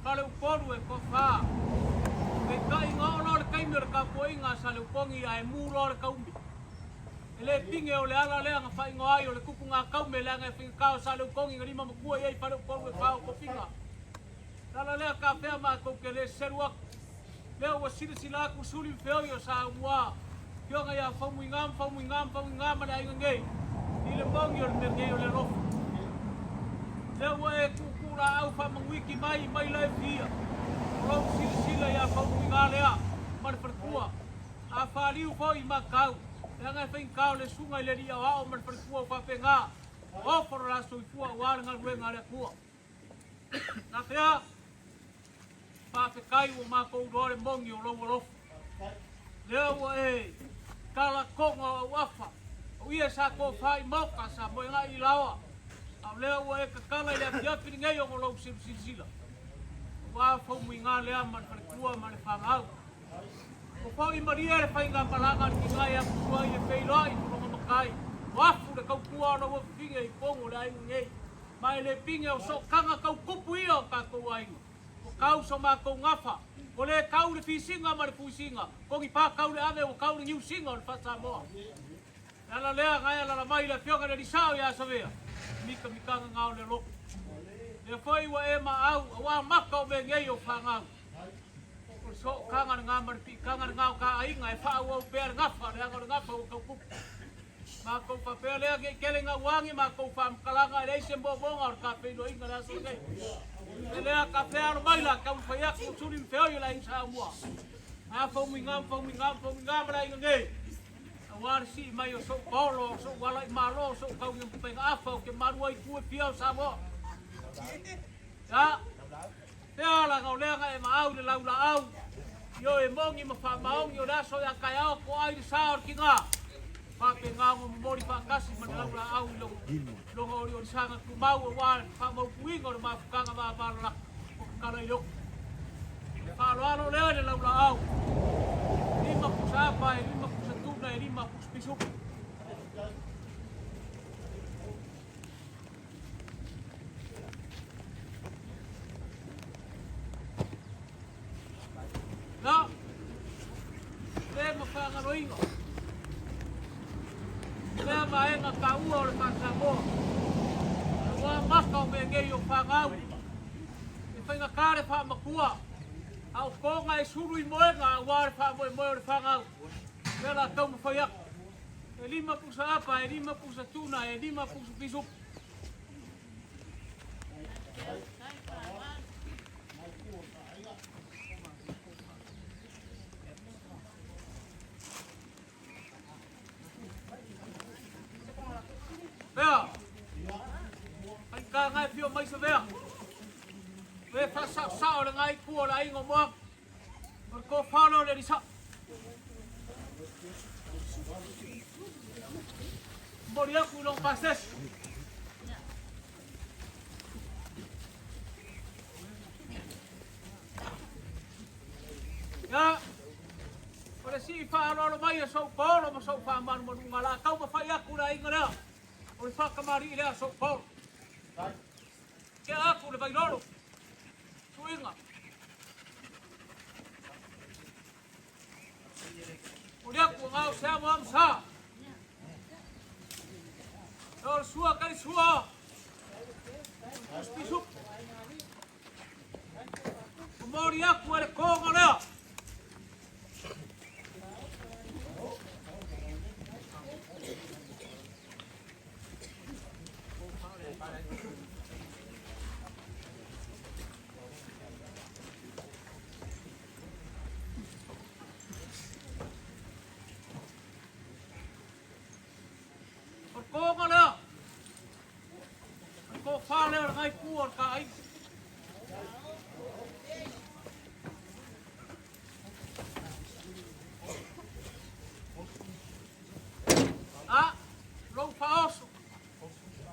ka le Upolu e toafa. Peitai na oo loa le taimi o le tapuaiga a Saleupogi ae mu loa le taumi. E le pine o le ala lea na faaigoa ai o le tupu gataume leaga e faigata o Saleutogi na lima matua i ai Faleupolu e fa o tofiga. Le ala lea tafea matou te le selu atu. Lea ua silasila atu suli ma feoi o Saumua, Afioga ia Faumuiga ma Faumuiga ma Faumuiga ma le aiga nei i le moni o le mea nei o le alofa. Lea ua e tuutuu laau faamanuiki mai mai lae fia o lou silasila ia Faumuiga lea ma le faletua. A faliu foi i Makau, leaga e faigata o le susuga i le alii aoao ma le faletua o faapena, ofa lo la soifua aua le galuega a le Atua. Na fea? Faafetai ua matou iloa le moni o lou alofa. Lea ua e tala toga o auafa, o ia sa tofa i maoka sa moega'i i laoa, a o lea ua e tatala i le afiafi lenei ona o lou silasila. Aua faumuiga lea ma le faletua ma le fanau. Ua fo'i malie le faigamalaga a le tiga ia Musuai e feiloai ma lona matai, ua afu le tautua o lau afafine i totonu o le aiga nei. Ma e le pine o sootaga tau tupu ia o tatou aiga. Ua tau so matou gafa, ua le tau le fisiga ma le fuisiga, ko ni pa tau le ave ua tau le niusiga o le faa-Samoa. O le ala lea na e alala mai i le afioga i le Alii Sao ia Savea, mitamitaga na o le loto. Lea foi ua e maau, auā maka o mea nei o fanau. O le sootaga lena ma le piitaga lena o ta aiga e faaauau pea le gafa, leaga o le gafa ua tau tupu. Matou faapea lea, ne i tele gauagi matou faamatalaga, e leai se moomooga o le ta feiloaiga i le aso lenei. E lea ka fea alo mai la taumafai atu o suli ma feoi o le aiga Samoa. A faumuiga ma faumuiga ma faumuiga ma le aiga nei. Aua le sii mai o sou paolo, o sou ala i malo, o sou tauni o pega afa, o ke malu ai tu e fia o Samoa. Ya, pea la ngau lea e maau le lau laau, io e mongi ma whaamaongi o le aso ia taeao ko ai le sa o le tiga. Faapenaga momoli faatasi ma le laulaau i lona oliolisaga tumau aua le faamautuina o le mafutaga vavalalata o tatala i le oto. O le faaaloalo lea i le laulaau, 5 pusa apa, e 5 pusa tuna, e 5 pusa pisuku. Na, le ma faagaloina. Lea vaega taua o le faa-Samoa. Aua maka o mea nei o fanau. E faigata le faamatua, a o toga e sulu i moega aua le faamoemoe o le fanau. Lea la taumafai atu. E 5 pusa apa, e 5 pusa tuna, e 5 pusa pisupu. Vea, faigata ngai fio mai se vea. Ve whaasao le ngai kua le aiga o Moaga. O le kofalo o le alii sao. Momoli aku i lona pasese. Ia, o le sii faaaloalo mai e sou paolo ma sou faamanumanuga, la taumafai atu le aiga lea, o le faatamalii lea sou paolo. Tea atu le vailolo, suiga. O le atu ngau se amo amo sa. O le sua kari sua. Pisup. O mori aku e le konga lea. O le koga lea, o le tofa lea o le gaipua o le taaiga. A, lou faaoso,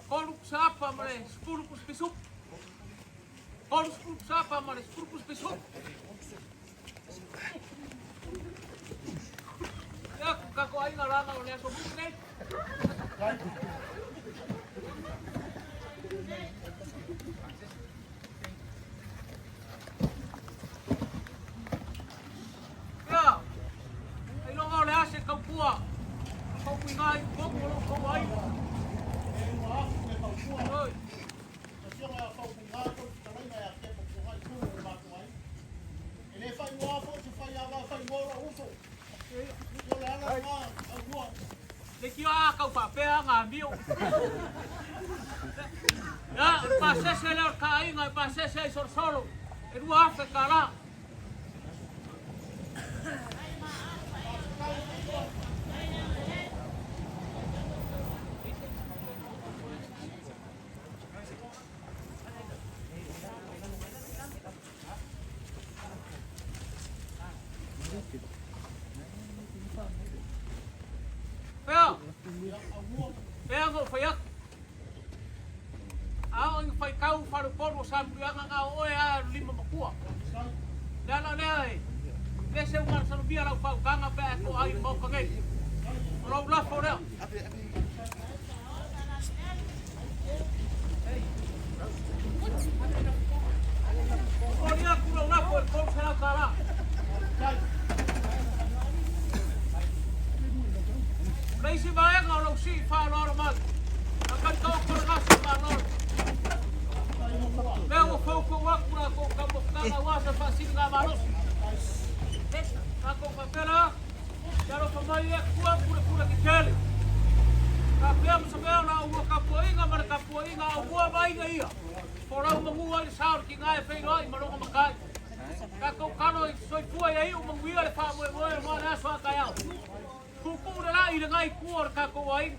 3 pusa apa ma le 10 pusa pisupu. 30 pusa apa ma le 10 pusa pisupu. Ia, ku kako aiga laga o le aso mumu nei. Ia, ailoga o le a se taupua, faupuiga i totonu o lo outou aiga. E ua afu le taupua. Oi. Le afioga ia Faupuiga po o le fetalaiga ia Kepo Tuanai Tulu o le matou aiga. E le faaigoa foi se faiava e faaigoa o lou uso. O le ala lena aulua. Leitioa a tau faapea ga amio. Ia, o le pasese lea o le taaiga e pasese ai solosolo, e $2,000. Pea, pea na ou fai atu. A oo ina faitau faleupolu o Samuliaga na o oe lava lima matua. Le ala lea e Le se ua lau faautaga pe a e to'a ai i le Maota nei. O lou lafo lea. Momoli atu lau lafo i le $300. O le isi vaega o lou sii faaaloalo mai, a taitaoto le gasi malo. Lea ua foufou atu la tou taumafataga aua se faasiligamalosi. Tatou faapea la, Ia alofa mai e Atua pulepule tetele. Faapea ma se mea o la oulua tapuaiga ma le tapuaiga a aumua ma aiga ia, folau manu ai le sa o le tina e feiloai ma lona matai. Tatou talo i soifua ia iu manuia le faamoemoe aua le aso a taeao. Tuutuu le lai i lena itu o le tatou aiga.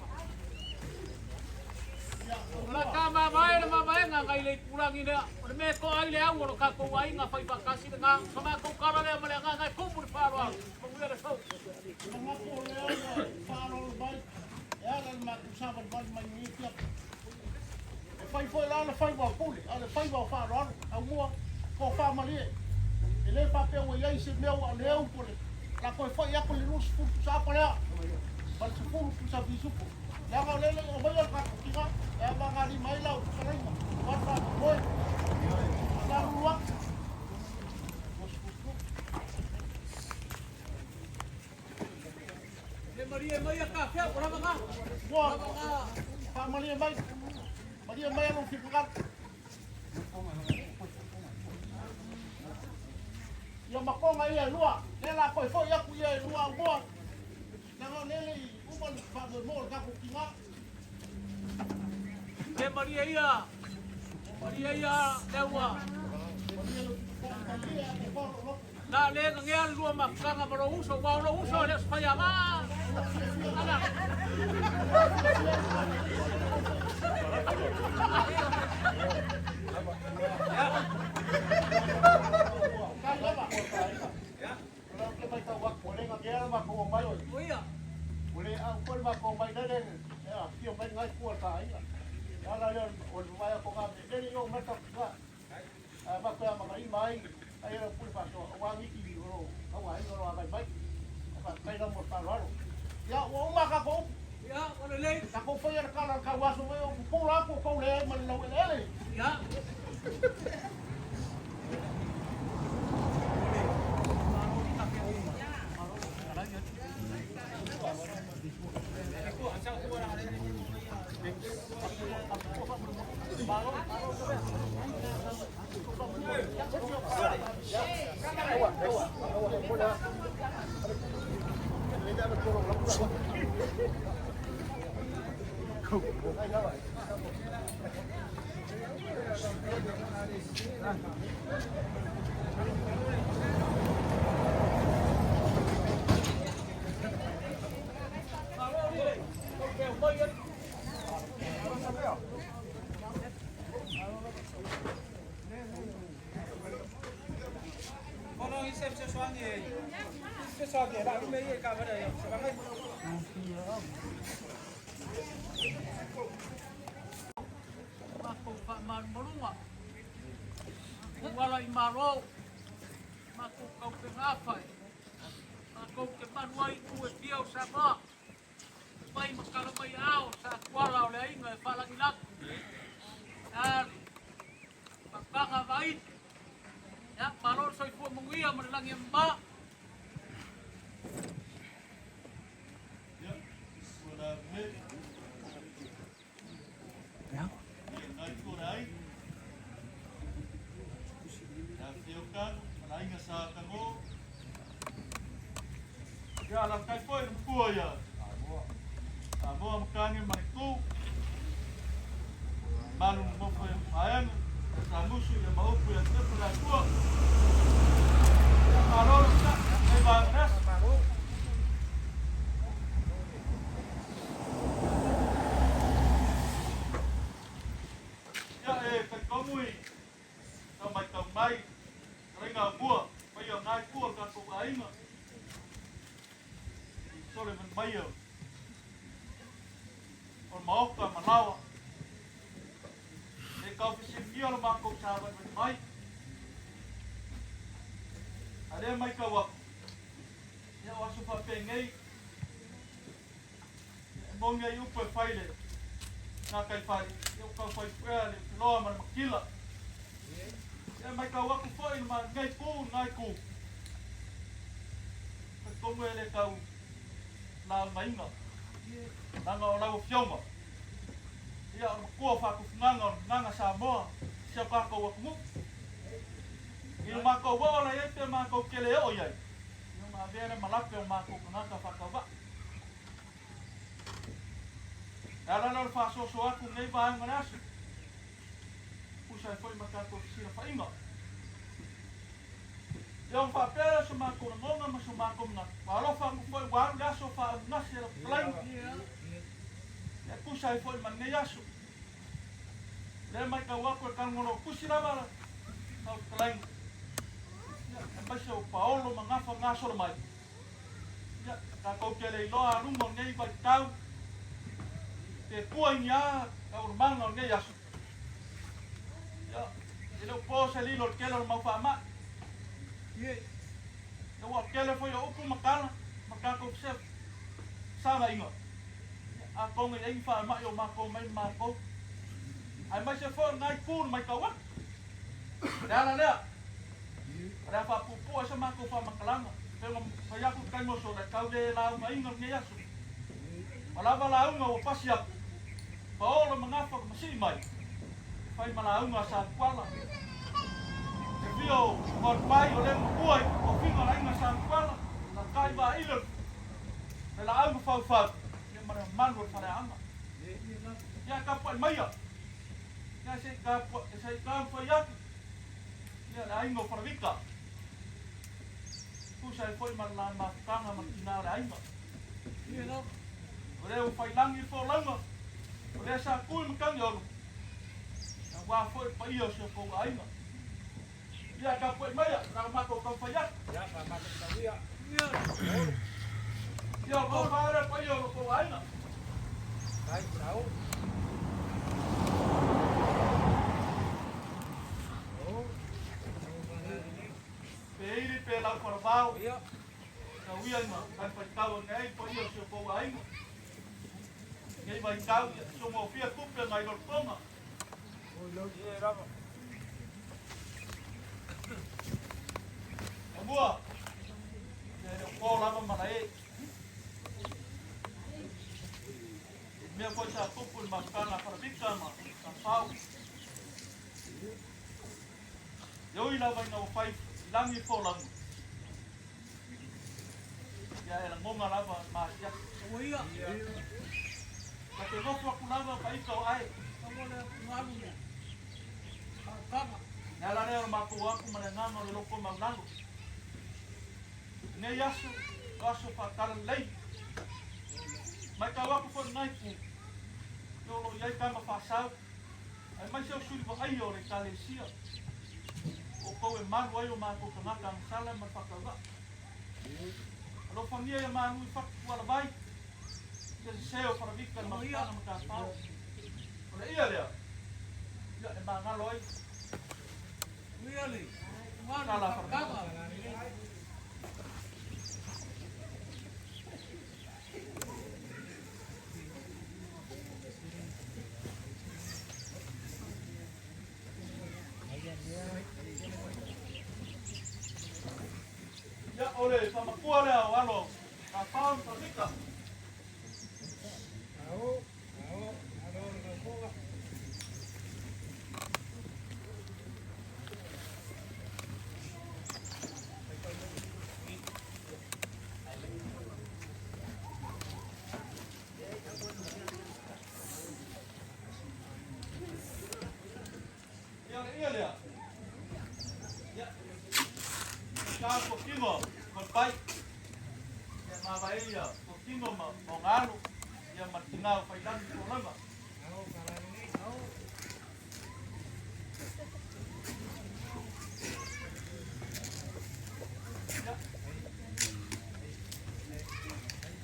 O le a mavae le mavaega nai le itulagi lea, o le mea e toa ai le au o lo tatou aiga fai faatasi lena. O sa matou tala lea ma le agaga e tumu le faaaloalo. Manuia le aso. Manatu o lea ua faaaloalo mai e ala i le matou savalivali mai i lenei afiafi. E fai foi la le faiva o pule, a o le faiva o faaaloalo, aumua, tofa malie. E le faapea ua i ai se mea ua aleu po o le a toe foi atu le 20 pusa apa lea ma le 10 pusa pisupo. Leaga o lea e le i aumaia le tatou tina e avagalima ai lau fetalaiga aua le faamoemoe. Faamalulu atu. Le malie mai a kafea ua lava na. Ua faamalie mai, malie mai lou finagalo. Ia makoga ia e lua, lea la toe foi atu ia e lua aumua. Leaga o lea e le i uma le faamoemoe o le tatou tina. Le malie ia, malie ia lea ua. Na le gagea le lua mafutaga ma lou uso, aua o lou uso e le o se faiava. Ala. O ia. Ia, ua lelei. Ia. Matou faamalumaluga, ua ala i Malo, matou taupegafa e matou te manu ai i tu e fia o Samoa, mai ma tala mai aao sa tuala o le aiga e faalagilagi. A le papaga vaili. Ia, malo le soifua manuia ma le lagi e mama. Ia, alaalatai foi le matua ia Samoa ma tane ma le tu. Malu nonofo i Vaega, ia Samusu ia ma upu ia te le Atua. Ia malo le sa, e vaega nasi. Ia e talitonu i tau matau mai, fetalaiga mua, paia o na itu o le tatou aiga, i Solomon Maia o le Maota Malawa. E tau fesiligia lo matou savalivali mai. A lea matau atu, Ia o aso faapenei, e moni ai upu e fai i le gataifale, ia ua tau fai puea le ufiloa ma le matila. Ia e matau atu foi i lenei itu i lena itu, talitonu e le tau laugaina, leaga o lau Afioga, ia o le matua o faatufugaga o le gagana Samoa i si o tatou atunuu. I lo matou oo la i ai pe matou te le oo i ai, ia ona avea lea ma lape o matou tagata faatauvaa. E ala lea o le faasoasoa atu i lenei vaega o le aso, tusa ai foi ma tatou fesilafaiga. Ia ona faapea lea o so matou lagona ma so matou manatu, ua alofa atu foi ua alu le aso faaanunasi e lau fetalaiga, ia tusa ai foi ma lenei aso. O lea e matau atu e talogolotusi lava lau fetalaiga, ia, aemaise o Paolo ma Gafa gasolo mai. Ia, tatou te le iloa aluga o lenei vaitau, pe tua i ni a taualumaga o lenei aso. Ia, e le o po se lilo i le tele o le mau faamai. Ia, ua tele foi o upu ma tala ma tatou fesagaiga. Ia, atonu e i ai ni faamai o matou mai ma matou, aemaise foi o lena itu i le matau atu. O le ala lea, o le a faapuupuu ai sa matou faamatalaga, pei ona fai atu i le taimi o sola, e tau le laugaina lenei aso. Ua lava lauga ua pasi atu, paolo ma gafa ma sii mai, e fai ma lauga a Satuala. E fia o Malupai o lea matua i tofiga o le aiga Satuala, na tai vaaile le laau mafaufau, ia ma le mamalu o le faleaana. Ia tapuai maia, ia se i taumafai atu, ia le aiga o Falavika, tusa ai foi ma le la mafutaga ma le tina o le aiga. O lea ua fai lagi le folauga, o lea sa tu i Matagiolo, aua foi le paia o si o tou aiga. Ia tapuai maia, la matou taumafai atu. Ia o tou fale le paia o lo tou aiga. Pe ili pe lau falavao, tau ia ina talifaitau ane ai le paia o si o tou aiga. Nei vaitau, ia sogofia tupe nai lo le toga. Amua, ia e le o po lava ma lae. Mea foi sa tupu i le mafutaga a Falavika ma Tafau. E ui lava ina ua fai i lagi folauga, ia e lagona lava le masiasi. Ta te nofo atu lava ka ika o ae. Le ala lea o le matou atu ma le agaga o le loto maulalo. Lenei aso, o aso faatalalelei. Matau atu foi lenai itu, ia o lo o i ai tama faasau, aemaise o suli vaaia o le Ekalesia, o outou e malu ai o matou tagata agasala ma le faatauvaa. Alofagia ia malu i fatu tualavai, se sese o Falavika le mafutaga ma Tafao. O le ia lea, ia e magalo ai. Tala Falavika. Ia, o le faamakua lea o alo Tafao ma Falavika. Ia le ia lea. Ia. Ka ko tino ko pai. Ia ma vai ia ko tino ma o ngalu. Ia ma tina o whailangi ko langa. Ia.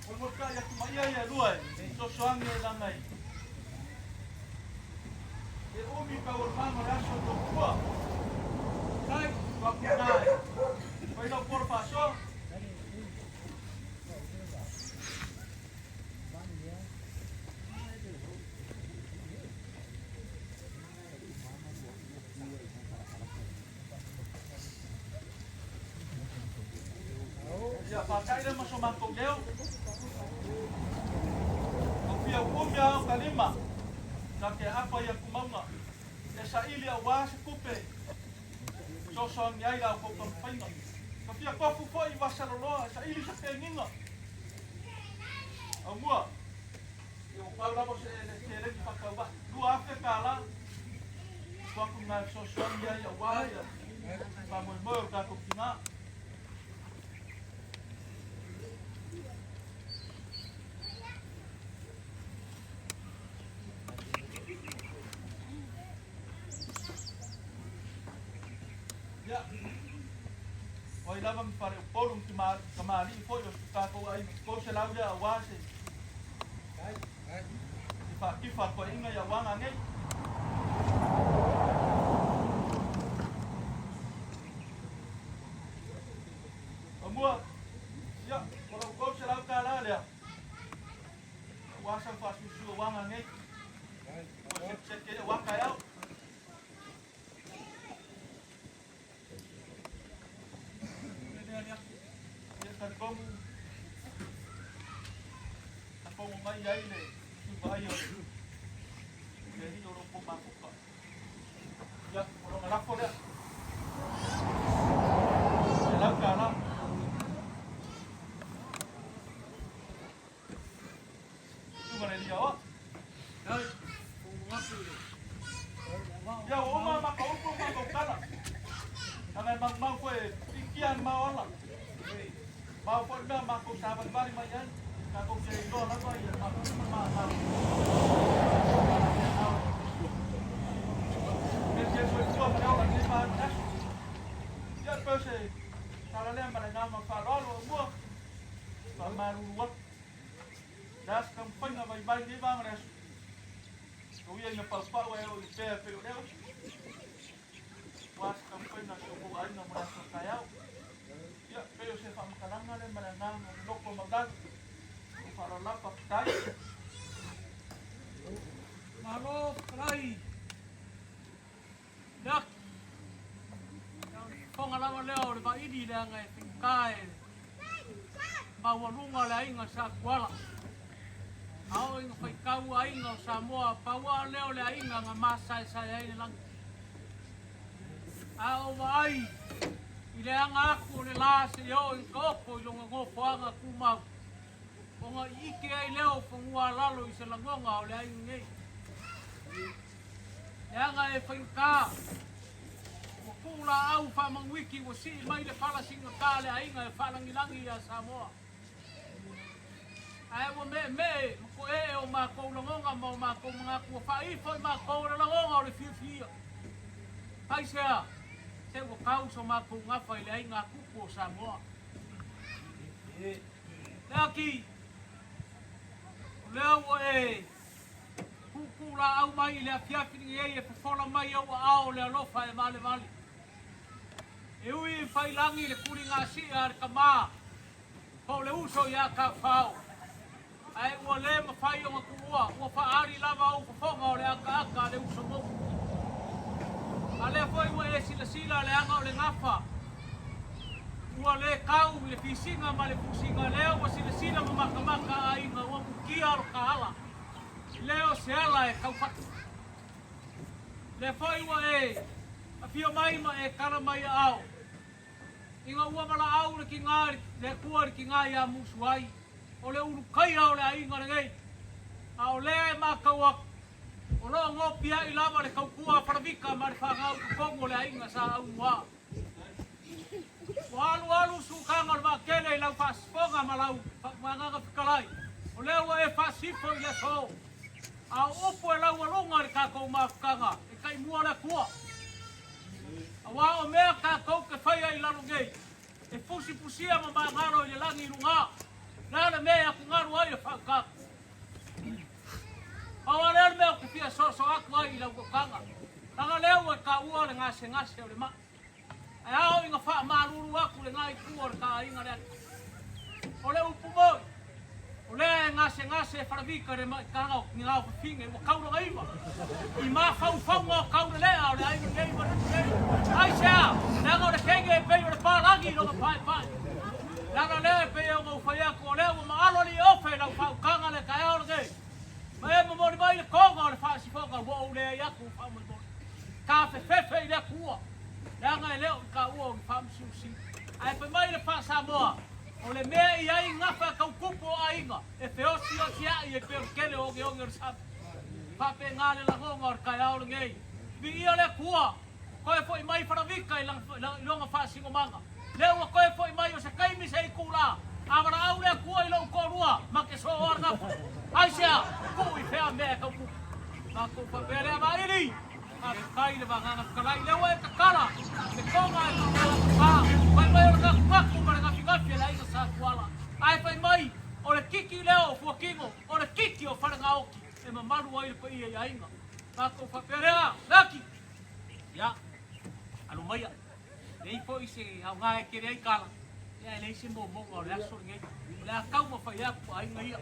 O le moka ia kuma ia ia lua e. Sosoangi e langa i. E umi taualumaga o le aso tokua. Kai, ua ku na e. Fai lau polo faasoa. faata'i lea ma so matou leo. Ua fia umi a o ka lima, ta te aapa i aku mauga, e saili auā se tupe e fesoasoani ai la outou taumafaiga. Ka fia tofu foi i Vasaloloa e saili se peniga. Aumua, ia ua pau lava o se seleni faatauvaa, $2,000, tuu atu i ina e fesoasoani ai auā ia faamoemoe o le tatou tinā. Ia, o ai lava ma faleupolu ma tamalii foi o si tatou aiga 300 lea aua se faatifa toeaiga i auaga nei. Amua, ia, o lau $300 lea, aua sau faasuisui auaga nei. Ua sekeseke ai aua taeao. Ia talitonu na fono mai ai le sui vaai o le alii o lo outou mafuta. Ia, o lona lafo lea. $100. Susuga le Lia Oa. Ia, ua uma matou upu ma matou tala. Leaga e maumau foi e pikia le mao ala. Mao foi le mea matou savalivali mai ai. Tatou te iloa lava ia matou ma ma. Ke soifua ma le ola i lenei vaega aso. Ia, e pei o se tala lea ma le agaga faaaloalo aumua. Faamalulu atu. Le a se taumafaiga vaivai i lenei vaega o le aso. Tou ia ina paupau ae oo i le pea e pei o lea uso. Ua se taumafaiga a si outou aiga mo le aso a taeao. Ia, pei o se faamatalaga lea ma le agaga o le loto maualalo. Ua faaaloalo lava, faafetai. Malo fetalai. Ia, o le fofoga lava lea o le vaili leaga e faigata e maualuga le aiga sa Tuala. A oo ina faitau aiga o Samoa, pau lava lea o le aiga na masaesae ai le lagi. A o vaai i le aga atu o le la seia oo ina taoto i lona nofoaga tumau, ona i ike ai lea o fanua a lalo i se lagona o le aiga nei. Leaga e faigata, ua tuu laau faamanuiki ua sii mai le fala sigata a le aiga e faalagilagi ia Samoa. Ae ua meemee ma toee o matou lagona ma o matou manatu ua faaifo i matou le lagona o le fiafia. Aisea? Se ua tau so matou gafa i le aiga a Tupu o Samoa. Leaki, o lea ua e Tuutuu laau mai i le afiafi lenei e fofola mai ou aao le alofa e valevale. E ui i fai lagi le tuligasia a le tama po o le uso ia Taufao, ae ua le mafai ona tuua, ua faaali lava ou fofoga o le akaaka a le uso motu. A lea foi ua e silasila leaga o le gafa ua le tau i le fisiga ma le fusiga, lea ua silasila ma makamaka aiga ua mukia lo ta ala. E le o se ala e taufatu. Lea foi ua e afio mai ma e tala mai aao, ina ua valaau le tiga le Atua i le tiga ia musu ai, o le ulukaia o le aiga lenei, a o lea e matau atu, o lo o nopiai lava le tautua a Falavika ma le fanau i totonu o le aiga sa Aumuā. Ua alualu sutaga o le vaatele i lau faasifoga ma lau agaga fetalai, o lea ua e faasifo i le aso, a o upu e laualuga i le tatou mafutaga, e taimua le Atua. Aua o mea tatou te faia i lalo nei, e pusipusia ma magalo i le lagi i luga, le a le mea e atugalu ai le faauta? Pau lava lea o le mea ou te fia soso atu ai i lau tokaga, leaga lea ua e taua le gasegase o le mai. Ae ao ina faamalulu atu lena itu o le ta aiga lea. O le upu moi, o lea e gasegase e Falavika i le maitaga o ni gao fafine ua taulaga iva i mafaufauga o taulelea o le aiga nei ma le nei. Aisea? Leaga o le kenge e pei o le palagi i lona paepae. Leaga koga lea e pei ona ou fai atu, o lea ua maalo alii Ofe i lau faautaga le taeao lenei, ma e momoli mai le koga o le faasifoga ua ou leai atu faamolemole. Tafefefe i le Atua, leaga e le o i taua o ni faamasimasina. Ae fai mai le faa-Samoa, o le mea e i ai gafa tautupu o aiga, e feosiosiai ai pei o le tele o ogeoge o le sami. Faapena le lagona o le taeao lenei. Viia le Atua, toe foi mai Faravika i lona faasinomaga. Lea ua toe foi mai o se taimi se itula, a valaau le Atua i lou toalua ma te sooa le gafa. Aisea? Tuu i fea mea e tau tupu? Matou faapea lea, Vaili, faafetai i le vagana fetalai, lea ua e tatala le toga e tatala papa, fai mai o le gafugafu ma le gafigafi e le aiga Sa Tuala, ae fai mai o le titi lea o Fuatino, o le titi o Falenaoti e mamalu ai le paia i aiga. Matou faapea lea, Laki! Ia, alo maia. Leai foi se aoga e tele ai tala, ia e leai se momoga o le aso lenei. O le a taumafai atu aiga ia.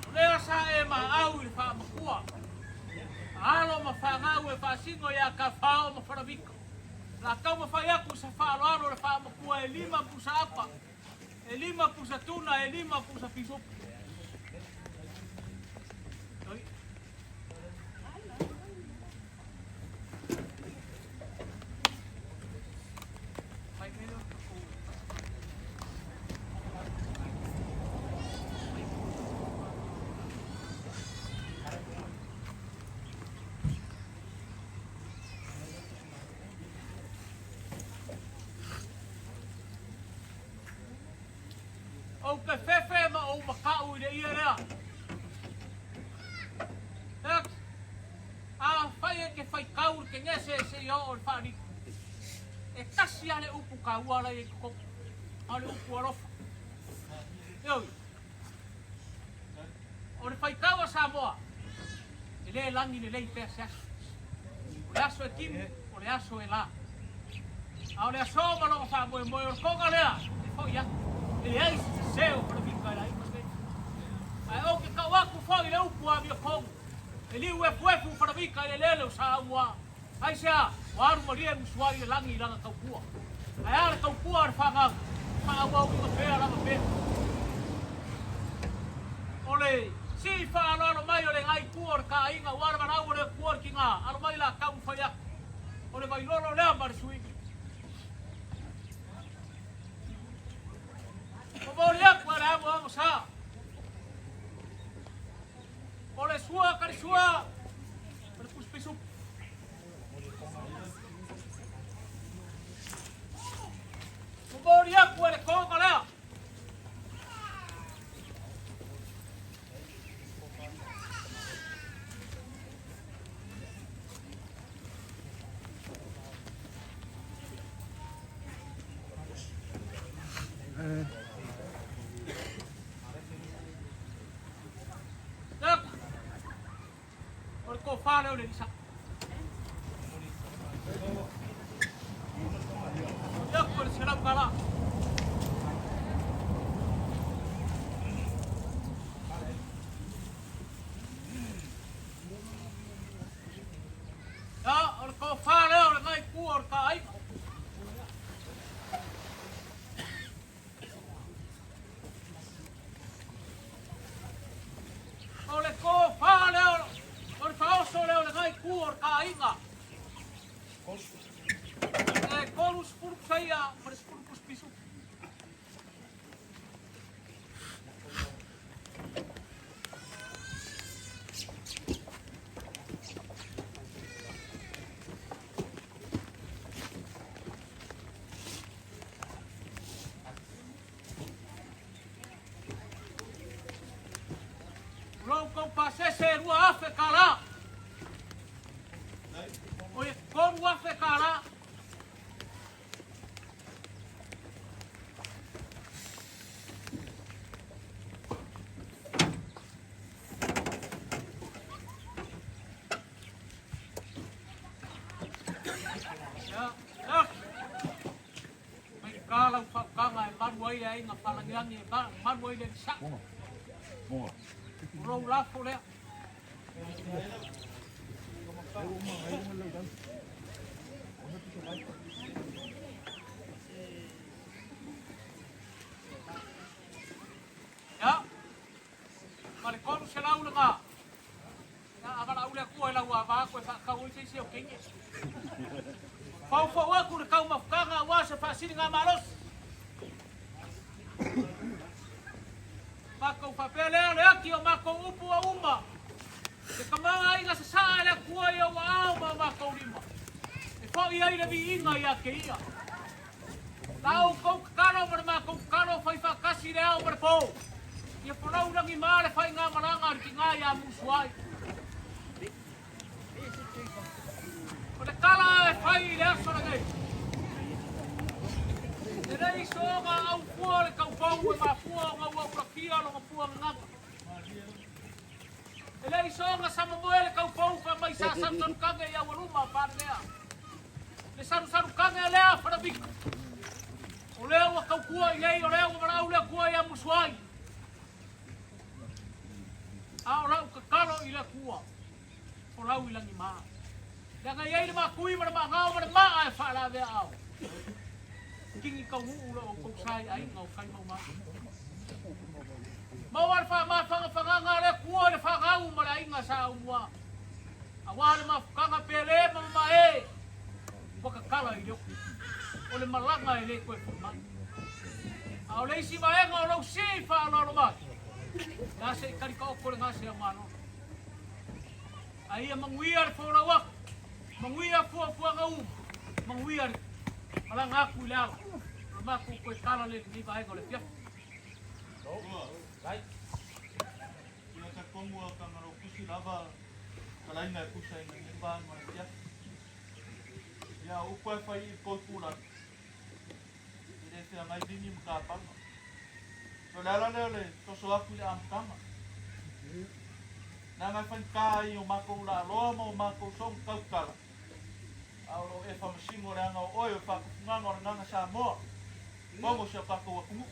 O lea sa e maau i le faamakua, alo ma fanau e faasino ia Tafao ma Faravika. O le a taumafai atu se faaaloalo le faamakua e lima pusa apa, e lima pusa tuna, e lima pusa pisupu. Ou te fefe ma ou makaʻu i le ie lea. Ex, afai e te faitau i le Kenese seia oo i le Faalii, e tasi lava le upu taua la e i ai i totonu, a o le upu alofa. Ioe. O le faitau a Samoa, e le lagi lelei pea se aso. O le aso e timu, o le aso e la. A o le aso ma lona faamoemoe, o le toga lea e foi atu. E leai se sese o Falavika i le aiga lenei. Ae ou te tau atu foi i le upu amiotonu, e liu efuefu Falavika i le eleele o Saaumua. Aisea? Ua alu malie musuai i le lagi i lana tautua. Ae a le tautua a le fanau? Faaauauina pea lava pea. O le sii faaaloalo mai o le gaikua o le taaiga ua le valaau o le Atua i le tiga, alo mai la taumafai atu. O le vailolo lea ma le suiga. Momoli atu e le amoamo sa. O le sua ka le sua, o le pusipisu. Momoli atu e le toga lea. O le tofa lea o le Lisa. O le $100. Ia, o le tofa lea o le gaikua o le taaiga. O le tofa lea o le faaoso lea o le gaiku o le taaiga. E 30 pusaia ma le 10 pusa pisupu. O lo outou pasese e $2,000. O e $3,000. Ia, ia. Ta lau faautaga e malu ai le aiga faalagilagi e malu ai le alii sao. O lou lafo lea. Ia, ma le 300 lena. Ia, a valaau le Atua i lau ava atu e faatau ai se isi au teine. Faufau atu le taumafataga aua se faasiligamalosi. Matou faapea lea, le ati o matou upu ua uma. Le tamaoaiga sasaa e le Atua i ou aao ma o matou lima, e foi ai le viiga ia te Ia. La outou tatalo ma le matou tatalo fai faatasi i le ao ma le po, ia folau lagima le faigamalaga a le tina ia Musuai. O le tala e fai i le aso lenei, e leai soona au fua le taupou e mafua ona ua ulatia lona pua gagana. E leai soona samomoe le taupou fai mai sa salusalukage i aualuma palelea. Le salusalukage lea a Faravika, o lea ua tautua i nei, o lea ua valaau le Atua ia Musuai. A o lau tatalo i le Atua, folau i lagima. Leaga e i ai le maatui ma le maagao ma le maa e faalavea ao. Kini taunuu lo outou sa i aiga o Taimaumalu. Maua le faamafagafagaga a le Atua i le fanau ma le aiga sa aumua. Aua le mafutaga pele ma mamae ua tatala i le oki. O le malaga e le toe foi mai. A o le isi vaega o lou sii faaaloalo mai, la se i tali taoto le gase a Malo. A ia manuia le folau atu, manuia fuafuaga uma, manuia le malaga atu i le ala. O le matou toe tala lea i lenei vaega o le afiafi. Right. Ia talitonu a Tagalotusi lava talaina e tusa ai ma lenei vaega o le afiafi. Ia o upu e fai i le tou itulagi, e le feagai lini ma tapaga. O le ala lea o le soso atu i le amataga. Leaga e faigata ai o matou laaloa ma o matou sogi tautala, a o lo o e faamasino leaga o oe o le faatufugaga o le Gaga Samoa, totonu o si o tatou atunuu.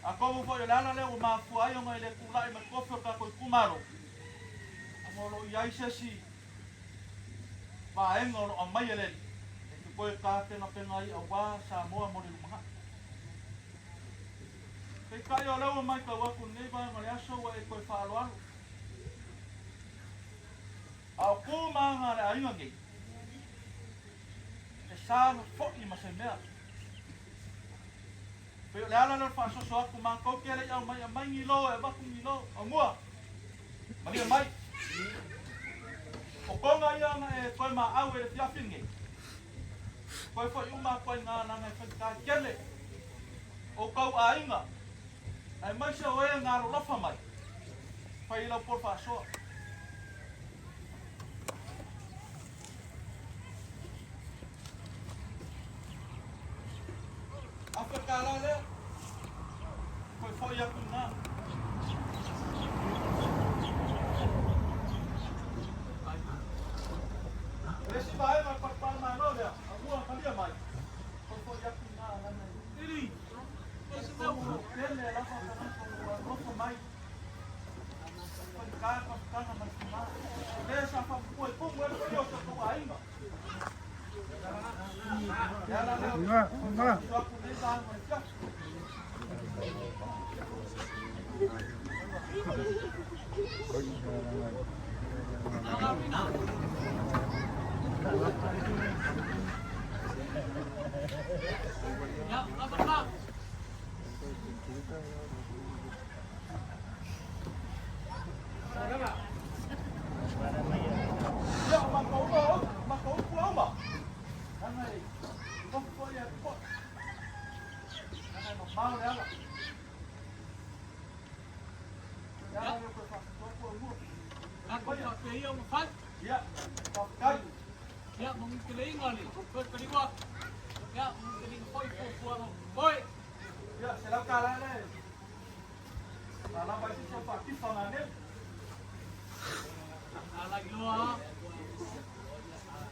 Atonu foi o le ala lea ua mafua ai ona e le tulai mai tofi o le tatou itumalo, ona o lo o i ai se isi vaega o lo o aumai e le Alii e te toe tapenapena ai aua Samoa mo le lumanai. Peitai o lea ua matau atu i lenei vaega o le aso ua e toe faaaloalo. A o tu ma aga a le aiga nei, e sa foi ma se mea. Pei o le ala lea o le faasoso atu matou te le i aumai aumai ni lo e avatu ni lo. Aumua, malie mai. O toga ia na e toe maau e le fiafi lenei. Toe foi uma atu ai ngā lana e faigata ai tele o tou aiga, aemaise o e na alolofa mai, fai ai lau polo faasoa. $1,000 lea, toe foi atu i ina. O le isi vaega o le Falepalemalo lea, a ua malia mai, toe foi atu i ina lana i totonu o tele lava tagata ua nofo mai. Faigata le mafutaga ma le tina. O lea sa faamutua i tumu ai le paia o si o tou aiga. Le ala lea o le faasoa atu nei vaega o le afiafi. Ia, o matou uma, o matou upu a uma. Leaga e nofo foi e popoe. Leaga e mamao le ala. Le ala lea toe faasolo atu au mua. Tatou faapea ia ona fai. Ia, faafetai. Ia, manuiteleiga le toe taliu atu. Ia, manuiteleiga foi fuafuaga o totoe. Ia, $100 lea. A lava ai se isi au faatifa nanei. A lailoa.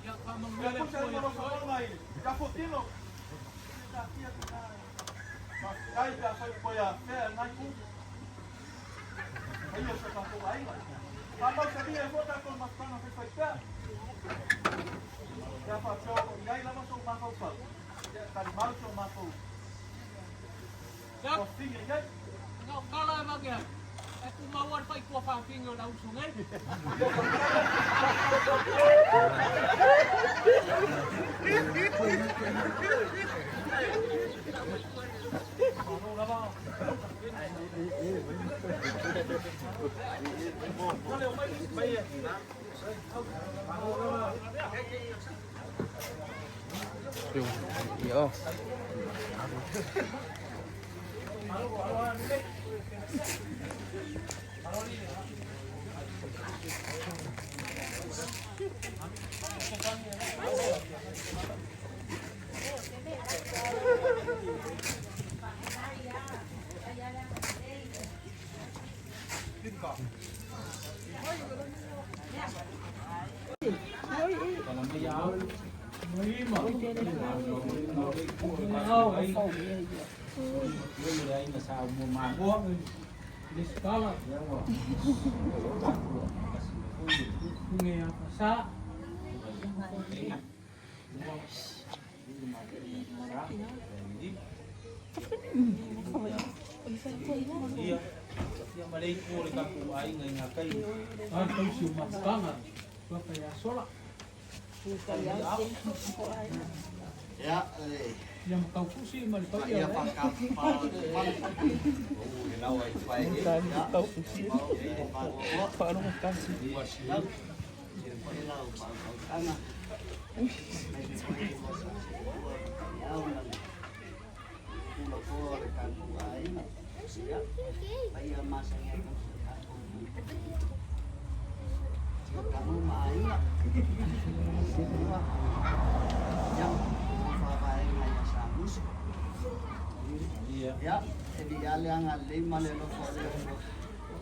Ia, faamanuia le Ia, Atua ia te oe. Ia fotino. taatia lena. Faafetai pe afai ua toe afea e lena itu i le paia o si o tatou aiga. Faamausalia ai foi tatou mafutaga faifaipea. Pe a faapea o lo o i ai lava sou mafaufau, ia e talimau si o matou tuafafine i ai. Na o tala e avane ai, e tumau lava le faitua fafine o le auuso nei. Malo lava. Lesitala, Pugeafasa, Ia ma le ipu o le tatou aiga i ngā taimi. A tausi o mafutaga, suafa ia Sola. Ia, le Ia ma Taufusi ma le paia paia o le aiga. faakafafao le fale. Ia, mau e faaloa. Ia foi lau faautautaga, aemaise foi ua sasaua ma taiao ma le pulafoa o le tatou aiga. Ia, paia masani ai tausi o tatou tia tanu ma aiga. Ia, ua faavaega ia Samusu. Ia, e viia le agalelei ma le alofa o le Atua.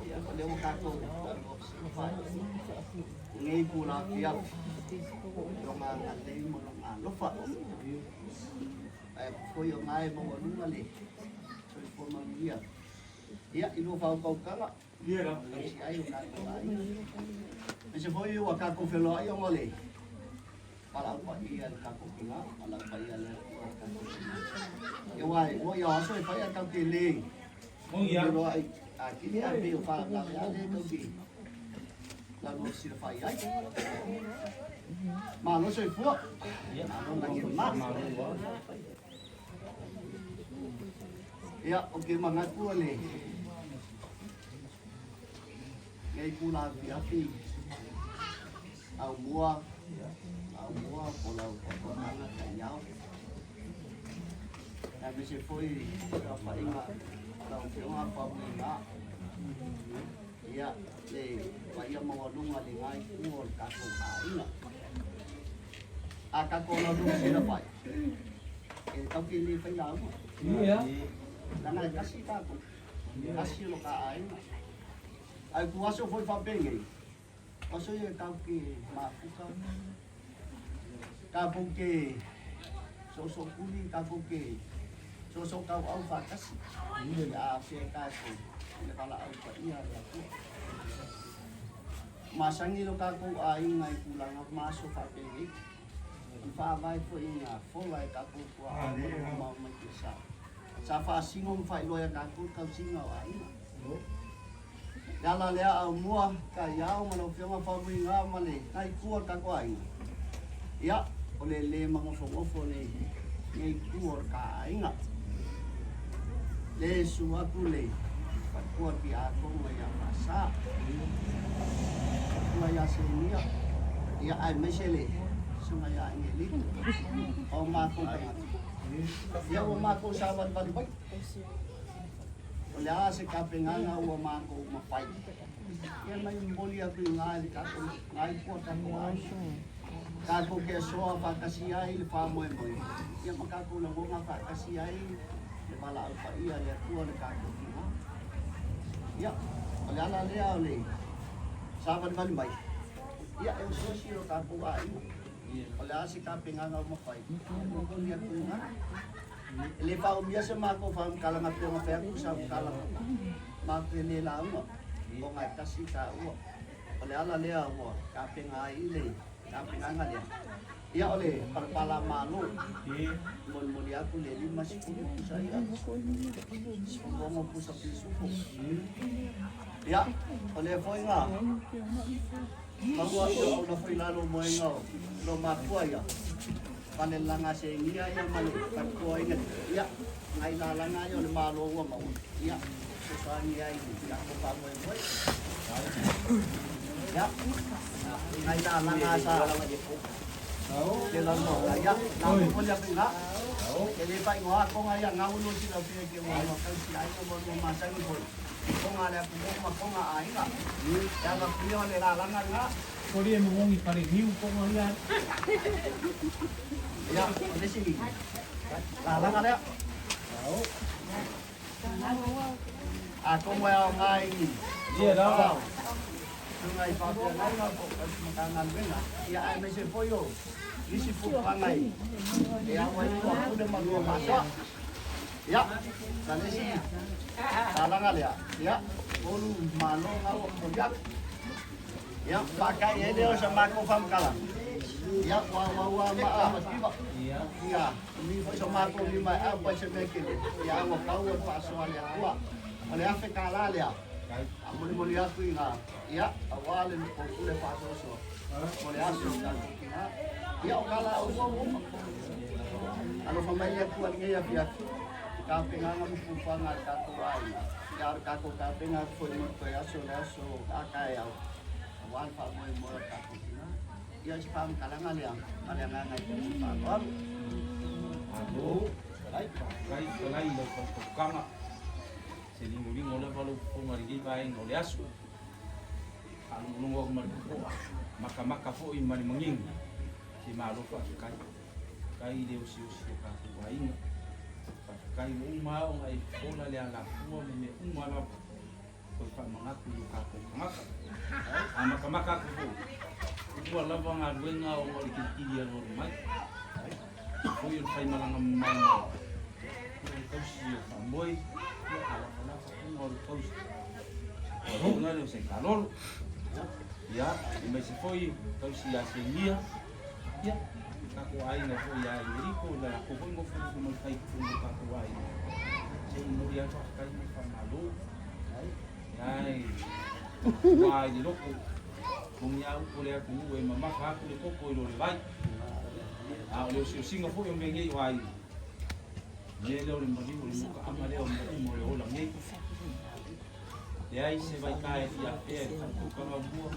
Ia, o lea ua tatou fai lenei itula afiafi i lona agalelei ma lona alofa. Ae foi o na e maualuga le soifua manuia. Ia, i lua faautautaga, tausi ai o tatou aiga. Aemaise foi ua tatou feloai ona o le valaau paia i le tatou tina, valaau paia le Atua i le tatou tina. Ia, aua e moni o aso e fai ae tatou te le feloai atili ae pei o faalavelave lava lea tatou te lalo silafai ai. Malo soifua, malo lagi e mama. Ia, ou te manatu o le lenei itula afiafi aumua, aumua po o lau faatoaga taiao. Aemaise foi saofaiga lau Afioga Faumuina. Ia, le paia maualuga i lena itu o le tatou aiga. A tatou alu alu silafai, e tatou te le fai lauga. Leaga e tasi tatou, tasi lo ta aiga. Ae tu aso foi faapenei, o aso ia tatou te mafuta, tatou te soosootuli, tatou te soosootauau faatasi, pe a afea tatou i le valaau paia a le Atua. Masani lo tatou aiga i tulaga ma aso faapenei. O le faavae foi i ngā fola e tatou tuaau ma le mamao mai Tiasa. Sa faasino ma faailoa ia tatou le tausiga o aiga. Le ala lea aumua taiao ma lau Afioga Faumuiga ma le itu o le tatou aiga, ia, o le le magofogofo'o lenei itu o le ta aiga. Le susu atu le faletua tiakono ia Faasa, faletua ia Senia, ia aemaise le susuga ia Angelina, o matou tagata. Ia ua matou savalivali mai. O le a se tapenaga ua matou mafai? Ia mai momoli atu i ina i le tatou nai pua tatou aiga. Tatou te asoa faatasi ai le faamoemoe, ia ma tatou lagona faatasi ai le valaau paia a le Atua i le tatou tina. Ia, o le ala lea o le savalivali mai, ia e osiosi lo tatou aiga. O le a se tapenaga ua mafai? Ia momoli atu i ina. E le faaumia se matou faamatalaga pei ona fai atu sau tala matou te le lauga ona e tasi taua. O le ala lea ua tapena ai le tapenaga lea. Ia o le palapala malo e molimoli atu le 50 pusa ia, 16 pusa pisupo. Ia, o lea foi na maua i lou lafo i lalo moega o lou makua ia, pale lalaga segia ia ma le faletua ina ia, nai lalaga ia o le Malo ua maua, ia, fesoasoani ai i le tatou faamoemoe. Ia, nai lalaga sa le lalo ia, na momoli atu i ina. E le faaigoa toga ia, na ua lua silafia i te ua lua tausi aiga ua lua masani foi. Toga a le atunuu ma toga a aiga. E avatu ia o le lalaga lena. Soli e momogi pale niu toga ia. Ia, o le isi lalaga lea. Atonu e aoga i ni tofa o susuga i faafeagaiga po o tausi Matagaluega, ia aemaise foi o nisi fuafuaga e ao ai tua pule ma lua faasoa. Ia, ma le isi talaga lea, ia, olu malo na ua momoli atu. Ia, faata'i ai lea o sa matou faamatalaga. Ia, ua auau lava maa mativa. Ia, umi foi so matou lima e apa i se mea tele. Ia, a ua pau o le faasoa a le Atua. O le $1000 lea, a molimoli atu i ina, ia, aua le pule faasoasoa mo le aso o tatou tina. Ia, o tala a ua ua uma. Alofa mai le Atua i lenei afiafi, i tapenaga ma fuafuaga a le tatou aiga. Ia, a o le tatou tapena atu foi mo le toe aso, le aso a taeao, aua le faamoemoe o le tatou tina. Ia, o se faamatalaga lea ma le agaga e tasi faaaloalo. Malo, faafetai fetalai i lau faufaukaga. Se ligoligo lava lou fofoga i lenei vaega o le aso. Faalogologo atu ma le totoa, makamaka foi ma le manino. Se malo faafetai. Faafetai i le osiosi o tatou aiga. Faafetai ua uma lava ona e fofola le alafua ma mea uma lava. Toe faamanatu i o tatou tagata. A makamaka atu foi, ua lava galuega ona o le kilikili alualu mai. Foi o le faimalaga mamao mai. Ia o le tausi o faamoe, ia a lafalafa puga o le tausi. O le leo se kalolo. Ia, aemaise foi tausi ia Senia. Ia, tatou aiga foi ia Enerico, le latou foi nofonofo mai tai totonu o tatou aiga. Se i momoli atu faafetai ma le faamalo. Ia, ua i le loto, moni a upu o le atunuu e mamafa atu le toto i lo le vai. A o le osiosiga foi o mea nei o aiga, mea lea o le maliu o le mokaaga lea o mea uma o le ola nei. Leai se vaita e fia afea i le faletupe maumua,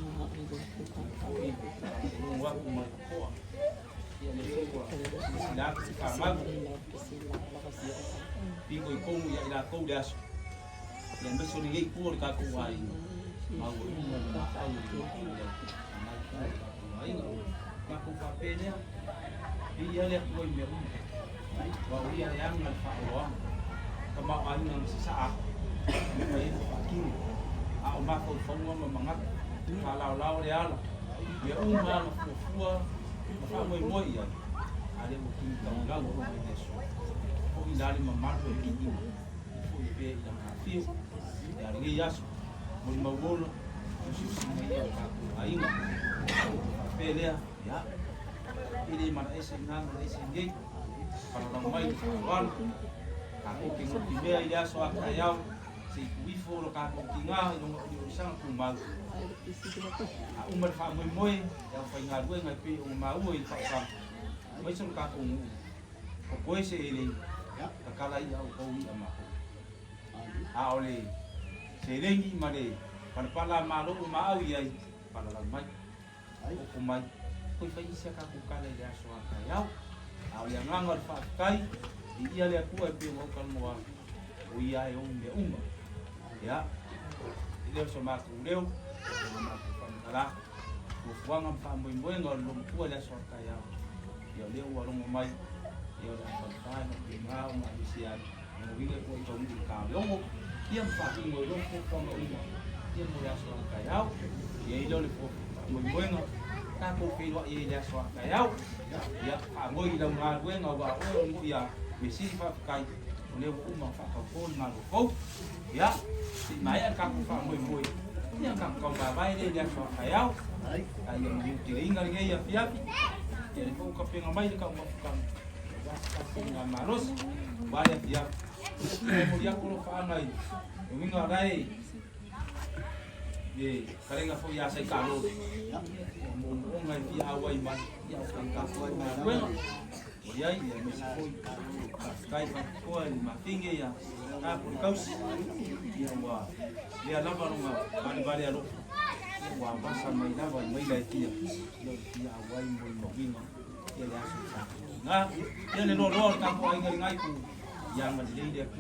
foi faalogologo atu ma le totoa. Ia le foi ua silasila atu i fanau, ia pitoitonu ia i latou le aso. Ia aemaise o lenei itu o le tatou aiga, maualuga le matau i le fanau o le tatou aiga. Matou faapea lea, viia le Atua i mea uma, aua o ia e ana le faaoloaga, tamaoaiga na sasaa atu, e mafai ai ona faatino. A o mafaufauga ma manatu, faalaolao le ala, mea uma na fuafua ma faamoemoe i ai, a lea ua tini taulau mai le aso. Foi la le mamalu o le viiga, e foi pea i lana afio. Ia lenei aso, molimau ola, osiosiga ia o tatou aiga. Faapea lea, ia, e le malaese i na malaese i nei, falalau mai le faaaloalo, tatou te nutimea i le aso a taeao, se i tuu ifo lo tatou tiga i lona oliolisaga tumau. A uma le faamoemoe e aufaigaluega e pei ona maua i le faaotaga, aemaise o le tatou nuu, o koe se elei, tatala i'a outou i'a matou. A o le seleni ma le palapala malo ua maau i ai, falalau mai, oko mai, toe fai isi a tatou tala i le aso a taeao. A o le agaga o le faafetai, viia le Atua e pei ona ou talanoa atu, o ia e ou mea uma. Ia, e le o so matou leo, o le matou faamatala, fuafuaga ma faamoemoega o le loomatua i le aso a taeao. Ia o lea ua logo mai, ia o le a falepa e faapena ona aveesea ai. Lona uiga ua i taunuu i le ta o le 6, ia ma faatino ai loa fuafuaga uma ia mo le aso a taeao. Ia i lea o le faamoemoega tatou feiloai ai i le aso a taeao. Ia faanoi i lau galuega aua o oe o le moʻi a. Mea sili faafetai, o lea ua uma ona faatauto le Malo fou. Ia, se i maea le tatou faamoemoe, ia ona tatou taumavae lea i le aso a taeao. A ia manuia teleina lenei afiafi, ia lea foi ua tapena mai le taumafataga, aua se tasi malosi, aua le afiafi. E momoli atu alofaaga i le uiga o la e le kalega foi ia Saitalo, o moomooga e fia auai mai, ia o tatou galuega. O i ai, aemaise foi faafetai faapitoa i le mafine ia tapo le tausi, ia ua lea lava lona valevale alofa, ia ua avasa mai lava i maila e fia, ia o le fia auai mo le mauiga, ia le aso sa na, ia le loaloa o le tatou aiga i lenai itu, ia agalelei le Atua,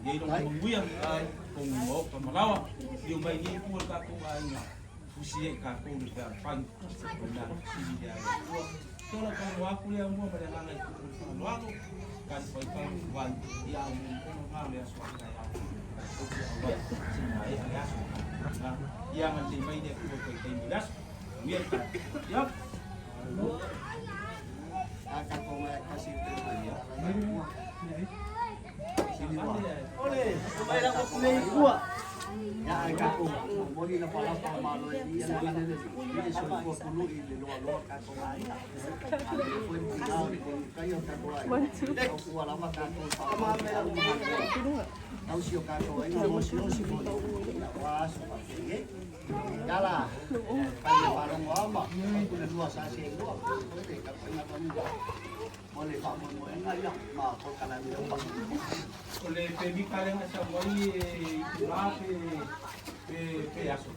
ia i lona manuia, tonu maota malawa, lio mai nei itu o le tatou aiga, fusi ai tatou le fealofani, o le mea sili lea a le Atua. Ia o lau talanoa atu lea mua ma le agaga i tupu i le faaaloalo, talifuaitau ai, ia a o moomooga na o le aso a taeao, tatou te auai se i maea le aso. Na, ia agalelei mai le Atua i taimi o le aso. Manuia le taeao. Ia. O le pemita lea na sau ai e itulā pe pe aso.